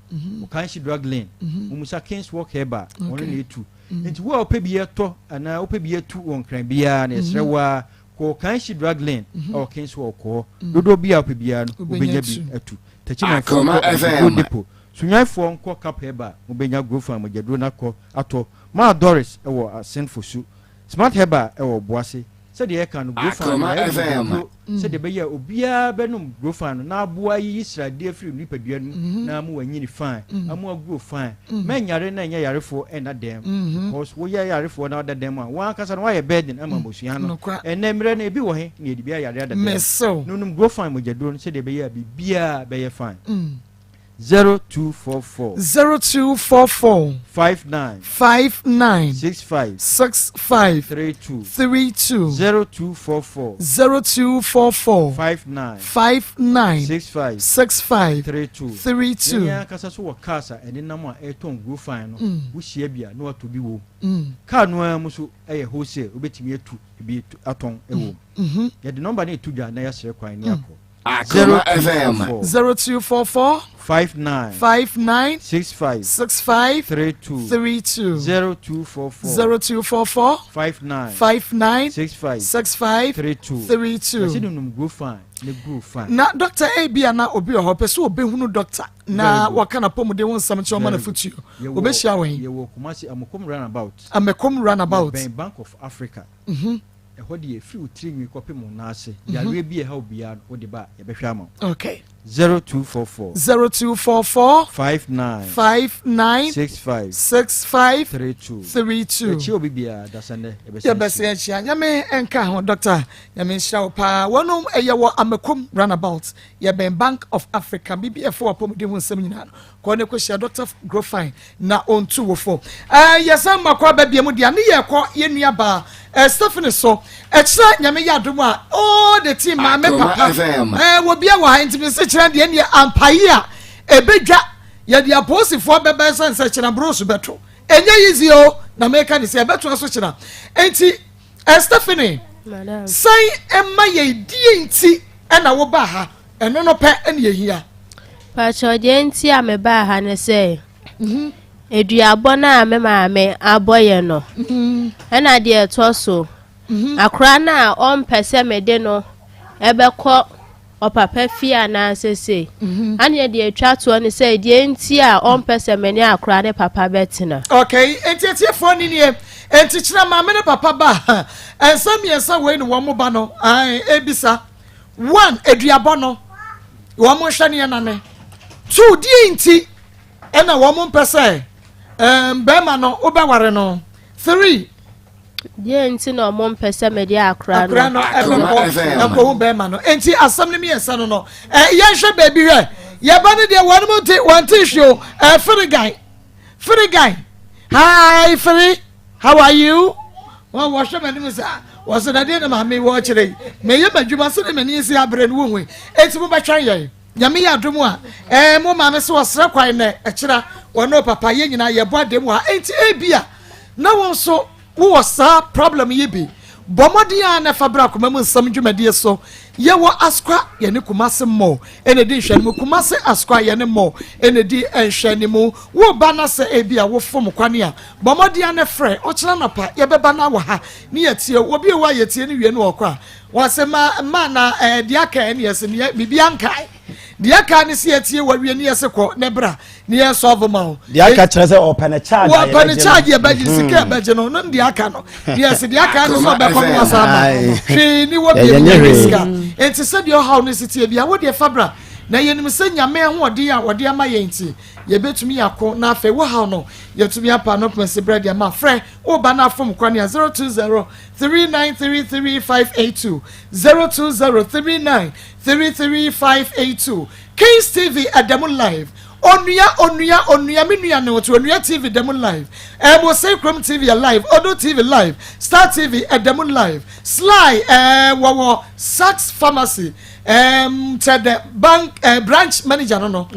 Okanshi drug lane mommisa Kings Walk Herbal ɔno na ɛtu nti wo a wopɛ bi atɔ anaa wopɛ bi atu wɔ Nkran biara no yɛsrɛ wo ara kɔ Okanshi drug lane ɛwɔ Kings Walk hɔ dodoɔ bi a wopɛ biara no wobɛnya bi atu Takyimanfoɔ nkɔ Agogo Depot Sunyanfoɔ nkɔ Cap Herbal mobɛnya Grofan mogyaduro no akɔ atɔ Maa Doris ɛwɔ Asenfosu Smart Herbal ɛwɔ Obuasi Sɛdeɛ yɛka no, Grofan no, Akoma yɛayɛ no FM. mogyaduro sɛdeɛ ɛbɛyɛ a obiara bɛnom Grofan no na aboa ayiyi sradeɛ afiri ne nipadua no mu na ama wanyini fine, ama wagrow fine. Mɛnyare na ɛnyɛ yarefoɔ ɛnna dɛm because woyɛ yarefoɔ na woda dɛm a, wo ankasa no woayɛ burden ama abusua no. Nokora. Ɛnnɛ mmerɛ no, ebi wɔ he na yɛde bi ayare ada dɛm. Mesew. No nom Grofan mogyaduro no sɛdeɛ ɛbɛyɛ a biribiara bɛyɛ fine. 0244. 0244. 59. 59. 65. 65. 32. 32. 0244. 0244. 59. 59. 65. 65. 32. 32. Yɛn ankasa so wɔ cars a ɛnenam a ɛretɔn guro fine no. Wohyia bi a na watɔ bi wɔ mu. Car no ara mu so yɛ wholesale wobɛtumi atu ebi atɔn wɔ mu. Yɛde nɔmba no reto dwa na yɛasrɛ kwan ne akɔ. Akoma FM. 0244. 59. 59. 65. 65. 32. 32. 0244. 0244. 59. 59. 65. 65. 32. 32. Yɛsi no nom grow fine ne grow fine. Na doctor ebi a na obi wɔ hɔ pɛ sɛ obehunu doctor na Very good. wɔka n'apɔmuden ho nsɛm kyerɛ ɔma Very no good. fotuo. Yɛwɔ Obehyia wɛn? yɛwɔ Kumasi Amokom roundabout. Amekom roundabout. Yɛbɛn Bank of Africa. Ɛhɔ deɛ ɛfiri wo tiri nwi kɔpem wo nan ase, yareɛ bi a ɛha wo biara no, wode ba a, yɛbɛhwɛ ama wo. Okay. 0244. 0244. 59. 59. 65. 65. 32. 32. Yɛkyia obi biara, dasɛnnɛ yɛbɛsan Yɛbɛsan ahyia. Nyame nka ho, Doctor. Nyame nhyira wo paa. Wɔnom ɛyɛ wɔ Amakom runabout. Yɛbɛn Bank of Africa. Biribi a ɛfa w'apɔmuden ho nsɛm nyinaa no, kɔ ne kɔhyia Doctor Grofine na ɔntu wo fo. Eh, yɛsan ma kɔ aba bia mu deɛ ne yɛkɔ yɛn nua baa eh, Stephanie so. Ɛkyerɛ Nyame yɛ adom a, all the team maame papa eh, wɔ bia wɔ ha nti mese kyerɛ deɛ neɛ ampayi a ɛbɛdwa yɛde apolisifoɔ bɛbɛn sɛ nsɛ kyerɛ bros bɛto. Ɛnyɛ easy o, na meka ne sɛ ɛbɛtoa so kyerɛ. Nti eh, Stephanie, san ɛma yɛ die nti ɛna wo baa ha, ɛno no pɛ ɛna yɛhia. Pakyɛ, deɛ nti a mebaa ha ne sɛ aduabɔ no a me maame abɔ yɛ no, ɛna deɛ ɛtɔ so akora no a ɔmpɛ sɛ mede no ɛbɛkɔ ɔpapa fie anaasɛ sei, aneɛ deɛ atwa toɔ ne sɛ deɛ nti a ɔmpɛ sɛ me ne akora ne papa bɛtena. Okay, enti atiefoɔ ni nie, enti kyerɛ maame ne papa ba ɛnsɛm mmiɛnsa wei ne wɔn mo ba no ebisa. One, aduabɔ no wɔn nhwɛ ne ɛnane. Two, deɛ nti ɛna wɔn mpɛ sɛ bɛrima no wobɛware no. Three, deɛ nti na ɔmo mpɛ sɛ mede akora no akora no ɛbɛkɔ ɛkɔhu bɛrima no. Nti asɛm no mmiɛnsa no no yɛnhwɛ baabi hwɛ yɛba no deɛ wɔn mo nte wɔn te hwɛ o. Firigan Firigan, hi Firi, how are you? Wɔn wɔhwɛ m'anim saa, wɔsɛ na deɛ na maame wɔ kyerɛ yi, mɛyɛ m'adwuma sɛ de m'ani si abere no wɔn eti mo bɛtwɛn yɛn. Nyame yɛ adom a, mo maame sɛ ɔsrɛ kwan nɛ ɛkyerɛ wɔn papa yɛn nyinaa yɛbɔ adem wɔ ha. Enti ebia na wɔn nso wowɔ saa problem yi bi. Bɔ mmɔden a na fa bra Akoma Mu Nsɛm dwumadie so. Yɛwɔ Asokwa, yɛne Kumase Mall ɛna ɛdi nhwɛanimu. Kumase Asokwa, yɛne Mall ɛna ɛdi nhwɛanimu. Woba na sɛ ebi a wofom kwane a, bɔ mmɔden a na frɛ. Ɔkyena anɔpa yɛbɛba na wɔ ha ne yɛtie. Obi wɔ a yɛtie no wie no ɔkɔ a, wɔsɛ ma ma na deɛ aka ɛne yɛsɛ ne biribi ankae. Deɛ aka ne sɛ yɛtie wɔwie ne yɛsɛ kɔ ne bra ne yɛ sɔfo ma wo. Deɛ aka kyerɛ sɛ ɔpɛ ne charge a yɛbɛgye no. Ɔpɛ ne charge yɛbɛgye sika yɛbɛgye no no deɛ aka no. Deɛ sɛ deɛ aka no sɛ ɔbɛkɔ no wasa aba. Hwee ni wɔ bie mu ne sika. Nti sɛ deɛ ɔhaw no si tie bia wo deɛ fa bra. Na yɛnim sɛ Nyame ahoɔden a ɔde ama yɛn nti yɛbɛtumi ako na afei wo haw no yɛtumi apa no pɛnsi brɛ deɛ ma frɛ wo ba no afom kwane a 020 3933 582 020 39 33582 Kings TV ɛda mu live Onua onua onua me nua ne wote Onua TV da mu live Ɛɛ Mosei Krom TV yɛ live Odo TV live Star TV ɛda mu live Sly ɛɛ wɔwɔ Saks Pharmacy ɛɛm kyɛ dɛ bank ɛɛ branch manager no no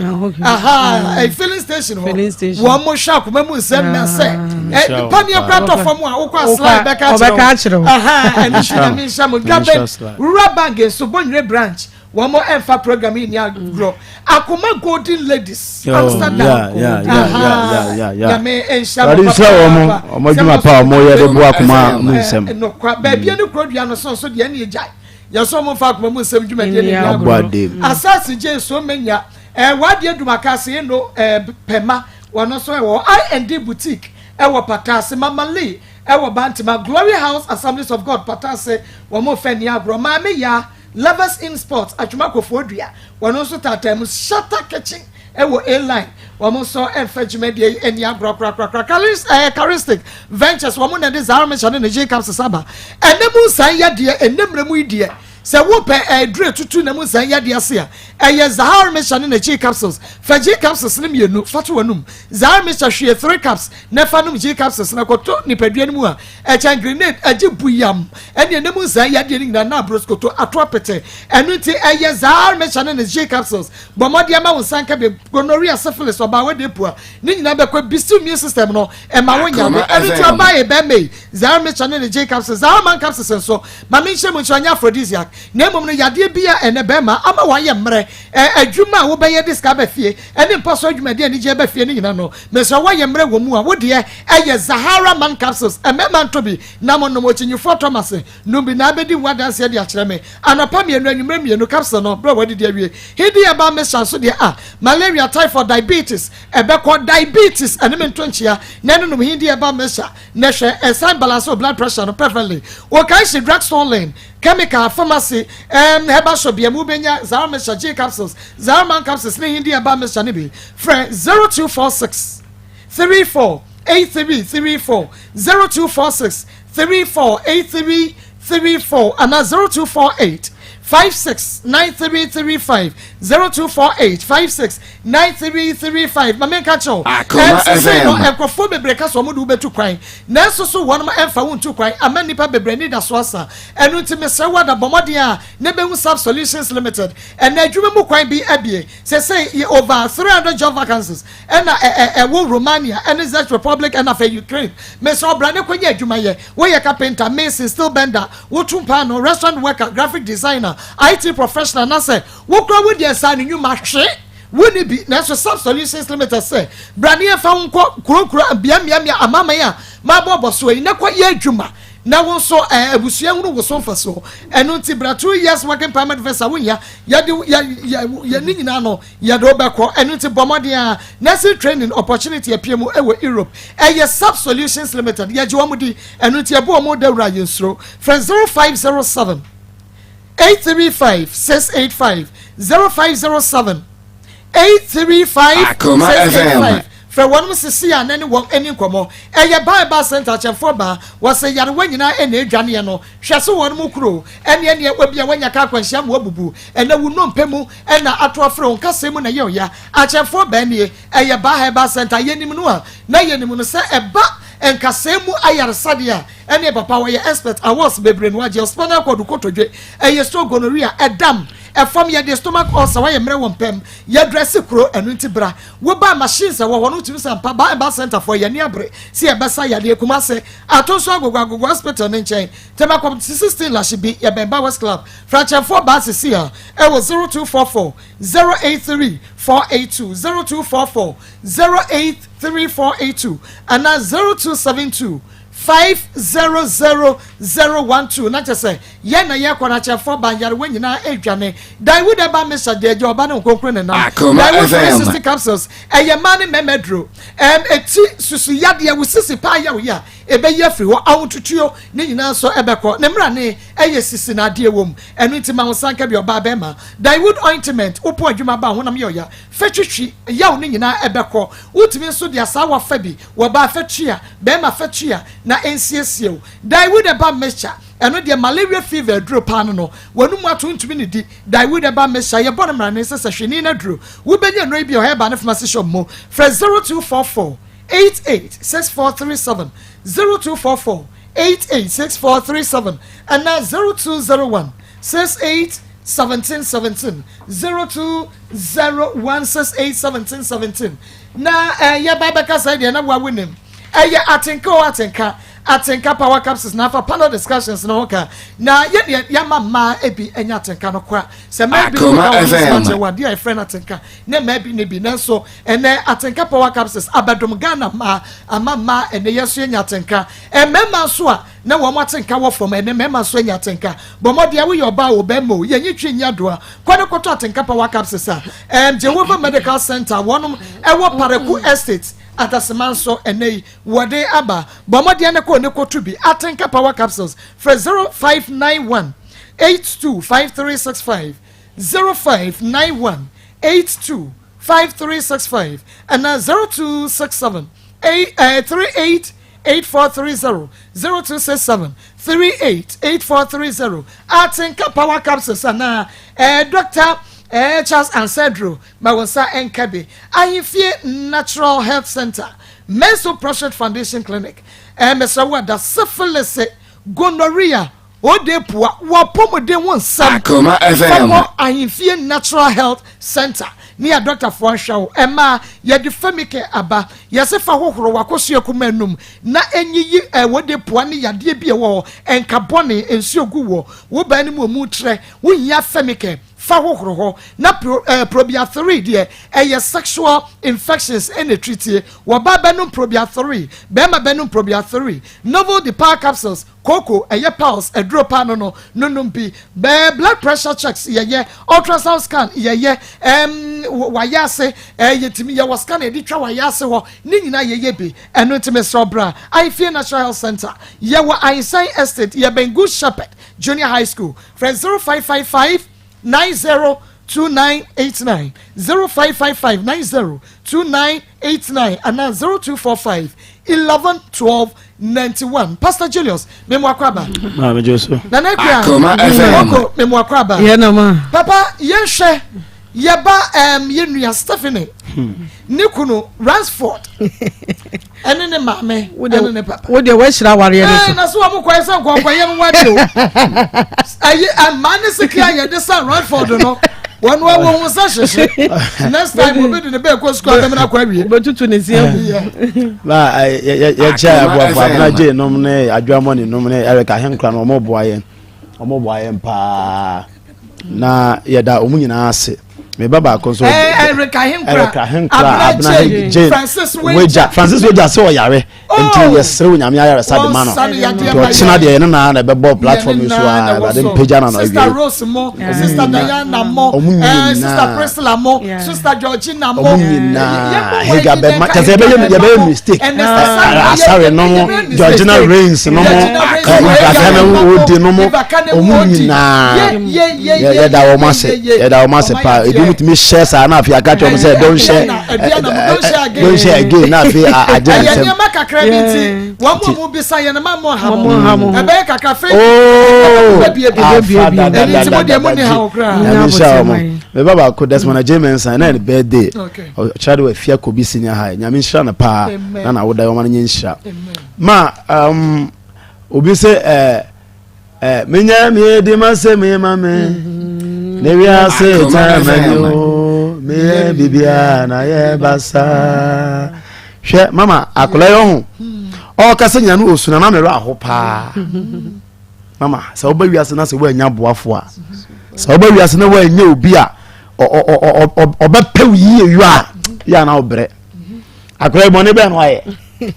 aha ɛɛ filling station hɔ wɔn mo hwɛ akoma mu nsɛm na sɛ ɛ paneɛ kora tɔ fam a wokɔ a Sly bɛka akyerɛ wo aha ɛno nti na mi nhyɛ mo Dwaben Rural Bank nso Bonwire branch wɔn mo ɛnfa program yi ni agorɔ Akoma Golden Ladies Amsterdam nyame nhyɛ mo papa wɔn adwuma pa a wɔn yɛ de boa akoma mu nsɛm nokwa baabi ne kuro dua no so nso deɛ ɛne egyae yɛsɔ mo nfa akoma mu nsɛm dwumadie ne ni agorɔ asase gye so menya ɛɛ wadeɛ dumaka ase no ɛɛ pɛma wɔn nso ɛwɔ I&D boutique ɛwɔ Pataase Mama Lee ɛwɔ Bantama Glory House Assemblies of God Pataase wɔn fɛ ni agorɔ Maame Yaa Lovers Inn Sports, Atwoma Kofoɔdua, wɔn nso taataa mu, Shatta Kitchen wɔ A-Line, wɔn nso mfa dwumadie yi nni agorɔ korakorakora. Charis, eh, Charistic Ventures, wɔn na ɛde Zaramisha ne ne Gin Capsules aba. Ɛnɛ mu nsan yadeɛ, ɛnɛ mmerɛ mu yi deɛ, sɛ wopɛ aduru etutu na mu nsan yadeɛ ase a, ɛyɛ Zaharmisha ne ne G capsules. Fa G capsules no mmienu fa to w'anum. Zaharmisha hwie 3 cups na fa nom G capsules na kɔto nipadua no mu a, Ɛkyɛn grenade, ɛgye buyam, ɛne ɛnam nsaa yadeɛ no nyinaa na abroskoto ato apete. Ɛno nti ɛyɛ Zahar Mixture ne ne Zhi capsules. Bɔ mmɔden ma wo nsa nka bi. Gonorrhea, syphilis, ɔbaa wɔ pua, ne nyinaa bɛkɔ. Bisi immune system no, ɛma wo nyare. Ɛno nti ɔbaa yɛ bɛrima yi, Zahar Mixture ne ne Zhi capsules. Zahar Man capsules nso, ma menhyɛ mu nkyerɛ, ɛnyɛ aphrodisiac. Na mmom no, yadeɛ bi a ɛnɛ bɛrima ama wayɛ mmerɛ, ɛ, adwuma a wobɛyɛ de sika aba fie, ɛne mpa so adwuma de anigyeɛ ba fie no nyina no, mesrɛ wo woayɛ mmerɛ wɔ mu a, wo deɛ ɛyɛ Zahara Man Capsules. Mmarima ntɔ bi na monom, okyinyifoɔ Thomas, nom bi na abɛdi ho adanseɛ de akyerɛ me. Anɔpa mmienu, anwummerɛ mmienu, capsule no, berɛ a woadidi awie. Hindi herbal mixture nso deɛ a, malaria, typhoid, diabetes, ɛbɛkɔ. Diabetes, ɛne me nto nkyea na ɛnonom Hindi herbal mixture. Na hwɛ, ɛsan balance wo blood pressure no perfectly. Okaishie Drugstore Lane, Chemical, Pharmacy, um, Herbal Shop bia mu wobɛnya Zara Mixture, G Capsules, Zara Man Capsules ne Hindi Herbal Mixture no bi. Frɛ 0246 34 8334, 0246 34 8334 anaa 0248 56 9335, 0248 56 9335. Ma menka kyerɛ wo, Akoma ɛnsesei no FM. nkurɔfoɔ bebree ka sɛ wɔn de wobɛtu kwan, nanso so wɔnom ɛmfa wo ntu kwan ama nnipa bebree anidaso asa. Ɛno nti mesrɛ wo ada bɔ mmɔden a na bɛhu Sub Solutions Limited. Ɛnɛ adwuma mu kwan bi abie sesei, yɛ over 300 job vacancies ɛna ɛ ɛ ɛwɔ Romania ɛne Czech Republic ɛna afei Ukraine. Mesrɛ wo bra ne kɔnya adwuma yɛ. Woyɛ carpenter, mason, steel bender, wotu paano, restaurant worker, graphic designer, IT professional, na sɛ wokura wo deɛ nsa ne nnwuma hwe wonni bi, nanso Sub Solutions Limited sɛ bra ne yɛmfa wo nkɔ kuro nkuro, bea mmeammea, amanaman a mabɔbɔ soɔ yi na kɔ yɛ adwuma na wo nso eh, abusua hunu wo so mfasoɔ. Ɛno nti bra, 2 years working permit visa wonya, yɛde yɛ yɛ yɛ ne nyinaa no yɛde wo bɛkɔ. Ɛno nti bɔ mmɔden a nursing training opportunity apue mu ɛwɔ Europe. Ɛyɛ Sub Solutions Limited, yɛgye wɔn di, ɛno nti yɛbɔ wɔn dawura, yɛnsuro. Frɛ 0507 835 685, 0507 835 Akoma 685. Frɛ wɔnom sisi a ne ne wɔn ani nkɔmmɔ. Ɛyɛ Bible Center akyɛmfoɔ baa wɔsɛ yarewa nyinaa ɛna adwaneɛ no. Hwɛ so wɔnom kuro ɛne ɛneɛ obi a wanya ka akwanhyia ma wabubu, ɛna wo nnompe mu ɛna ato afrɛ wo nkasɛɛ mu na ɛyɛ ɔya. Akyɛmfoɔ baa nie, ɛyɛ Baa Herbal Center. Yɛnim no a na yɛnim no sɛ ɛba nkasɛɛ mu ayaresadeɛ a ɛne papa wɔyɛ expert. Awards bebree no agye. Spinal cord, kotodwe, ɛyɛ stroke, gonorrhea, ɛdam ɛfam, yɛde stomach ulcer, wayɛ mmerɛ wɔ mpɛm, yɛdrɛse kuro. Ɛno nti bra, woba machines ɛwɔ hɔ no wotumi sɛ mpa ba ɛba center foɔ yɛne abere sɛ yɛbɛsa yadeɛ. Kumase ato nso Agogo Agogo Hospital ne nkyɛn, Tema Community 16 lahye bi, yɛbɛn ba West Club. Frankyɛnfoɔ baa sisi a ɛwɔ 0244 083 482, 0244 083 482 anaa 0272 500012. Na kyɛ sɛ yɛn na yɛkɔ no akyɛfoɔ ba nyarewa nyinaa adwane. Daewood ɛba mesa deɛ agya ɔba ne nkonkron ne nam. Akoma Daewood FM. 360 capsules ɛyɛ mmaa ne mmarima aduro. Ɛti susu yadeɛ, wo sisi paa yɛ wo yɛ a, ɛbɛyi afiri hɔ. Ahotutuo ne nyinaa nso ɛbɛkɔ ne mmara ne ɛyɛ sisi na adeɛ wɔ mu. Ɛno nti ma wo sanka bi ɔbaa bɛrima. Daewood ointment, wopɔ adwuma ba honam yɛ ɔya, fɛtwitwi yaw ne nyinaa ɛbɛkɔ. Wotumi nso de asaawa fa bi wɔbaa fɛtwi a bɛrima fɛtwi a na ɛnsiesie wo. Daewood ɛba mixture, ɛno deɛ malaria fever aduro paa no wɔn mu ato ntumi ne di. Daewood ɛba mixture yɛbɔ no mmara ne sɛ sɛ hwene no aduro. Wobɛnya nnuro yi bi ɔhɛ ba ne pharmacy shop mu. Frɛ 0244 88 6437, 0244 88 6437 ɛna 0201 68 17 17, 0201 68 17 17. Na yɛba bɛka sɛ deɛ na wawo nim ɛyɛ atenka o, atenka, atenka power capsules. Na afa panel discussions na ho ka na yɛdeɛ yɛama mmaa ebi anya atenka no kora sɛ mmaa bi Akoma no ka wɔn FM. nso akyɛ wɔ adeɛ a yɛfrɛ no atenka ne mmaa bi ne bi, nanso ɛnɛ atenka power capsules abɛdom Ghana mmaa ama mmaa ɛnɛ yɛn nso yɛnya atenka. Mmarima nso a na wɔn atenka wɔ fam, ɛnɛ mmarima nso anya atenka. Bɔmmɔden a woyɛ ɔbaa wɔ bɛrima o, yɛnyi twi nyi adoa kɔne kɔtɔ atenka power capsules a Jehovah Medical Center wɔnom ɛwɔ Paraku Estate Atasema nso ɛnɛ yi wɔde aba. Bɔmmɔden ne kɔ ne kɔto bi atenka power capsules. Frɛ 0591 825365, 0591 825365 ɛna 0267 8 38 8430, 0267 38 8430. Atenka power capsules anaa Doctor Charles Ansedro ma wɔn nsa nka bi. Ahemfie Natural Health Center, Menso Prostate Foundation Clinic, mesrɛ wo ada syphilis, gonorrhea, ode pua wɔpɔmuden ho nsɛm Akoma FM. Fɔkɔ Ahemfie Natural Health Center. ne adɔktafoɔ nhwɛ wo. Ɛmaa yɛde Femicare aba. Yɛse fa hohoro w'akosua kumaa anum na ɛnyiyi ɛwode poa ne yadeɛ bi a ɛwɔ hɔ, nka bɔne, nsuo gu wɔ wo baa no mu ɔmu trɛ. Wohia Femicare. Fa hohoro hɔ. Na pro eh, Probia 3 deɛ ɛyɛ sexual infections ɛna ɛtiritie. Wɔbaa bɛnom Probia 3, bɛrima bɛnom Probia 3. Novel de power capsules, Koko, ɛyɛ piles, aduro paa no no, no nom bi. Bɛɛ blood pressure checks yɛyɛ, ultrasound scan yɛyɛ, ɛɛm, wayɛ ase, ɛɛ yɛtumi yɛwɔ scan yɛde twa wayɛ ase hɔ, ne nyinaa yɛyɛ bi. Ɛno nti mesrɛ wo bra Ahefie Natural Health Center. Yɛwɔ Ahensan Estate, yɛbɛn Good Shepherd Junior High School. Frɛ 0555 90 2989, 0555 90 2989 anaa 0245 11 12 91. Pastor Julius, memu akɔ aba. Maame Joso. Nana Akua, Akoma FM. Oko, memu akɔ aba. Yɛ na ma. Papa, yɛnhwɛ yɛba yɛ nua Stephanie ne kunu Ransford ɛne ne maame ɛne ne papa. Wo deɛ woahyira awareɛ no so. Na so wɔn kɔɛ sɛ nkɔnkɔyɛ no wadi o. Ɛyi mmaa ne sika a yɛde san Ransford no wɔn wa wɔn ho sɛ hyehye. Next time obi de ne bɛɛ kɔ sukuu abɛmina kɔ awie. Wobɛtutu ne si agu. Ba yɛkyɛ Akoma aboafo FM. Abena Gye nom ne Adwamɔne nom ne Eric Ahenkora no, ɔmo boa yɛn, ɔmo boa yɛn paa na yɛda ɔmo nyinaa ase. Meba baako nso. Eric Ahenkora, Eric Ahenkora, Abena Abena Jane, Jane Francis Weja, Weja. Francis Weja sɛ ɔyare nti yɛsrɛ wo Nyame ayaresa de ma no. Wɔnsa no yadeɛ Nti ma ɔkyena yɛn. deɛ yɛne naa na ɛbɛbɔ platform yi so Yɛne a naa na ɛwɔ Awurade so. mpagya no na Sister awie. Rose mo, Sister Diana mo, Ɔmo nyinaa. Sister Priscilla mo, Yeah. Sister Georgina mo. Ɔmo nyinaa Yɛbɔ wɔn Hega ayi bɛma dɛ kyɛ sɛ yɛbɛyɛ Hega yɛbɛyɛ bɛma mo. mistake. Ɛnɛ Sasa Asare no mo, yɛbɛyɛ mistake. Georgina Rains no mo, Georgina Rains, Ibakane Yɛbɛma Odi no mo, Ibakane ɔmo Odi. nyinaa Ye, ye, ye, yɛda ye, wɔn ye, ase. ye, ye. Yɛda wɔn ase Ɔmo paa. ayɛ Ebi mu deɛ. tumi hyɛ saa na afei aka kyerɛ wɔn sɛ don't share, Aduana, aduana mo, don't share again. don't share again na afei agye Ɛyɛ nsɛm. nneɛma kakra bi nti wɔn mu a mo bisa yɛn no ma mo ha Mo ha mo. Ɛbɛyɛ kakra fɛ. Ooo Bɛbie bi. afa da da Ɛni da nti da mo deɛ mo da ni ha o koraa. Nyame nhyira Nyame wɔn. Meba baako, Desmond Agye Mensah, ɛna ne birthday. Okay. Ɔkyerɛ de wɔ afia Kobi Senior High. Nyame nhyira no paa. Amen. Na na woda wɔn no nyɛ nhyira. Amen. Ma obi sɛ menyɛ meyɛ ma sɛ meyɛ ma me ne wiase Akoma tamani FM. o meyɛ biribiaa na yɛ basa. Hwɛ mama, akwadaa yi ɔho ɔkasa nya no osuna na mmerɛ aho paa. Mama, sɛ woba wiase na sɛ woanya boafo a, sɛ woba wiase na woanya obi a ɔbɛpɛ wo yie yɔ a yɛ a na wobrɛ. Akwadaa yi bɔne bɛn no ayɛ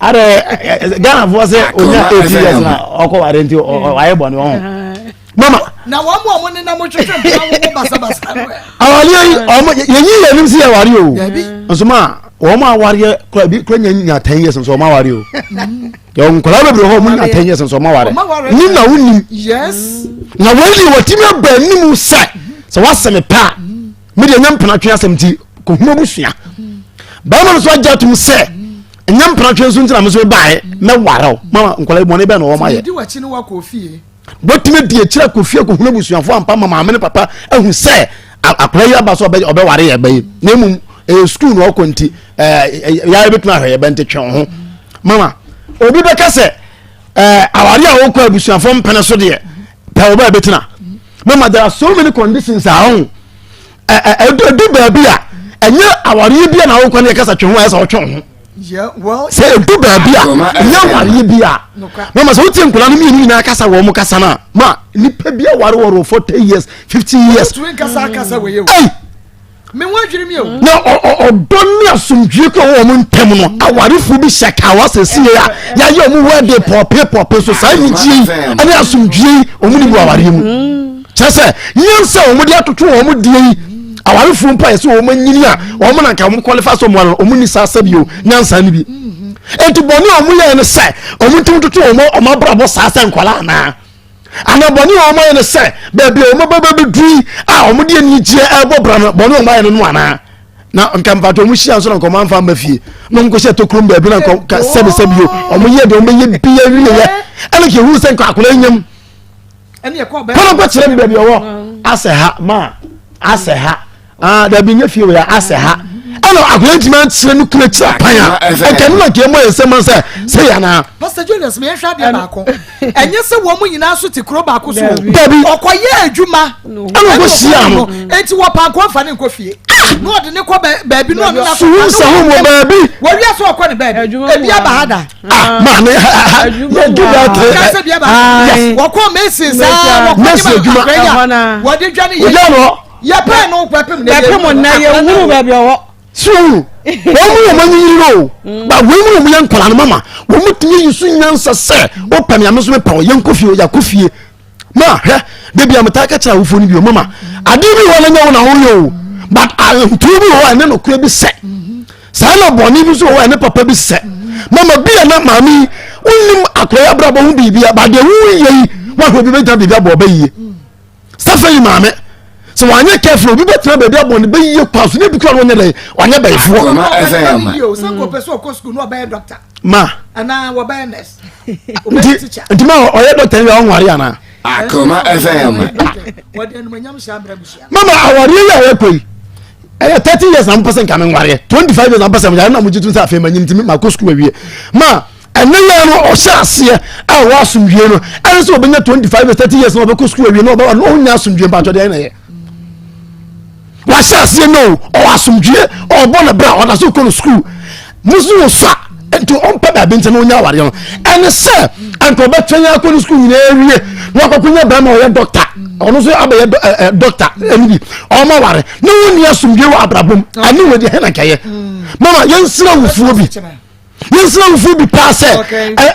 adɛ Ghanafoɔ sɛ onya Akoma 18 years FM. na ɔkɔ ware nti ɔayɛ bɔne ɔho mama. Na wɔn mu a wɔn nenam twetwe mpena wɔn basabasa no ɛ. Awareɛ yi ɔmo yɛnyi yɛn anim sɛ yɛware o. Dabi. Nso ma wɔn awareɛ kora bi kora nya 10 years nso wɔn aware o. Yɛwɔ nkwadaa bebree hɔ wɔn nya 10 years nso wɔn aware. Wɔn aware. Nim na wonim. Na wɔn deɛ wɔtumi aba anim sɛ wasɛ me pɛ a me deɛ nyɛ mpenatwe asɛm nti kɔhunu abusua. Bɛrima no so agye atom sɛ nyɛ mpenatwe nso nti na me nso mebaeɛ mɛware wo. Mama, nkwadaa yi bɔne bɛn na wɔn ayɛ? Di w'akyi ne wakɔ fie. Wɔtumi di akyire akɔ fie akɔhunu abusuafoɔ ampa ma maame ne papa ahu sɛ akwadaa yi aba so ɔbɛware yɛ bɛyi na mmom ɛyɛ sukuu na ɔkɔ nti yɛayɛ bɛtumi ahwɛ yɛ bɛnte twɛn ho. Mama, obi bɛka sɛ aware a wɔkɔ abusuafoɔ mpene so deɛ pɛ wo bɛɛ bɛtena. Mama, there are so many conditions a ɔho ɛdu baabi a ɛnyɛ awareɛ bi a na wokɔ ne yɛkasa twe ho a ɛsɛ ɔtwe ho. Yeah, well. Sɛ ɛdu baabi a Akoma ɛnyɛ FM. awareɛ bi a. Nokwa. Mama, sɛ wotie nkwadaa no mmienu nyinaa kasa wɔ mo kasa no a, ma nipa bi aware wɔre 40 years, 50 years. Tumi nkasa akasa wɔ yɛ o. Ei! Me ho adwiri mi o. Na ɔdɔ ne asomdwie kora wɔ wɔn ntam no, awarefoɔ bi hyɛ kawa sɛsie a yɛayɛ ɔmo wɛde pɔpe pɔpe so saa anigye yi ne asomdwie yi ɔmo ne bu awareɛ mu kyerɛ sɛ nyansa a wɔn de atoto wɔn deɛ yi. Awarefoɔ mpo a yɛsɛ wɔn anyini a wɔn na nka wɔn qualify sɛ wɔn ware no, wɔn ni saa sɛbi o nyansa no bi. Eti bɔnne a wɔn yɛ no sɛ wɔn ntam toto wɔn abrabɔ saa sɛ nkwadaa anaa ana bɔnne a wɔn ayɛ no sɛ baabi a wɔn bɛbɛ bɛduru yi a wɔn de anigyeɛ ɛrebɔ bra no, bɔnne a wɔn ayɛ no no anaa na nka mpatwa wɔn hyia nso na nka wɔn amfa mma fie na wɔn kɔhyɛ tokurom baabi na nka sɛbi sɛbi o wɔn yɛ deɛ wɔn bɛyɛ bia wie yɛ ɛna nka ehu sɛ nka akwadaa nyam Ɛne ɛkɔ bɛrɛ. Kɔnɔ kɔ kyerɛ mi baabi ɔwɔ asɛ ha ma asɛ ha aa dabi nye fie wɔ ya asɛ ha ɛna akwadaa ntoma nkyerɛ no kura kyerɛ pan a ɛkɛ no na nka emu ayɛ sɛ man sɛ yɛ anaa. Pastor Julius, mi ehwɛ adeɛ baako. Ɛnyɛ sɛ wɔn mu nyinaa so te kuro baako so o. Dabi. Ɔkɔyɛ adwuma. Ɛna ɔkɔ hyia no. Eti wɔ paako nfa ne nkɔ fie. Na ɔde ne kɔ baabi na ɔne na suhu nsa ho wɔ baabi. Wɔwia so ɔkɔ ne baabi. Ebi aba ha da. Ah maame ha ha yɛ di da tere. Kasa bi aba ha. Wɔkɔ Mason saa wɔkɔ ne ma akɔrɛ ya. Wɔde dwa ne yɛ. Yɛ pɛn no pɛpem na yɛ. Pɛpem na yɛ huru baabi ɔwɔ. So wɔn mu wɔn anyinyini no o ba wɔn mu wɔn yɛ nkwadaa no mama wɔn mu tumi yi so nyansa sɛ o pɛ mi ame so mi pɛ o yɛn kɔ fie o yɛ kɔ fie ma hwɛ debi a metaa kɛkyɛ awofoɔ no bi o mama adeɛ bi wɔ no nyɛ wo na woyɛ o but ntuo bi wɔ hɔ a ɛne nokorɛ bi sɛ saa na bɔne bi nso wɔ hɔ a ɛne papa bi sɛ mama bi a na maame yi wonim akɔyɛ abrabɔ ho biribi a badeɛ woyɛ yi woahwɛ obi bɛgyina biribi abɔ ɔbɛ yie sɛfɛ yi maame sɛ wanyɛ careful obi bɛtena baabi abɔ ne bɛyie kwa so ne bi kura no ɔnyɛ dɛ wanyɛ bɛyifoɔ ma nti nti ma ɔyɛ dɔkta yi ɔnware anaa. Akoma FM. Mama awareɛ yi a yɛkɔ yi ɛyɛ 30 years na mpɛ sɛ nka menwareɛ 25 years na mpɛ sɛ menwareɛ na mogye tom sɛ afei manyini nti makɔ sukuu awie ma ɛne yɛ no ɔhyɛ aseɛ a ɔwɔ asomdwie no ɛne sɛ ɔbɛnya 25 years 30 years na ɔbɛkɔ sukuu awie na ɔbɛwa na ɔnya asomdwie mpatwɔ deɛ ɛna yɛ wahyɛ aseɛ no ɔwɔ asomdwie ɔbɔ ne bra ɔda so kɔ no sukuu musu wɔ sua nti ɔmpɛ baabi nti na ɔnya awareɛ no ɛne sɛ anka ɔbɛtwɛn akɔ ne sukuu nyinaa awie na wakɔkɔ nya bɛrima ɔyɛ dɔkta ɔno nso abɛyɛ dɔkta ɛne bi ɔma ware na wɔnni asomdwie wɔ abrabɔ mu ɛne wɔ deɛ hɛn ankɛyɛ mama yɛnsrɛ awufoɔ bi yɛnsrɛ awufoɔ bi paa sɛ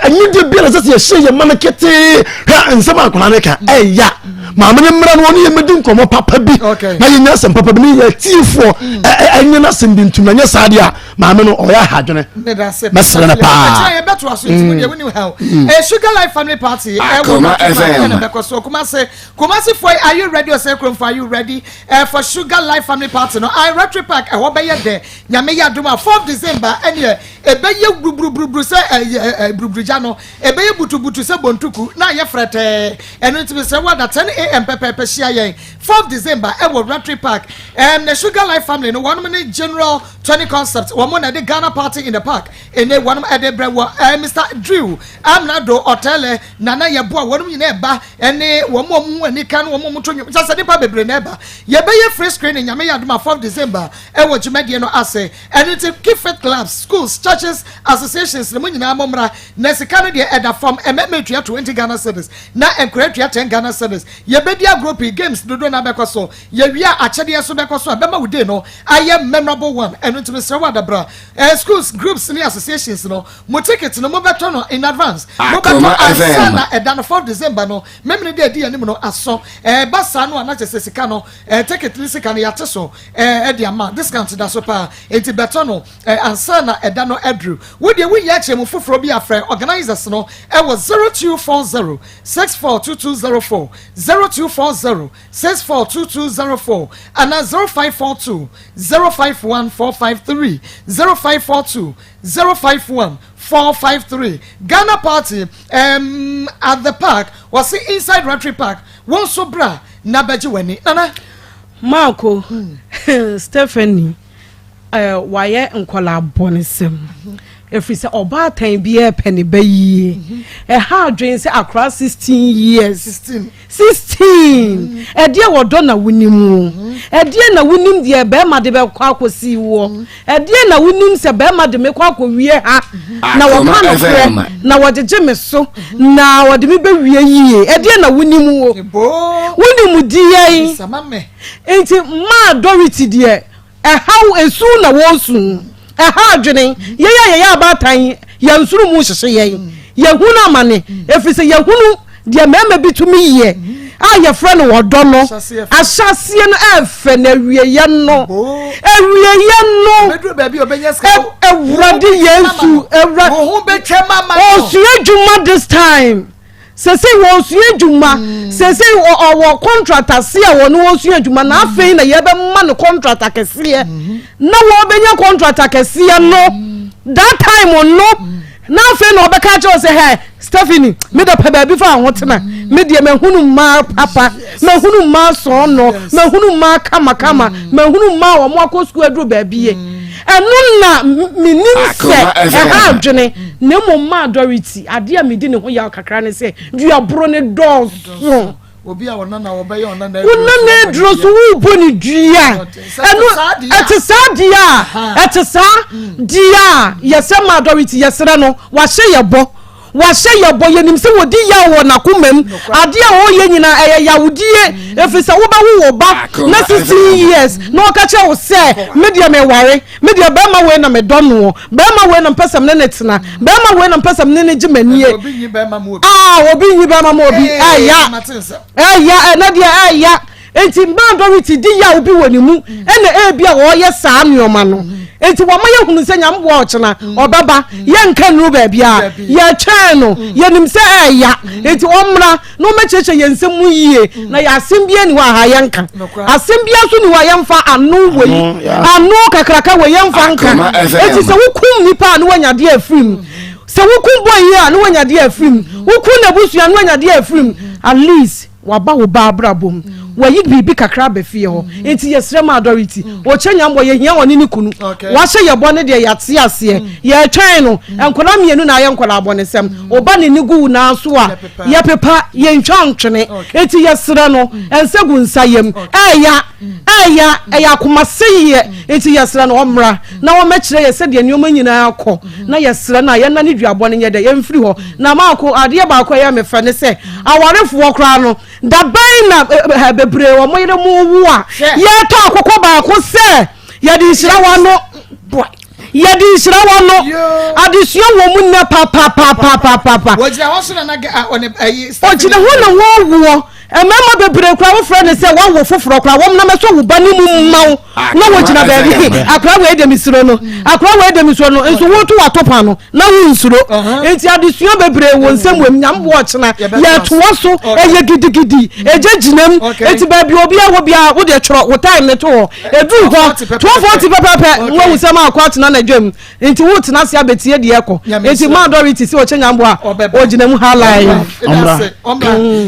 anigye biara sɛ sɛ yɛhyɛ yɛ ma no ketee hwɛ nsɛm akwadaa no ka ɛya maame no mmra no ɔne yɛmɛdi nkɔmmɔ papa bi na yɛnya asɛm papa bi ne yɛtiefoɔ ɛnyɛ no asɛm bi ntum na nyɛ saa deɛ a maame no ɔyɛ ahadwene mɛsrɛ no paa mm. Sugar Life Family Party Akoma FM Kumasi foɔ are you ready ɔsɛ kurom are you ready uh, for Sugar Life Family Party no I Rotary Park ɛhɔ bɛyɛ dɛ nyame yɛ adom a 4 December ɛneɛ ɛbɛyɛ buruburuburu sɛ ɛyɛ ɛ buruburugya no ɛbɛyɛ butubutu sɛ bontuku na ayɛ frɛtɛɛ ɛno nti mesrɛ wo ada 10 am pɛpɛɛpɛ hyia yɛn 4 December ɛwɔ Rotary Park ɛm na Sugar Life Family no wɔnom ne General 20 Concept wɔn na ɛde Ghana Party in the Park ɛne wɔnom ɛde brɛ wɔ ɛɛ Mr Drew Amnado Ɔtɛlɛ Nana Yɛboa wɔnom nyinaa ɛba ɛne wɔn a wɔn ho anika ne wɔn a wɔto nnwom kyɛ sɛ nipa bebree na ɛba yɛbɛyɛ free screening nyame yɛ adom a 4 December ɛwɔ dwumadie no ase Ɛno nti keep fit clubs, schools, churches, associations no mo nyinaa mo mmra na sika no deɛ ɛda fam, mmarima tua 20 Ghana cedis na nkwadaa tua 10 Ghana cedis. Yɛbɛdi agorɔ pii, games dodoɔ no ara bɛkɔ so, yɛwie a akyɛdeɛ nso bɛkɔ so a ɛbɛma wo day no ayɛ memorable one. Ɛno nti mesrɛ wo adabra, eh, schools, groups ne associations no mo ticket no mobɛtɔ no in advance, mobɛtɔ ansa na ɛda no 4th December no, Memene da ɛdi anim no aso. Ɛba saa no a na kyerɛ sɛ sika no, eh, ticket ne sika no yɛate so. Eh de ama discount da so paa enti bɛtɔ no eh ansa na ɛda no aduru. Wo deɛ wohia akyerɛmu foforɔ bi a frɛ organisers no wɔ 0240 642204, 0240 642204 anaa 0542 051 453, 0542 051 453. Ghana party ehm at the park wɔse inside Rattray Park wo nso bra na bɛgye w'ani. Nana. Marco, Stephanie, eh, wayɛ nkwadaa bɔnesɛm. Ɛfiri sɛ ɔbaatan biara pɛ ne ba yie. Ɛha adwene sɛ akora 16 years. 16! Ɛdeɛ wɔdɔ na wonim o. Ɛdeɛ na wonim deɛ bɛrima de bɛkɔ akɔsi woɔ. Ɛdeɛn na wonim sɛ bɛrima de me kɔ akɔwie ha na wɔka nokorɛ na wɔgyegye me so na wɔde me bɛwie yie? Ɛdeɛn na wonim wo? Wonim deɛn? Nti maa Dorothy deɛ ɛhaw esu na wɔresu ɛha adwene yɛn a yɛyɛ abaatan yɛn soro mu hyehye yɛn yɛhunu amane ɛfiri sɛ yɛhunu Deɛ mmarima bi tumi yɛ a yɛfrɛ no ɔdɔ no, ahyɛaseɛ no ɛfɛ na awieɛ no, awieɛ no, awurade Yesu, awurade, ɔsua adwuma this time. Sese wɔsua adwuma, mm. sese ɔwɔ contract ase a wɔne wɔsua adwuma na afei na yɛbɛma no contract akɛseɛ mm-hmm. na wɔbɛnya contract akɛseɛ no mm. that time no na afei na ɔbɛka akyerɛ sɛ hɛ Stephanie, me dɔ pɛ baabi fa ho tena. Me deɛ mahunu mmaa papa, mahunu mmaa sɔɔnɔ, mahunu mmaa kamakama, mm. mahunu mmaa wɔn akɔ sukuu aduru baabi yɛ. Mm. Ɛno na menim sɛ ɛha adwene na mmom maa Dorothy adeɛ a medi ne ho yaw kakra ne sɛ duaboro ne dɔɔso. Obi a ɔnana wɔbɛyɛ ɔnana aduro. Wonana aduro so wobɔ ne dua. Ɛno ɛte saa deɛ a ɛte saa deɛ a yɛsɛ ma adɔreti yɛsrɛ no wahyɛ yɛ bɔ wahyɛ yɛ bɔ yɛnim sɛ wɔdi yaw wɔ n'akoma mu adeɛ a ɔyɛ nyinaa ɛyɛ yawdie ɛfiri sɛ wobɛwo wo ba na 16 years na ɔka kyerɛ wo sɛ me deɛ meware Me deɛ bɛrima wei na medɔ noɔ, bɛrima wei na mpɛ sɛ mene ne tena, bɛrima wei na mpɛ sɛ mene ne gye m'anie. Ah, obi nyi bɛrima ma obi. Ɛya, ɛya, ɛnɛ deɛ ɛya. Nti mmaa Dorothy di yaw bi wɔ ne mu, ɛna ebi a ɔyɛ saa nneɛma no. Nti wɔn yɛ hunu sɛ nyame boa ɔkyena ɔbɛba, yɛnka nnuru baabi a yɛtwɛn no, yɛnim sɛ ɛya. Nti ɔmmra. na wɔbɛkyerɛkyerɛ yɛn nsɛm mu yie na yɛ asɛm biara ni hɔ a ha yɛnka asɛm biara nso ni hɔ a yɛmfa ano wɔ yi ano kakraka wɔ yɛmfa nka eti sɛ wokum nipa a ne wanya adeɛ afiri mu sɛ wokum bɔ yi a ne wanya adeɛ afiri mu wokum n'abusua ne wanya adeɛ afiri mu at least waba wo ba abrabɔ mu wayi biribi kakra aba fie hɔ nti yɛsrɛ ma adɔreti ɔkyɛ nyambɔ yɛhia ɔne ne kunu wahyɛ yɛ bɔ ne deɛ yɛate aseɛ yɛtwɛn no nkwadaa mmienu na ayɛ nkwadaa abɔnesɛm ɔba ne ne gu wo nan so a yɛpepa yɛntwa ntwene nti yɛsrɛ no ɛnsɛ gu nsa yam ɛɛya ɛɛya ɛyɛ akomasɛyɛ nti yɛsrɛ no ɔmmra na wɔmɛkyerɛ yɛ sɛdeɛ nneɛma nyinaa kɔ na yɛsrɛ no a yɛnna ne duabɔ no nyɛ dɛ yɛmfiri hɔ na maako adeɛ baako ɛyɛ me fɛ ne sɛ awarefoɔ koraa no Da bɛn na bebree wɔn yere mu wu a yɛtɔ akokɔ baako sɛ yɛde nhyira wɔn ano yɛde nhyira wɔn ano adesua wɔ mu nnɛ papapapapaapa. Wɔgyina hɔ so na na ɔne ɛyi. Ɔgyina hɔ na wɔwoɔ mmarima bebree koraa wofrɛ ne sɛ wawo foforɔ koraa wɔn nam ɛsɔ wo ba ne mu mma wo na wɔgyina baabi akora wei de mesuro no akora wei de mesuro no nso woto wato pa no na wonsuro nti adesua bebree wɔ nsɛm wɔ mu nyame boɔ ɔkyena yɛtoa so ɛyɛ gidigidi ɛgya gyinam nti baabi obi a wɔ biara wode twerɛ wo time ne to hɔ ɛduru hɔ 12:40 pɛpɛpɛ na wahu sɛ maakɔ atena n'adwam nti wotena ase abɛtie deɛ ɛkɔ nti maa dɔre sɛ ɔkyɛ nyame boɔ a ɔgyina mu ha line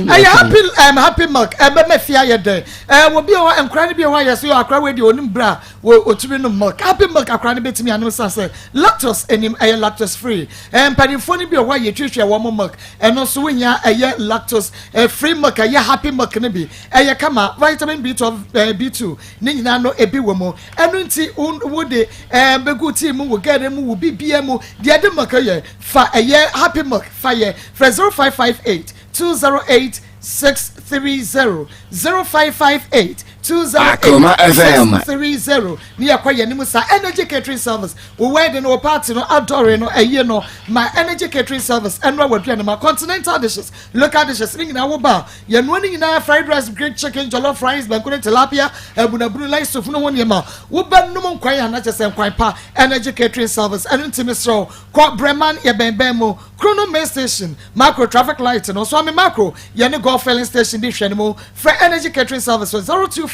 ɛyɛ happy um, happy milk ɛbɛma fie ayɛ dɛ ɛɛ wɔ bi wɔ nkora no bi wɔ ayɛ so yɛ akora wei deɛ onim bra Wɔ otumi nom milk happy milk akora no betumi anom san sɛ lactose anim ɛyɛ lactose free. Ɛɛ mpanimfoɔ no bi wɔ hɔ a yɛtuatua wɔn milk ɛno nso wonya ɛyɛ lactose eh, free milk ɛyɛ happy milk no bi ɛyɛ kama vitamin B12 eh, B2 ne nyinaa no ebi wɔ mu ɛno nti wo de ɛɛ bɛgu tea mu wɔ gɛrɛ mu wɔ bibia mu deɛ ɛde milk yɛ fa ɛyɛ happy milk fa yɛ frɛ 0558 208 630 0558 Akoma FM. 208 630 ne yɛkɔ yɛn anim saa Energy Catering Service wo wedding wo party no adɔre no ɛyie no ma Energy Catering Service ɛnoa w'aduane ma continental dishes local dishes ne nyinaa wo ba a yɛnoa ne nyinaa fried rice grilled chicken jollof rice banku ne tilapia abunabunu light soup no ho nneɛma wobɛnom nkwan a na kyɛ sɛ nkwan pa Energy Catering Service ɛno nti mesrɛ wo kɔ Breman yɛbɛnbɛn mu Krono main station Makro traffic light no so ame Makro yɛne Golf filling station di hwɛ no mu Frɛ Energy Catering Service wɔ 0243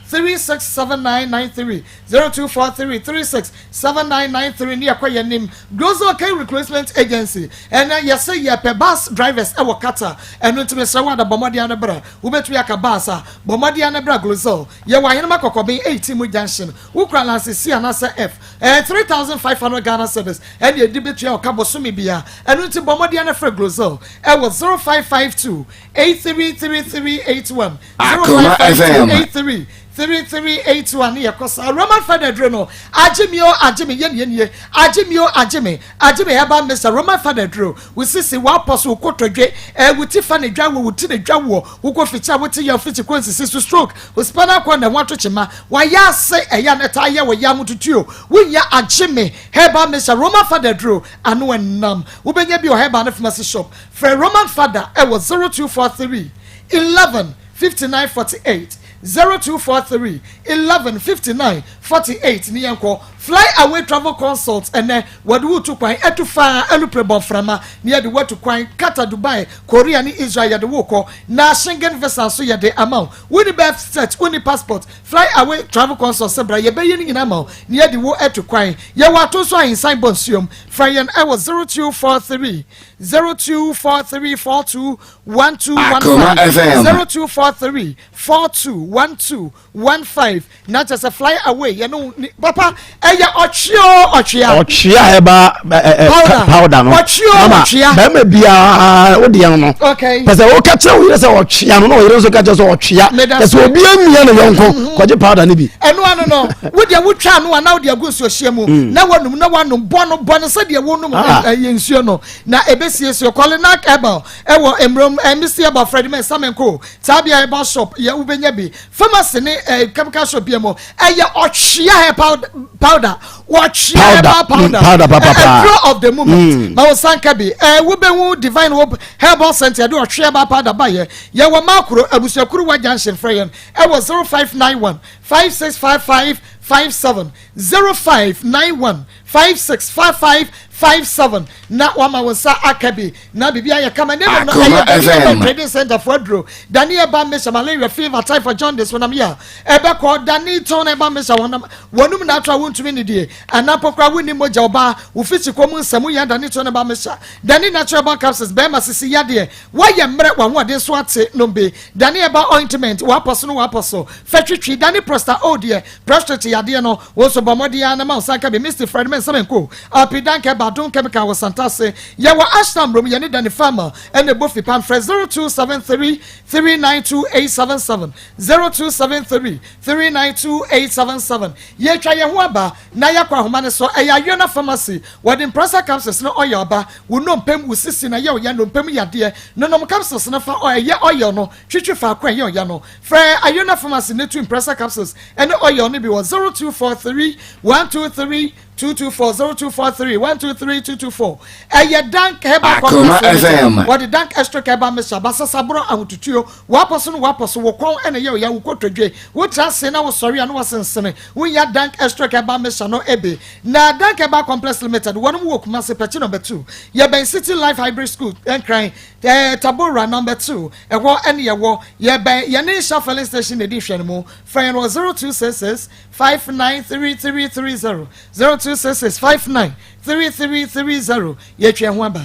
367993, 0243 367993 ne yɛkɔ yɛn anim. Glozal K Recruitment Agency, ɛnɛ yɛse yɛpɛ bus drivers ɛwɔ Qatar, ɛno nti mesrɛ wo ada bɔ mmɔden ano bra. Wobɛtumi aka bus a, bɔ mmɔden ano bra Glozal. Yɛwɔ Ahenema Kɔkɔben 18 mu junction. Wokura lanse C anaasɛ F, ɛyɛ 3,500 Ghana cedis ɛne ɛde bɛtua ɔka bosome biara. Ɛno nti bɔ mmɔden ano frɛ Glozal ɛwɔ 0552 833381 Akoma FM. 0552 833381 ne yɛkɔ saa Roman Father duro no agye me o agye me yɛnie nie agye me o agye me agye me herbal mixture Roman Father duro wo sisi w'apɔ so wo kotodwe eh, wo ti fa ne dwa wo wo ti ne dwa woɔ wokɔ fikyi a wote yaw fikyi kɔ nsisi so stroke wo spinal cord na ɛho ato kyema wayɛ ase ɛyɛ a na ɛtaa yɛ wɔ yam tutuo wonya agye me herbal mixture Roman Father duro ano ɛnam wobɛnya bi wɔ herbal ne pharmacy shop Frɛ Roman Fada wɔ 0243 11 59 48, 0243 11 59 48 ne yɛnkɔ Fly Away Travel Consult ɛnnɛ. Wɔde wo retu kwan atu faa alupre bɔ mframa ne yɛde wo atu kwan Qatar, Dubai, Korea ne Israel yɛde wo rekɔ na Schengen visa nso yɛde ama wo. Wonni birth cert, wonni passport, Fly Away Travel Consult sɛ bra yɛbɛyɛ ne nyinaa ama wo ne yɛde wo atu kwan. Yɛwɔ ato nso ahensan bɔ nsuom. Frɛ yɛn wɔ 0243 0243421215 Akoma FM. 0243421215 na kyerɛ sɛ fly away yɛne wo ni papa ɛyɛ. Ɛyɛ ɔtwea o ɔtwea. Ɔtwea herbal ɛ ɛ powder no. Ɔtwea o ɔtwea. Bɛrima biara o deɛ no no. Okay. Pɛsɛ o ka kyerɛ o yere sɛ ɔtwea no na ɔyere nso ka kyerɛ sɛ ɔtwea. Pɛsɛ obi emia ne yɔnko mhm. kɔgye powder no bi. Ɛno ano no wo deɛ wotwa ano a na wode agu nsuo hyɛ mu mm. na wanum na wanum bɔ no bɔ no sɛdeɛ wonum ah. ɛyɛ nsuo no na ebesiesie kɔlenak herbal ɛwɔ mmerom ɛmisi herbal fredman samenko taabia herbal shop yɛ wobɛnya bi Pharmacy ne eh, chemical shop bi mu ɛyɛ ɔtwea hair powder ɔtwea herbal mm, powder powder papa ɛduro of the moment mm. ma wosan ka bi ɛɛ wobɛhu divine hope herbal center yɛde ɔtwea herbal powder ba yɛ yɛwɔ makoro abusuakuru wa junction frɛ yɛn ɛwɔ 0591 5655 57 0591 565557 na wama wo nsa aka bi na biribi ayɛ kama ne mmom no ɛyɛ Daniel Trading Center fo aduro Daniel ba mesa malaria fever typhoid jaundice honam yɛ a ɛbɛkɔ Dani tɔn ɛba mesa honam wɔnum na ato a wontumi nidie anaa pokora wonni mogya ɔbaa wo fisikɔ mu nsɛm woyɛ Dani tɔn ɛba mesa Dani natural herbal capsules bɛrima sisi yadeɛ woayɛ mmerɛ w'ahoɔden so ate nom bi Dani herbal ointment w'apɔ so no w'apɔ so fɛ twitwi Dani prosta o deɛ prostate yadeɛ no Wo nso bɔ mmɔden ara na ma wo nsa nka bi. Misty Fred Mensah Menko, Alpi Danke Ba Adom Chemical wɔ Santase. Yɛwɔ Ashtown Mmrom, yɛne Danny Farmer na ɛbɔ fipam. Frɛ 0273 392 877, 0273 392 877. Yɛretwa yɛn ho aba na yɛakɔ ahoma no so. Ɛyɛ Ayona Pharmacy. Wɔde Mprasa Capsules ne oil aba. Wo nnompe mu, wo sisi na ɛyɛ wo ya, nnompe mu yadeɛ. Nonom capsules no fa ɛyɛ oil no twitwi faako a ɛyɛ wo ya no. Frɛ Ayona Pharmacy na tu Impressa capsules ne oil no bi wɔ 0243 123 224, 0243 123 224. Ɛyɛ Dank Herbal Akoma Complex Limited. FM. Wɔde Dank Extract Herbal Mixture aba sasaborɔ ahotutuo, w'apɔ so no w'apɔ so, wo kɔn na ɛyɛ wo ya, wo kotodwe, wotra ase na wosɔre a na wasensene, wonya Dank Extract Herbal Mixture no bi. Na Dank Herbal Complex Limited, wɔnom wɔ Kumasi, Pɛkyi Number 2, yɛbɛn City Life Hybrid School, Nkran, eh, Tabora Number 2. Ɛhɔ ne yɛwɔ. Yɛbɛn yɛne Shell filling station na edi nhwɛanimu. Frɛ yɛn wɔ 0266 593330, 0266 593330. Yɛatwa yɛn ho aba.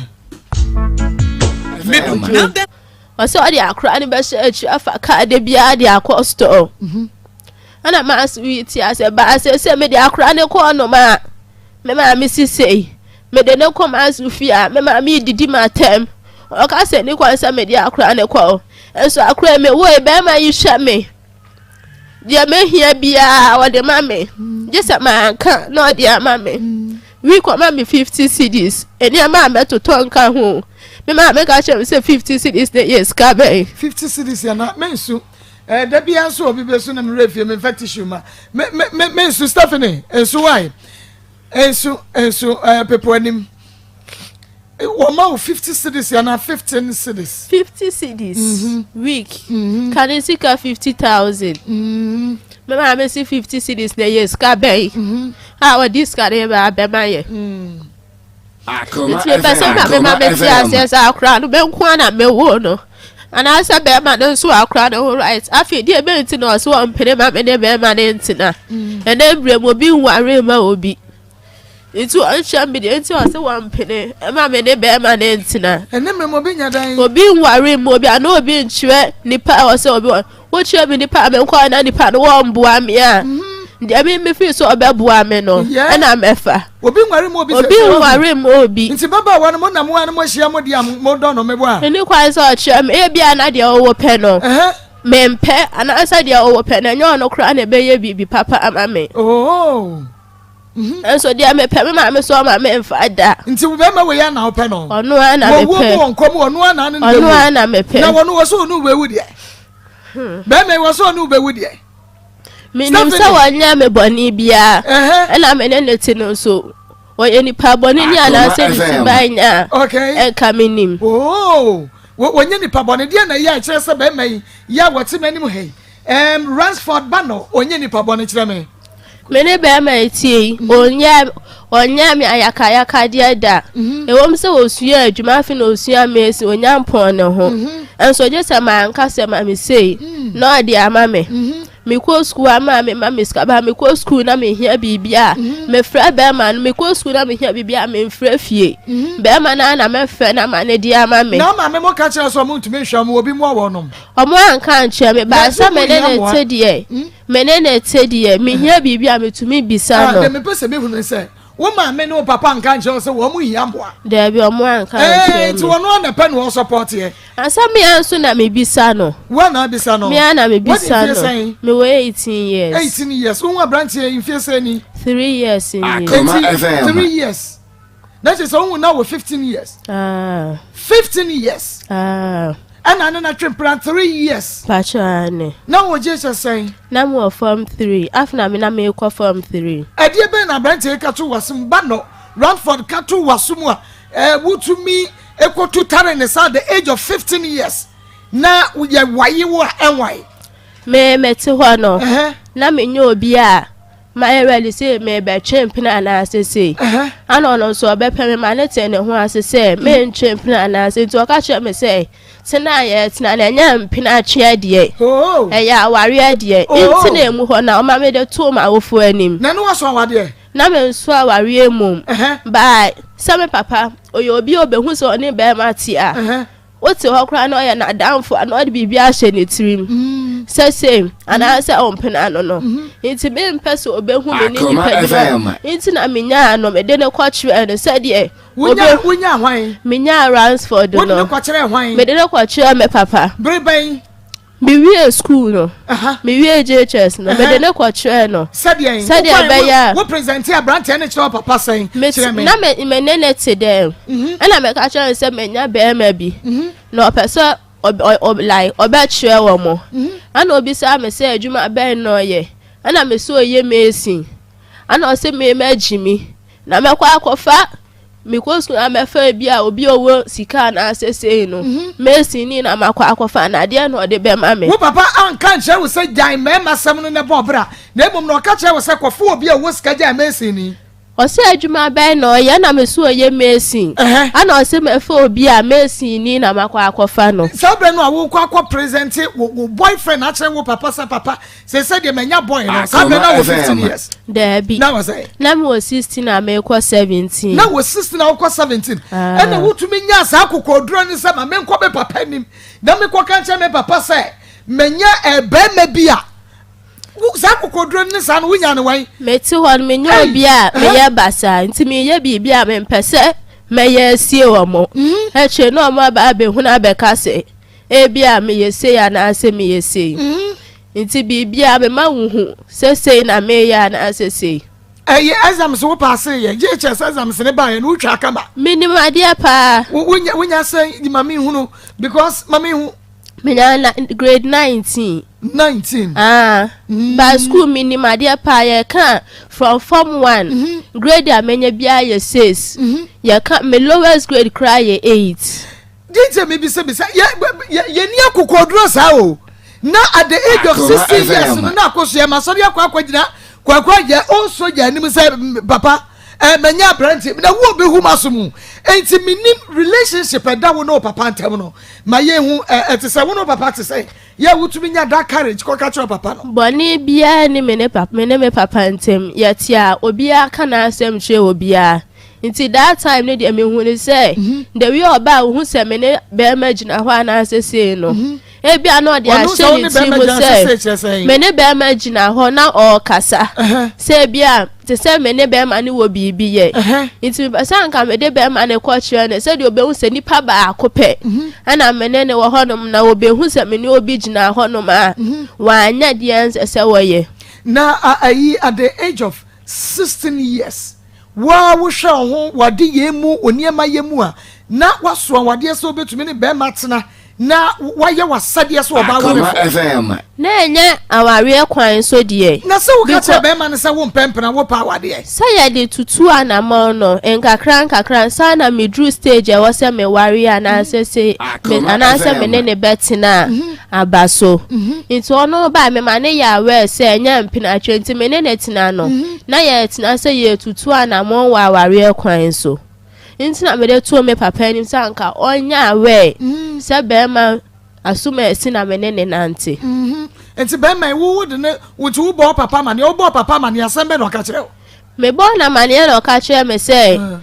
Ɔsɛ ɔde akora no bɛhyɛ akyiri afa kaa da biara de akɔ store. Mhm. Ɛna maa so yi ti asɛ baa sɛ sɛ mede akora no kɔɔ nom a me maame sisei Mede no kɔ m'aso fie a, me maame redidi m'atɛm. Ɔka sɛ ne kwan sɛ mede akora no kɔ. Nso akora yi mewoe, bɛrima yi hwɛ me. Deɛ mehia biara ɔde ma me. Gye sɛ manka na ɔde ama me. Week ɔma me 50 cedis. Nneɛma a mɛtotɔ nka ho. Me maame ka kyerɛ me sɛ 50 cedis na ɛyɛ sika bɛn. 50 cedis yɛ na mensu. Eh, da biara nso obi bɛsu na mewerɛ fie memfa tissue ma. Me, me, me, mensu Stephanie, nsu why? Nso nso ɛɛ pepo anim. Wɔma wo 50 cedis anaa 15 cedis. 50 cedis mm -hmm. week. Mm -hmm. Kane sika 50,000. Mm -hmm. Me maame si 50 cedis na ɛyɛ sika bɛn. Mm -hmm. A wɔde sika no ba abɛma yɛ. Mm. Nti mepɛ sɛ maame ma mete aseɛ sɛ akora no me nko ara na mewoo no. Anaasɛ bɛrima no nso akora ne ho right. Afei deɛ bɛn nti na ɔse ɔmpene ma me ne bɛrima no ntena. Mm. Ɛnɛ mmerɛ mu obi nware ma obi. Nti ɔnhyɛ me deɛ nti ɔse wɔmpene ma me ne bɛrima no ntena. Ɛnɛ mmerɛ mu obi nya dan. Obi nware ma obi anaa obi nkyerɛ nipa a ɔsɛ obi wɔ. Wokyerɛ me nipa a menkɔ na nipa no wɔmboa me a. Mm-hmm. Deɛ me me firi sɛ ɔbɛboa me no ɛna mɛfa. Obi nware mu obi sɛ obi nware mu obi. Nti bɛba wa no mo nam wa no mo ahyia mo deɛ mo dɔ no meboa. Ɛni kwan sɛ ɔkyerɛ me ebi a na deɛ ɔwɔ pɛ no. Mempɛ anaasɛ deɛ ɔwɔ pɛ no ɛnyɛ ɔno koraa na ɛbɛyɛ biribi papa ama me. Oh. Mhm. Nso deɛ mepɛ me maame so ɔma me nfa da. Nti wo bɛrima wei ana wopɛ no? Ɔno ara na mepɛ. Wɔwuo mu wɔ nkwa mu ɔno ara na ne bɛwu. Ɔno ara na mepɛ. Na wɔn wɔ so ɔno bɛwu deɛ. Hmm. Bɛrima yi wɔ so ɔno bɛwu deɛ. Menim sɛ wɔnyɛ me bɔne biara. Ɛna me ne ne te no nso wɔyɛ nipa bɔne ni anaasɛ ne suban nya a ɛnka menim. Oh, wɔnyɛ nipa bɔne deɛ na ɛyɛ a ɛkyerɛ sɛ bɛrima yi yɛ a wɔte m'anim ha yi. Um, Ransford Bano, ɔnyɛ nipa bɔne kyerɛ me. Me ne bɛrima etie yi, mhm. ɔnyɛ ɔnyɛ me ayakayakadeɛ da. Mhm. Ɛwom sɛ ɔsua adwuma afei na ɔsua mesi ɔnya mpɔn ne ho. Mhm. Nso gye sɛ manka sɛ ma me sei mm. na ɔde ama me. Mekɔ sukuu a maame ma me sika ba mekɔ sukuu na mehia biribi a mhm. mefrɛ bɛrima no mekɔ sukuu na mehia biribi a memfrɛ fie mhm. bɛrima no na mɛfrɛ no ama ne de ama me. Na maame mo ka kyerɛ sɛ ɔmo ntumi nhwɛ ɔmo obi mu awɔ nom. Ɔmo anka ankyerɛ me baasa me ne ne te deɛ hmm? me ne ne te deɛ mehia biribi a metumi bisa ah, no. Deɛ mepɛ sɛ mehunu sɛ Wo maame ne wo papa nka nkyerɛ wo sɛ wɔn hia mmoa. Daabi, wɔn anka nkyerɛ me. Nti wɔn ara na pɛ na wɔsɔpɔteɛ. Ansa me ara nso na mebisa no. Wo na abisa no. Me ara na mebisa no. Wadi mfie sɛn? Mewɔ 18 years. 18 years. Wohu aberanteɛ yi mfie sɛn ni? 3 years ni. Eti 3 years. Na kyerɛ sɛ wohu na wɔ 15 years. Ah. 15 years. Ah. Ɛna ne na twe mpena 3 years. Pacho ane. Na wɔ gye hyɛ sɛn? Na me wɔ form 3. Afei na me na mekɔ form 3. Ɛdeɛ bɛn na aberanteɛ yi ka to w'asom ba nɔ Ranford ka to w'asom a ɛɛ wotumi ekotu tare ne sa at the age of 15 years na yɛ waye wo a ɛnwae. Me mete hɔ no na menyɛ obi a Mayɛ ready sɛ merebɛtwe mpena anaasɛ sei. Ana ɔno nso ɔbɛpɛ me ma ne tee ne ho ase sɛ mentwe mpena anaasɛ nti ɔka kyerɛ me sɛ tena a yɛtena no ɛnyɛ mpena tweɛ deɛ oh. ɛyɛ awareɛ deɛ oh. nti na emu hɔ na ɔma mede too m'awofoɔ anim. Na ne wasɔ awadeɛ? Na me nso awareɛ mmom. Baa sɛ me papa ɔyɛ obi a ɔbɛhu sɛ ɔne bɛrima te a Wote hɔ koraa na ɔyɛ n'adamfo a na ɔde biribi ahyɛ ne tirim mm. sɛ sei anaasɛ ɔmpene ano no mm-hmm. nti mempɛ sɛ ɔbɛhu me ne nipa bi nti na menyaa no mede no kɔkyerɛɛ no sɛdeɛ wonya hwan menyaa Ransford no mede no kɔkyerɛɛ me papa bere bɛn Mewiee sukuu no, mewiee JHS no, mede no kɔkyerɛɛ no. Sɛdeɛ Sɛdeɛ ɛbɛyɛ a. Wo presente aberanteɛ no kyerɛ wo papa sɛn? Kyerɛ me. Na me me ne no te dɛm. Mhm. Ɛna meka kyerɛ no sɛ manya barima bi. Mhm. Na ɔpɛ sɛ ɔb ɔ like ɔbɛkyerɛ wɔn. Mhm. Ɛna obisaa me sɛ adwuma bɛn na ɔyɛ. Ɛna me sɛ ɔyɛ mason. Ɛna ɔsɛ me magye mi. Na mɛkɔ akɔfa Mekɔ sukuu na mɛfa ebi a obi a ɔwɔ sika anaasɛ sei no, mhm. mason ni na makɔ akɔfa na adeɛ na ɔde bɛma me. Wo papa anka nkyerɛ wo sɛ gyae mmarima sɛm no na bɔ ɔbra, na mmom na ɔka kyerɛ wo sɛ kɔfo obi a ɔwɔ sika gyae mason ni. Ɔsɛ adwuma bɛn na ɔyɛ na me so ɔyɛ mason. Ɛna ɔsɛ mɛfa obi a mason ni na makɔ akɔfa no. Saa berɛ no a wokɔ akɔ presente wo boyfriend akyerɛ wo papa sɛ papa Sese deɛ manya boy no saa bɛ na wɔ 15 years. Daabi. Na wɔ sɛ. Na mi wɔ 16 a mekɔ 17. Na wɔ 16 a wokɔ 17. Ah. Ɛna wotumi nya saa akokoduro ne sɛ ma menkɔ me papa anim na mekɔ ka nkyɛn me papa sɛ manya ɛbɛrima bi a saa akokoduro ne saa no wonya ne wɛn. Mete hɔ no menyɛ obi a meyɛ basaa nti meyɛ biribi a mempɛ sɛ mɛyɛ asie wɔ mo. Mhm. Akyire na ɔmo aba abɛhunu abɛka sɛ Ebia meyɛ sei anaasɛ meyɛ sei. Nti biribiara mema wohu sɛ sei na meyɛ anaasɛ sei. Ɛyɛ exams wo paase yɛ JHS exams ne baayɛ no wotwa kama. Menim adeɛ paa. Wonya wonya sɛ ma me hunu because ma me hu. Menya na grade 19. 19. Ah. Mm. But school menim adeɛ paa yɛka from form 1. Mm -hmm. Grade a menya biara yɛ 6. Mm -hmm. Yɛka me lowest grade koraa yɛ 8. Deɛ nti a mebisabisa yɛ yɛ yɛni akokoɔduro saa o na at the age of 16 years no na akosua ma sɔre akɔ akɔgyina kwakwa yɛ o soja anim sɛ papa eh, manya aberante na wo obi hu ma so mu nti menim relationship ɛda wo ne wo papa ntam no ma yɛhu ɛte sɛ wo ne wo papa te sɛ yɛ wotumi nya that courage kɔka kyerɛ papa no. Bɔne biara ni me ne papa me ne me papa ntam yɛte a obiara ka n'asɛm kyerɛ obiara Nti that time no deɛ mehu no sɛ mhm. the way ɔbaa wohu sɛ me ne bɛrima gyina hɔ anaasɛ sei no mhm. ebia na ɔde ahyɛ ne tiri mu sɛ me ne bɛrima gyina hɔ na ɔrekasa sɛ ebia te sɛ me ne bɛrima no wɔ biribi yɛ nti mepɛ sɛ anka mede bɛrima no kɔkyerɛ no sɛdeɛ ɔbɛhu sɛ nipa baako pɛ mhm. ɛna me ne ne wɔ hɔnom na ɔbɛhu sɛ me ne obi gyina hɔnom a wanyɛ deɛ nsɛ sɛ wɔyɛ. Na ayi at the age of 16 years Wo ara wohwɛ wo ho w'adeyɛ mu, wo nneɛma yɛ mu a, na woasoa w'adeɛ sɛ wobɛtumi ne barima atena na woayɛ w'asɛdeɛ sɛ ɔbaa warefoɔ. Na ɛnyɛ awareɛ kwan so deɛ. Na sɛ woka kyerɛ barima no sɛ wompɛ mpena, wopɛ awadeɛ. Sɛ yɛde tutu anamɔn no nkakra nkakra ansa na meduru stage a ɛwɔ sɛ meware anaasɛ sei me anaasɛ me ne no bɛtena a, aba so. Nti ɔno bae mema no yɛ aware sɛ ɛnyɛ mpenatwe nti me ne no tena no na yɛtena sɛ yɛretutu anammɔn wɔ awareɛ kwan so. Nti na mede too me papa anim sɛ anka ɔnyɛ aware sɛ bɛrima asomasi na me ne ne nante. Nti bɛrima yi wo wo de ne wo nti wo bɔ papa amaneɛ wo bɔ papa amaneɛ asɛm bɛ na ɔka kyerɛ wo. Me bɔ no amaneɛ na ɔka kyerɛ me sɛ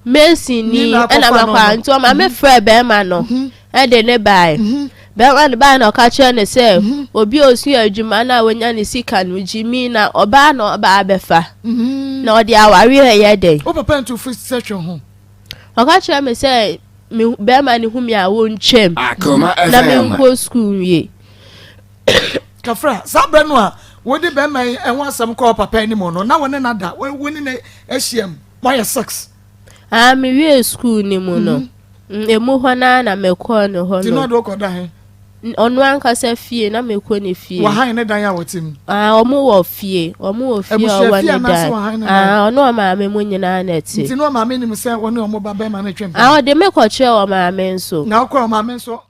mason ni ɛna makɔ a nti ɔma me frɛ bɛrima no ɛde ne bae. Bɛrima no bae na ɔka kyerɛ no sɛ obi a osua adwuma no a wanya ne sika no gyimi na ɔbaa na ɔba abɛfa na ɔde awareɛ ɛyɛ dɛn. Wo papa ntu fo sɛ twe ho. Ɔka kyerɛ me sɛ me bɛrima no hu me a wɔntwam na menkɔ sukuu nwie. Kafra, saa berɛ no a wode bɛrima yi ho asɛm kɔɔ papa anim no, na wo ne no ada, wo ne no ahyiam, moayɛ sex? Ah, mewie sukuu no mu no, mhm. emu hɔ no ara na mekɔɔ ne hɔ no. Nti na ɔde wokɔda he? Ɔno ankasa fie na mekɔ ne fie. Wahan ne dan a wɔte mu? Ah, ɔmo wɔ fie. Ɔmo wɔ fie a ɔwɔ ne dan. Ah, ɔne ɔmaame mu nyinaa na ɛte. Nti na ɔmaame nim sɛ wɔne ɔmo ba bɛrima no twɛn. Ah, ɔde me kɔkyerɛ ɔmaame nso. Na ɔkɔ ɔmaame nso.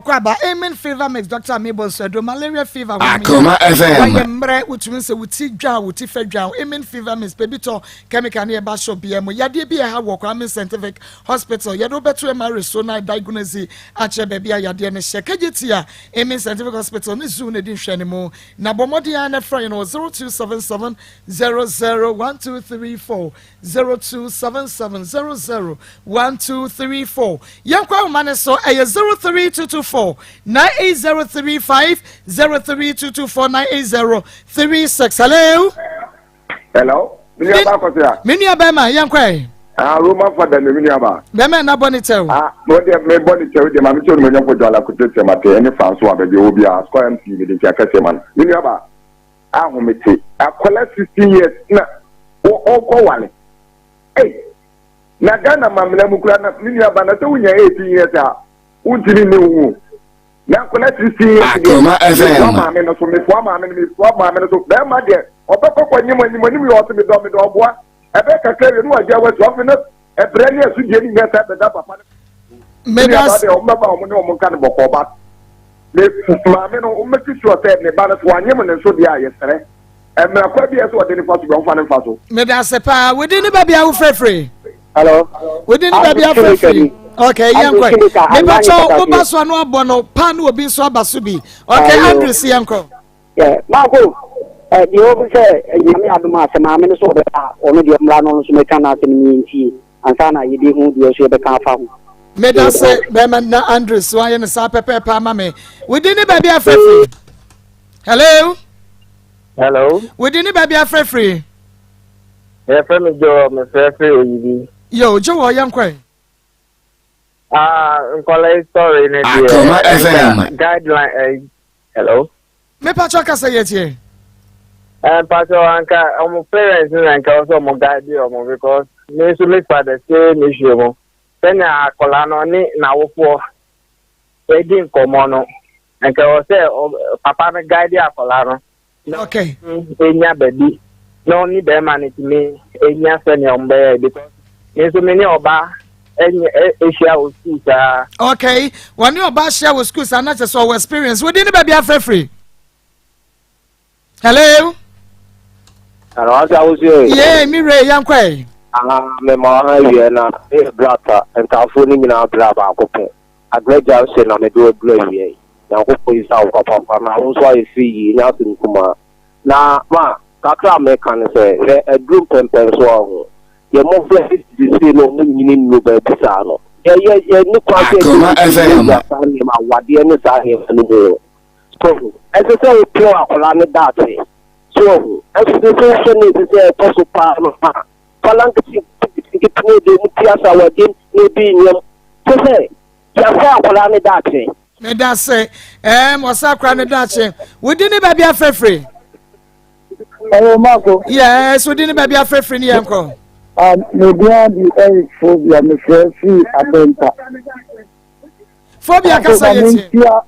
Kɔ aba Amen fever mix Doctor Amibo nso aduro malaria fever wɔn Akoma FM. Wayɛ mmerɛ wotumi sɛ wo ti dwa wo ti fɛ dwa Amen fever mix pɛ bi tɔ chemical ne ɛba shop biara mu yadeɛ bi ɛha wɔ Kwame Scientific Hospital yɛde wobɛto MRI so na diagnose akyerɛ baabi a yadeɛ no hyɛ kagye tia Amen Scientific Hospital ne zoo na ɛdi nhwɛ no mu na bɔ mmɔden ara na frɛ yɛn wɔ 0277 001234 0277 00 1234. Yɛnkɔ ahoma no so, ɛyɛ 03224 98035 03224 98036. Hello. Hello. Me nua ba kɔsɛ a. Me nua bɛrima yɛnkɔ ɛ. Ah, Roman fada ne me nua ba. Bɛrima na bɔ ne kyɛw. Ah, mo deɛ me bɔ ne kyɛw deɛ maame kyɛw ne mo nyɛnfo dwala kote kyɛ mate ɛne Francois baabi ɔwɔ biara score MC me de nkyɛn akɛseɛ ma no. Me nua ba. Ahomete. Akwadaa 16 years na ɔkɔ wale. Ei, na Ghana mamena mu kura na me nua ba na sɛ wonya 18 years a wontumi nni wo ho. Na akwadaa 16 years deɛ mefoa maame no so mefoa maame no mefoa maame no so bɛrima deɛ ɔbɛkɔ kɔ nyim anim anim yɛ ɔse medɔ medɔ ɔboa ɛbɛ kakra wie no wagya wasu afei na ɛbrɛ ne asodie ne nyɛ sɛ bɛda papa no Medas. Deɛ wɔn bɛba wɔn ne wɔn nka no bɔkɔɔ ba ne maame no wɔn bɛti soɔ sɛ ne ba no so wanyem ne nso deɛ a yɛsrɛ mmerɛ kwa bi a ɛsɛ ɔde ne fa so bi ɔmfa ne nfa so. Medase paa wodi ne baabi a wofirefiri. Hello. Wodi ne baabi a wofirefiri. Okay, yɛn kɔ. Mepakyɛw woba so ano abɔ no paa ne obi nso aba so bi. Okay, Andrew si yɛn kɔ. Yeah, Marco, eh, deɛ ɔbu sɛ nyame adom a sɛ maame no so ɔbɛba a ɔno deɛ mmra no ɔno nso mɛka n'asɛm ne yɛntie. Ansa na yɛbɛhu deɛ nso yɛbɛka afa ho. Meda se bɛrima na Andres wayɛ no saa pɛpɛɛpɛ ama me. Wo din ne baabi afrɛ firi? Hello? Hello? Wo din ne baabi afrɛ firi? Yɛfrɛ me Joe, mefrɛ firi Oyibi. Yo, Joe, yɛnkɔ ɛ. Ah, nkɔla yi story ne deɛ. Akoma FM. Guideline, eh, hello? Me pacho kasa yɛ tie. Eh, pacho anka ọmụ parents na nke ọsọ ọmụ guide ọmụ because me nso me fa the same issue mu. Sɛnea akwadaa no ne n'awofoɔ edi nkɔmɔ no, nka ɛwɔ sɛ papa no guide akwadaa no. Na okay. enya baabi na ɔne bɛrima no tumi enya sɛnea ɔmo bɛyɛ because me nso me ne ɔbaa ahyia wɔ sukuu saa. Okay, wɔne ɔbaa ahyia wɔ sukuu saa na kyerɛ sɛ ɔwɔ experience. Wodi ne baabi afrɛfiri. Hello. Hello, ase awosu yi. Yee, mi wura yi yankɔ yi. Ah, me ma ɔha awie na me yɛ brata ntaafoɔ no nyinaa bra baako pɛ. Agra junction na mede waduru awie yi. Nyankopɔn yi sa wo papaapa na wo nso ayɛ fɛ yie nyɛ asɛm kumaa. Na ma kakra a meka ne sɛ hwɛ aduru mpɛmpɛnsoɔ a ho. Yɛn mmɔfra yi seesei no wɔn nyini nnuru baabi saa no. Yɛ yɛ yɛ ni kwan sɛ yɛde Akoma wɔn FM. wura saa nneɛma awadeɛ ne saa nneɛma no mu no. So ho. Ɛsɛ sɛ wopere akwadaa no daakye. So ho. Ɛsɛ sɛ wohwɛ ne ɛsɛ sɛ ɛkɔ so paa no a. Nkwadaa nketenkete no de wɔn ti asawadim na ebi nneɛma. Kyɛ sɛ yɛasɛ akwadaa no daakye. Meda se ɛɛm ɔsɛ akora no daakye. Wodi ne baabi afrɛfrɛ. Hello, Marco. Yes, wodi ne baabi afrɛfrɛ ne yɛn kɔ. Ah, me din de Eric Phobia, mefrɛ firi Abɛnta. Phobia kasa yɛ tie.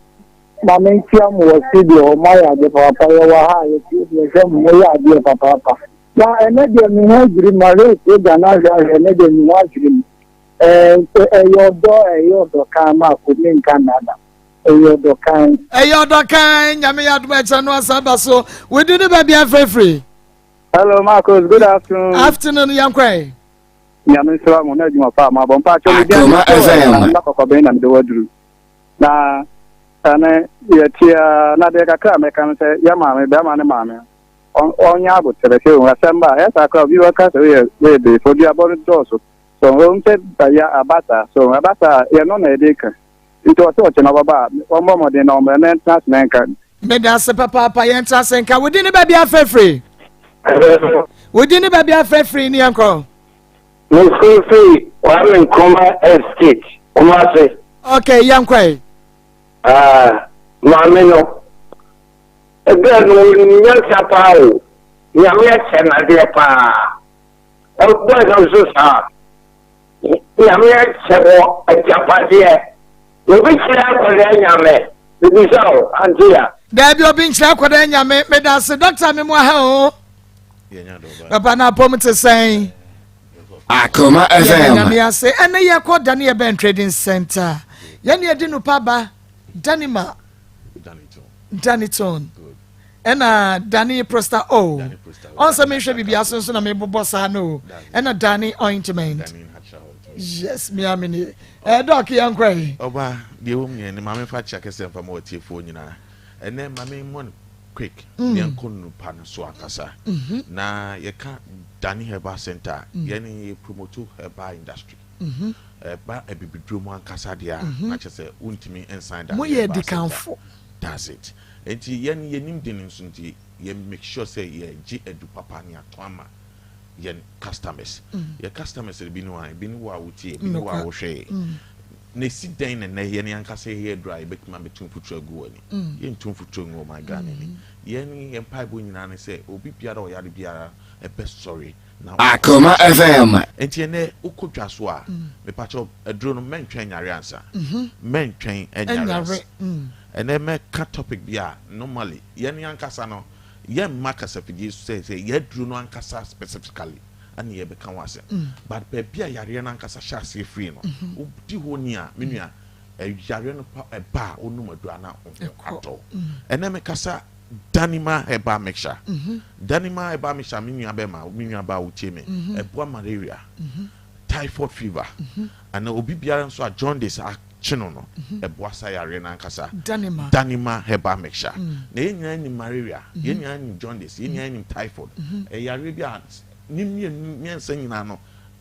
Ma menkyia mo wɔ studio hɔ, moayɛ adeɛ papaapa, yɛwɔ ha a yɛtie deɛ hwɛ mo, moyɛ adeɛ papaapa. Na ɛnɛ deɛ me ho adwiri me, mahwɛ program no ahwɛ ahwɛ, ɛnɛ deɛ me ho adwiri me. Ɛyɛ ɔdɔ, ɛyɛ ɔdɔ kan, Marco, menka nnada. Ɛyɛ ɔdɔ kann. Ɛyɛ ɔdɔ kann, Nyame yɛ adom a ɛkyɛ no asan ba so. Wo din ne baabi a frɛfiri? Hello Marcos, good afternoon. Afternoon, yɛn kɔ ɛ. Nyame nsira mo na adwuma pa a mo abɔ. Mpakyɛ me din Akoma FM. na kɔkɔbɛn na mede waduru. Na Ɛne yɛte a na deɛ kakra a mɛka no sɛ yɛ maame bɛrima ne maame ɔnyɛ aboterɛ sɛ ohun asɛm ba a ɛyɛ saa koraa obi bɛka sɛ woyɛ woyɛ bɛyifo duabɔ no dɔɔso so ɛwom sɛ ɛyɛ aba saa so ɛba saa a yɛno na yɛde ka nti ɔsɛ ɔkyɛ na ɔbɛba a ɔmmɔ mmɔden na ɔmmrɛ na ɛntena ase na ɛnka. Meda ase papaapa yɛn tra ase nka wodi ne baabi afɛfiri wodi ne baabi afɛfiri ne yɛn kɔ. Mefirifiri Kwame Nkrumah Estate, Kumasi. Okay, yɛn kɔ yi. Ah, maame no, ɛbɛn no onim nyansa paa o. Nyame akyɛ n'adeɛ paa. Ɛbɛn no nso saa. Nyame akyɛ wɔ agyapadeɛ. Obi kyerɛ akwadaa nyame. Bibisa o, ante ya. Daabi obi nkyerɛ akwadaa nyame. Meda ase dɔkta me mu aha o. Papa na apɔm te sɛn? Akoma FM. Nyame ase. Ɛnɛ yɛkɔ Dani Ɛbɛn Trading Center. Yɛne yɛdi no pa ba Danima. Daniton. Ɛna Dani Prosta O. Ɔn sɛ mehwɛ biribi aso nso na mebobɔ saa no o. Ɛna Dani Ointment. Yes, me ame nie. Ɛɛ dɔk yɛn kɔ yi. Ɔba deɛ ɛwɔ mu yɛn ne maame fa kyia kɛseɛ mfa ma watiefoɔ nyinaa. Ɛnɛ maame mmɔ no quick mm. yɛn kɔ nupa no so ankasa. Mm-hmm. Na yɛka Dani Herbal Center mm. yɛn yɛ promote herbal industry. Mm-hmm. Ɛba abibiduro mu ankasa deɛ a mm-hmm. na kyerɛ sɛ wontumi nsan Dani Herbal Center. That's it. Nti yɛn yɛnim de no nso nti yɛ make sure sɛ yɛgye adu papa ne ato ama yɛn customers. Mm. Yɛ customers no bi ne wɔn, ebi ne wo a wotie, ebi ne wo a wohwɛ yɛ. Mm. Na esi dɛn na nnɛ yɛn ankasa yɛyɛ aduru a yɛbɛtumi abɛtu mfuturo agu wɔ ani. Mm. Yɛntu mfuturo ngu ɔman Ghana ani. Yɛn yɛn mpaebɔ nyinaa ne sɛ obi biara ɔyare biara ɛbɛsɔre na Akoma FM. Nti ɛnɛ wokɔ dwa so a, mepakyɛw aduro no mɛntwɛn nyare ansa. Mɛntwɛn nyare ansa. Ɛnɛ mɛka topic bi a normally yɛn ankasa no yɛmma kasafidie so sɛ sɛ yɛaduro no ankasa specifically ɛne yɛbɛka ho asɛm mm. but baabi a yareɛ no ankasa hyɛ aseɛ firi no mm-hmm. wodi hɔ ni a me nua yareɛ no pa ɛba a wonom aduro ana ho atɔ mm. ɛnɛ mekasa Danima herbal mixture mm-hmm. Danima herbal mixture me nua bɛma me nua ba wotie me mm-hmm. ɛboa malaria typhoid fever ana obi biara nso a jaundice kye no no, ɛboa sa yareɛ no ankasa. Danima herbal mixture. Na yɛn nyinaa nim malaria, yɛn nyinaa nim jaundice, yɛn nyinaa nim typhoid. Ɛyɛ yareɛ bi a ne mmienu mmiɛnsa nyinaa no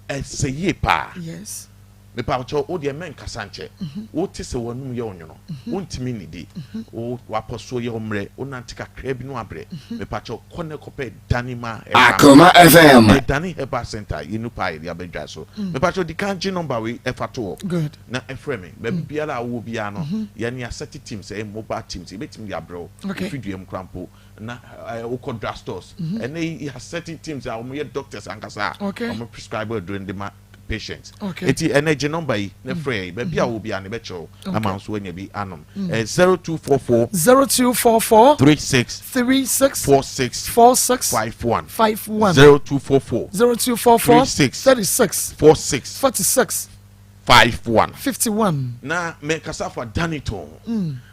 ɛsɛ yie paa. Yes. Mepa kyɛw, wo deɛ mɛnkasa nkyɛ. Wote sɛ w'anum yɛ ɔnwono, wontumi nnidi, wo w'apɔsoɔ yɛ ɔmmerɛ, wonante kakraa bi na wabrɛ. Mepa kyɛw, kɔ na kɔpɛ Danima Herbal Akoma FM. Ɛyɛ Dani Herbal Center, yɛn nu paa yɛde abɛdwa so. Mepa kyɛw, di kan gye number wei ɛfa to hɔ. Good. Na ɛfrɛ me. Baabi biara a wowɔ biara no, yɛn yɛasɛte teams, ɛyɛ mobile teams, yɛbɛtumi de abrɛ wo. Okay. Efi dua mu koraa mpo, na wokɔ drug stores. Ɛnnɛ yi yɛasɛte teams a wɔyɛ doctors ankasa a Okay. wɔn prescribe aduro no de ma patients. Okay. Eti ɛnnɛ gye number yi na frɛ yɛn. Baabi a wowɔ biara no yɛbɛkyerɛ wo ama wo nso woanya bi anom. Ɛyɛ 0244 0244 36 36 46 46 51 51 0244 0244 36 36 46 46 51. 51. Na me kasa fa Danito ho.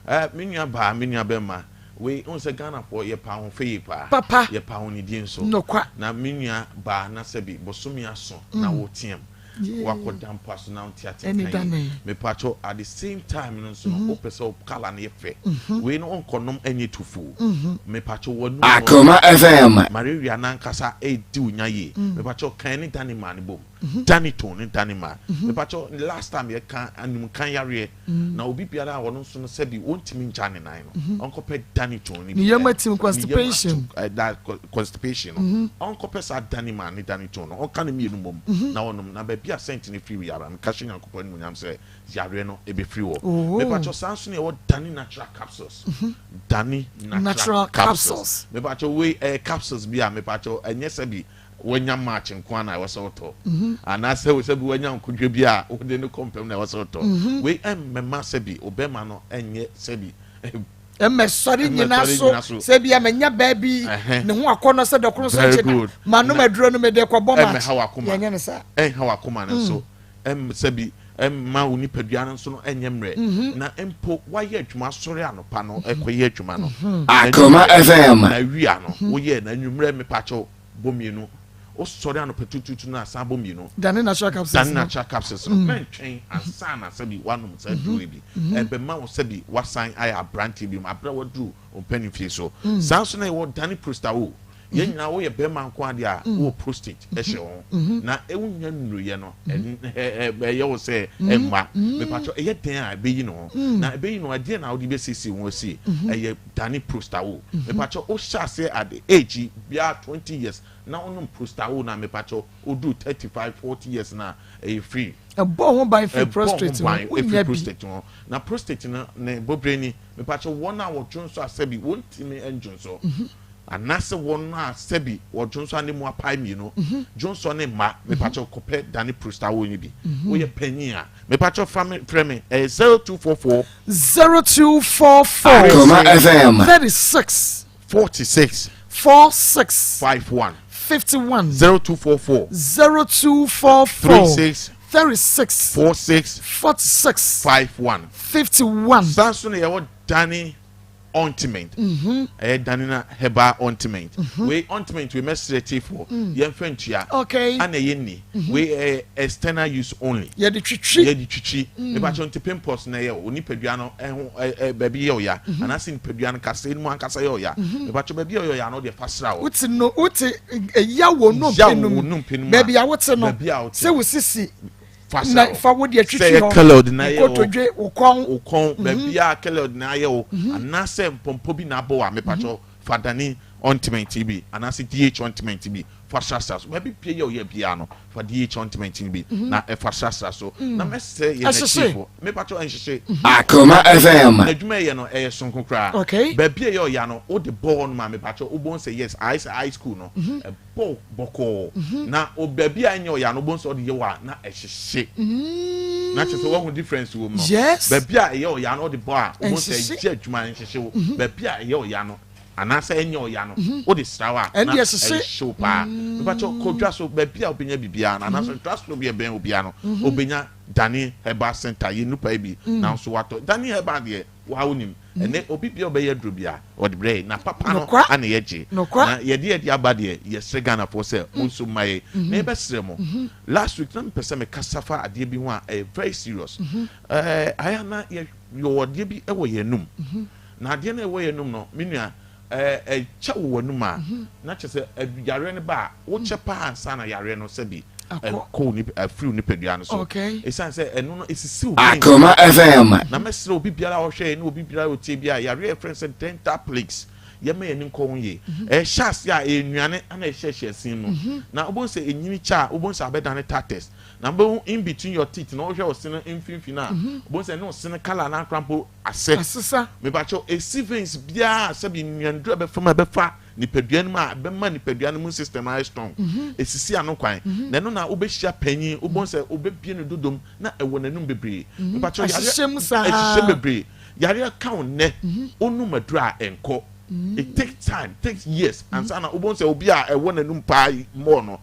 Eh, me nua baa, me nua bɛma. Wei, wohu sɛ Ghanafoɔ yɛpɛ ahofɛ yie paa. Papa. Yɛpɛ ahonidie nso. Nokwa. Na me nua baa na sɛbi bosome aso na woteam. Yee. Wakɔ da mpa so na wonte Ɛne atenka yie. dane. Mepakyɛw, at the same time no nso no, wopɛ sɛ wo colour no yɛ fɛ. Wei no wonkɔnom ɛnyɛ tufuo. Mepakyɛw, w'anum no. Akoma FM. Malaria no ankasa ɛredi wo nya yie. Mepakyɛw, kan ne dane maa no bom. Danny tone ne Danny ma. Mepakyɛw last time yɛ ka animka yareɛ na obi biara a ɔno nso no sɛbi ontumi ngya ne nan no ɔnkɔpɛ Danny tone ne bi. Ne yam atim constipation. That constipation no ɔnkɔpɛ saa Danny ma ne Danny tone no ɔnka ne mmienu mmom na ɔnom na baabi a scent no firi biara meka hyɛ Nyankopɔn animuonyam sɛ yareɛ no ɛbɛfiri hɔ. Mepakyɛw saa nso na yɛwɔ Danny natural capsules. Danny natural capsules. Mepakyɛw wei ɛyɛ capsules bi a mepakyɛw ɛnyɛ sɛbi Woanya match nko ara na ɛwɔ sɛ wotɔ, anaasɛ sɛ bi woanya nkodwe bi a wode no kɔ mpam na ɛwɔ sɛ wotɔ. Wei ɛmmɛma sɛbi obɛma no ɛnyɛ sɛbi. Ɛmmɛsɔre nyina so sɛ bi a manya baa bi ne ho akɔnnɔ sɛ dɔkono so Very nkye da good. manom Na aduro no mede kɔbɔ match. ɛmmɛha w'akoma. Yɛnyɛ no saa. Ɛnha w'akoma no nso. Ɛmm sɛbi ɛmma wo nipadua no nso no ɛnyɛ mmerɛ. Na mpo woayɛ adwuma asɔre anɔpa no ɛkɔyɛ adwuma no. Akoma N'anwummerɛ FM. na awia no woyɛ na anwummerɛ mepakyɛw. Bɔ mmienu. Wosɔre anɔpa tutuutu no a san bɔ mmienu. Dane natural capsules no. Dane natural capsules no. Mɛntwɛn ansa na sɛbi woanom saa aduro yi bi. Ɛbɛma wo sɛbi woasan ayɛ aberanteɛ biom aberɛ a woaduru wo mpanin fie so. Saa nso na yɛwɔ Dane Prostao. Yɛn nyinaa woyɛ bɛrima nko ara deɛ a wowɔ prostate hyɛ wo ho na wonya nnuruyɛ no ɛyɛ wo sɛ ɛmma. Mepakyɛw ɛyɛ dɛn a ɛbɛyi ne ho? Na ɛbɛyi ne ho a ɛdeɛn na wode bɛsiesie wo ho asie? Ɛyɛ Dane Prostao. Mepakyɛw wohyɛ aseɛ at the age biara 20 years na wonom Prostao no a mepakyɛw woduru 35, 40 years no a ɛyɛ free. Ɛbɔ ho ban firi prostate ho, wonya bi. Prostate ho. Na prostate no ne bɔberɛ ni. Mepakyɛw wɔn a wɔdwonsɔ a sɛbi wɔntumi ndwonsɔ. Anaasɛ wɔn a sɛbi wɔ dwonsɔ a ne mu apae mmienu, dwonsɔ ne mma, mepakyɛw kɔpɛ dane prostawo no bi. Woyɛ panyin a, mepakyɛw fa me frɛ me, ɛyɛ 0244. 0244. Akoma FM. 36. 46. 46. 51. 51. 0244. 0244. 36. 36. 46. 46. 51. 51. Saa nso na yɛwɔ dane ointment mhm. ɛyɛ danina herbal ointment mhm. wei ointment wei mɛsrɛ tiefoɔ mm. yɛmfa ntua ana ɛyɛ nni mhm. wei ɛyɛ external use only yɛde twitwi yɛde twitwi mepakyɛ nti pimples na ɛyɛ o nipadua no ɛho ɛ baabi yɛ ɔya anaasɛ nipadua no kasa emu ankasa yɛ ɔya mepakyɛ baabi yɛ ɔya no deɛ fa sra o wote no wote ɛya wɔ nnompe no mu baabi a wote no sɛ wo sisi fa na fa wo deɛ twitwi hɔ kɛlɛd na ayɛ wo kotodwe wo kɔn wo kɔn mhm. baabi a kɛlɛd na ayɛ wo mhm. anaasɛ mpɔmpɔ bi na abɔ wa mepakyɛw mhm. fa dane ointment bi anaasɛ dh ointment bi fa srasra so baabi pie yɛ ɔyɛ biara no fa dh ointment bi na ɛfa srasra so na mɛsɛ yɛ n'akyifo mepakyɛw ɛnhyehye Akoma FM na adwuma ɛyɛ no ɛyɛ sonko koraa baabi a ɛyɛ ɔya no wode bɔ hɔ no ma mepakyɛw wobɔ nsɛ yes ayɛ sɛ high school no Bɔ bɔkɔɔ na o baabi a ɛnyɛ ɔya no wobɛhu sɛ ɔde yɛ wɔ a na ɛhyehye na kyerɛ sɛ woahu difference wɔ mu no Yes. baabi a ɛyɛ ɔya no ɔde bɔ a wobɛhu sɛ Ɛnhyehye. ɛgye adwuma ɛnhyehye wo baabi a ɛyɛ ɔya no anaasɛ ɛnyɛ ɔya no wode sra wo a Ɛnde na ɛhyehye. ɛhye wo paa mepakyɛw kɔ dwa so baabi a wobɛnya biribiara no anaasɛ dwa so bi a ɛbɛn obiara no wobɛnya Dani Herbal Center yɛ nnupa yi bi nanso watɔ Dani Herbal deɛ Waa wonim, ɛnɛ obi biara ɔbɛyɛ aduro biara ɔde brɛ yɛn na papa no ana yɛgye na yɛde yɛde aba deɛ yɛsrɛ Ghanafoɔ sɛ mo nso mma yɛn na yɛbɛsrɛ mo. Last week na mepɛ sɛ mekasa fa adeɛ bi ho a ɛyɛ very serious. Ɛɛ ayɛ a na yɛwɔ adeɛ bi wɔ yɛn anum na adeɛ no a ɛwɔ yɛn anum no me nua ɛkyɛ wɔ w'anum a na kyerɛ sɛ yareɛ no ba a wokyɛ paa ansa na yareɛ no sɛbi ɛkɔ wo nip afiri wo nipadua no so ɛsiane sɛ ɛno no ɛsisi wo veins Akoma FM. Na mɛsrɛ obi biara a ɔhwɛ yɛn ne obi biara a ɔtie biara yareɛ a yɛfrɛ no sɛ dental plagues yɛmma yɛn ani nkɔ ho yie ɛhyɛ aseɛ a ɛyɛ nnuane ana ɛhyɛhyɛ ɛsen mu na wobɛhu sɛ ɛnyini kyɛ a wobɛhu sɛ abɛdane tatters na wobɛhu in between your teeth na wohwɛ wo se no mfimfini a wobɛhu sɛ ɛne wo se no colour no akora mpo Asɛ. Asesa. Mepakyɛw, esi veins biara a sɛbi nnuanduru a ɛbɛfa mu a ɛbɛfa nipadua no mu a ɛbɛma nipadua no immune system no ayɛ strong. Esisi ano kwan. Na ɛno na wobɛhyia panyin, wobɛhu sɛ wobɛbue ne dodom na ɛwɔ n'anum bebree. Mepakyɛw, yareɛ. Ahyehyɛ mu saa. Ahyehyɛ bebree. Yareɛ ka wo nnɛ, wonom aduru a ɛnkɔ. It takes time, takes years ansa na wobɛhu sɛ obi a ɛwɔ n'anum paa more no,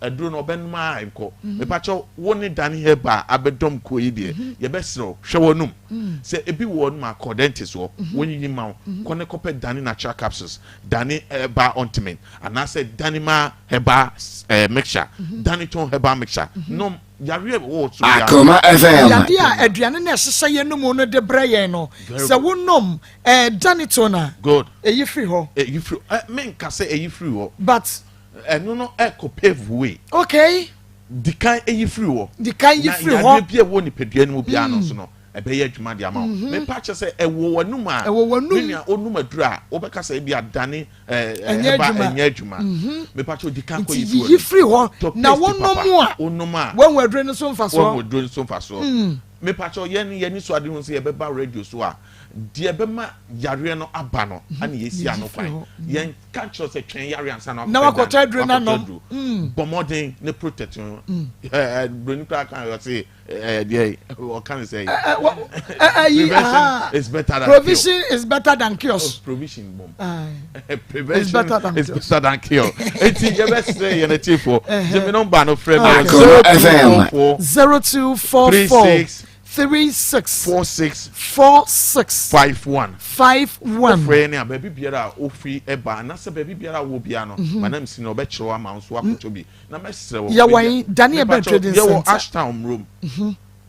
aduro no ɔbɛnom ara ɛnkɔ. Mepakyɛw, wo ne Danny Herbal abɛdɔm kuo yi deɛ, yɛbɛsrɛ wo, hwɛ w'anum. Sɛ ebi wɔ hɔ nom a, kɔ dentist hɔ, wɔnyiyi mma wo. Kɔ ne kɔpɛ Dani Natural Capsules, Dani Herbal Ointment, anaasɛ Danima Herbal eh, Mixture, Daniton Herbal Mixture. Nom, yareɛ wɔ wo so biara. Akoma FM. Yadeɛ a aduane no a ɛhyehyɛ yɛn mu no de brɛ yɛn no, Very sɛ good. wonom eh, Daniton a, Good. ɛyi firi hɔ. Ɛyi firi, eh, menka sɛ ɛyi firi hɔ. But. Ɛno no ɛkɔ pave way. Okay. Di kan yi firi hɔ. Di kan yi firi hɔ. Na yareɛ bi a ɛwɔ nipadua no mu biara no nso no, ɛbɛyɛ adwuma de ama wo. Mepa kyɛ sɛ ɛwɔ w'anum a, Ɛwɔ w'anum. me nua onum aduru a, wobɛka sɛ ebi adane ɛɛ Ɛnyɛ ɛba adwuma. ɛnyɛ adwuma. Mepa kyɛ di kan kɔ Nti yi firi yiyi w'anum. firi hɔ Tɔ na paste wonom papa. a, Wonom a, woahu aduro no so mfasoɔ. Woahu aduro no so mfasoɔ. Mepa kyɛ yɛn yɛn ani so ade hu sɛ yɛbɛba radio so a, deɛ ɛbɛma yareɛ no aba no, ɛna yɛsi ano kwan. Yɛn ka kyerɛ wo sɛ twɛn yare ansa na Na wakɔpɛ wakɔtɔ dan, aduro no wakɔtɔ anom. aduro. Bɔ mmɔden ne protect ho. Ɛɛ broni koraa kan ɔse ɛɛ deɛ ɔka ne sɛ. Ɛ ɛ wɔ ɛ ɛyi Prevention aha. is better than Provision cure. is better than cures. Oh, provision bom. Aye. Prevention Is better than is cures. better than cure. Eti yɛbɛsrɛ yɛn atiefoɔ. Gye me nɔmba no frɛ me wɔ Akoma FM. 0244 0244 36. 36. 46. 46. 51. 51. Wofrɛ yɛn a, baabi biara a wofi ba anaasɛ baabi biara a wowɔ biara no, Madam Sini ɔbɛkyerɛ wo ama wo nso woakɔtɔ bi. Na mɛsrɛ wo. Yɛwɔ he? Daniel Bɛn Trading Centre. Yɛwɔ Ashtown Room.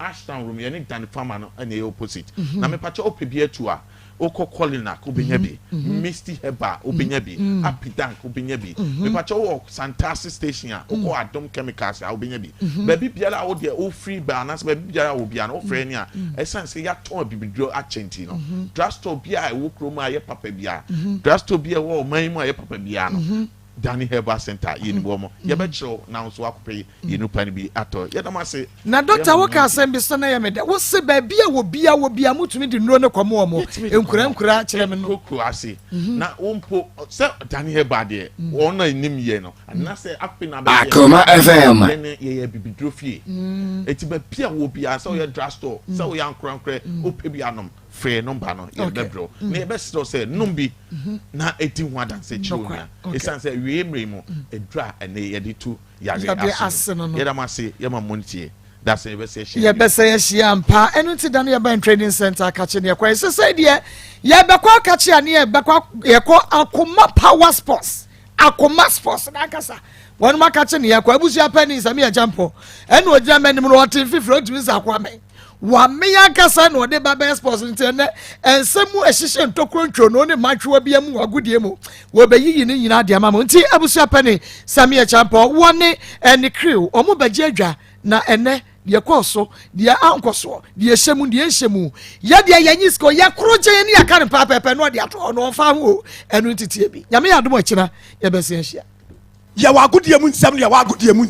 Ashtown Room, yɛne Danny Farmer no na ɛyɛ opposite. Na mepakyɛ wopɛ bi atu a, wokɔ Colinak wobɛnya bi, Misty Herbal wobɛnya bi, Apidank wobɛnya bi. Mepakyɛ wowɔ Santase Station a, wokɔ Adom Chemicals a wobɛnya bi. Baabi biara a wodeɛ wofiri ba anaasɛ baabi biara a wɔ biara no wofrɛ yɛn a, ɛsiane sɛ yɛatɔn abibiduro akyɛ nti no, drugstore biara a ɛwɔ kurom a ɛyɛ papa biara, drugstore biara a ɛwɔ ɔman yi mu a ɛyɛ papa biara no, Danny Herbal Center, yɛnim wɔn. Yɛbɛkyerɛ wo na wo nso woakɔpɛ yɛn nupa no bi atɔ. Yɛda mo ase. Na dɔkta wo ka asɛm bi so na ɛyɛ me dɛ. Wo se baabi a obiara wɔ biara motumi de nnuro no kɔma wɔn. Nkura nkura kyerɛ me no. Nkura nkura ase. Na wo mpo sɛ Danny Herbal deɛ wɔn na nim yɛ no anaasɛ afei na abɛyɛ. Akoma FM. Yɛn yɛyɛ abibiduro fie. Eti baabi a wɔ biara sɛ woyɛ drug store sɛ woyɛ ankorankorɛ wopɛ bi anom frɛ nɔmba no yɛde bɛbrɛ wo na yɛbɛsrɛ wo sɛ nom bi na ɛdi ho adanse kyerɛ onua ɛsiane sɛ awieɛ mmerɛ yi mu aduru a ɛnɛ yɛde tu yareɛ ase no yɛda mo ase yɛma mo ntie da sɛ yɛbɛsɛ ahyia bio. Yɛbɛsɛ ahyia ampa ɛno nti da no yɛbɛn training center akakye ne yɛkɔ ɛsɛ sɛ deɛ yɛbɛkɔ akakye a ne yɛbɛkɔ yɛkɔ akoma power sports akoma sports n'ankasa wɔn akakye ne yɛkɔ abusua panyin sɛ meyɛ gyampo ɛna ogyina m'anim no ɔte mfifiri ɔtumi sɛ akoa mɛ Wame ankasa na ɔde ba bɛyɛ sports nti ɛnɛ nsɛm mu ɛhyehyɛ ntokuro ntwonoo ne mmatwewa bi mu wɔ agodie mu wɔbɛyiyi ne nyinaa de ama mo nti abusua pɛne Sammy Acheampong wɔne ɛne crew wɔn bɛgye adwa na ɛnɛ deɛ kɔɔ so deɛ ankɔ soɔ deɛ ɛhyɛ mu deɛ ɛnhyɛ mu yɛ deɛ yɛnyi sika yɛ koro gye ne yɛka no pɛpɛpɛ na ɔde ato hɔ na ɔmfa ho o ɛno ntitie bi nyame yɛ adom akyina yɛbɛsen ahyia. Yɛwɔ agodie mu nsɛm ne yɛwɔ agodie mu.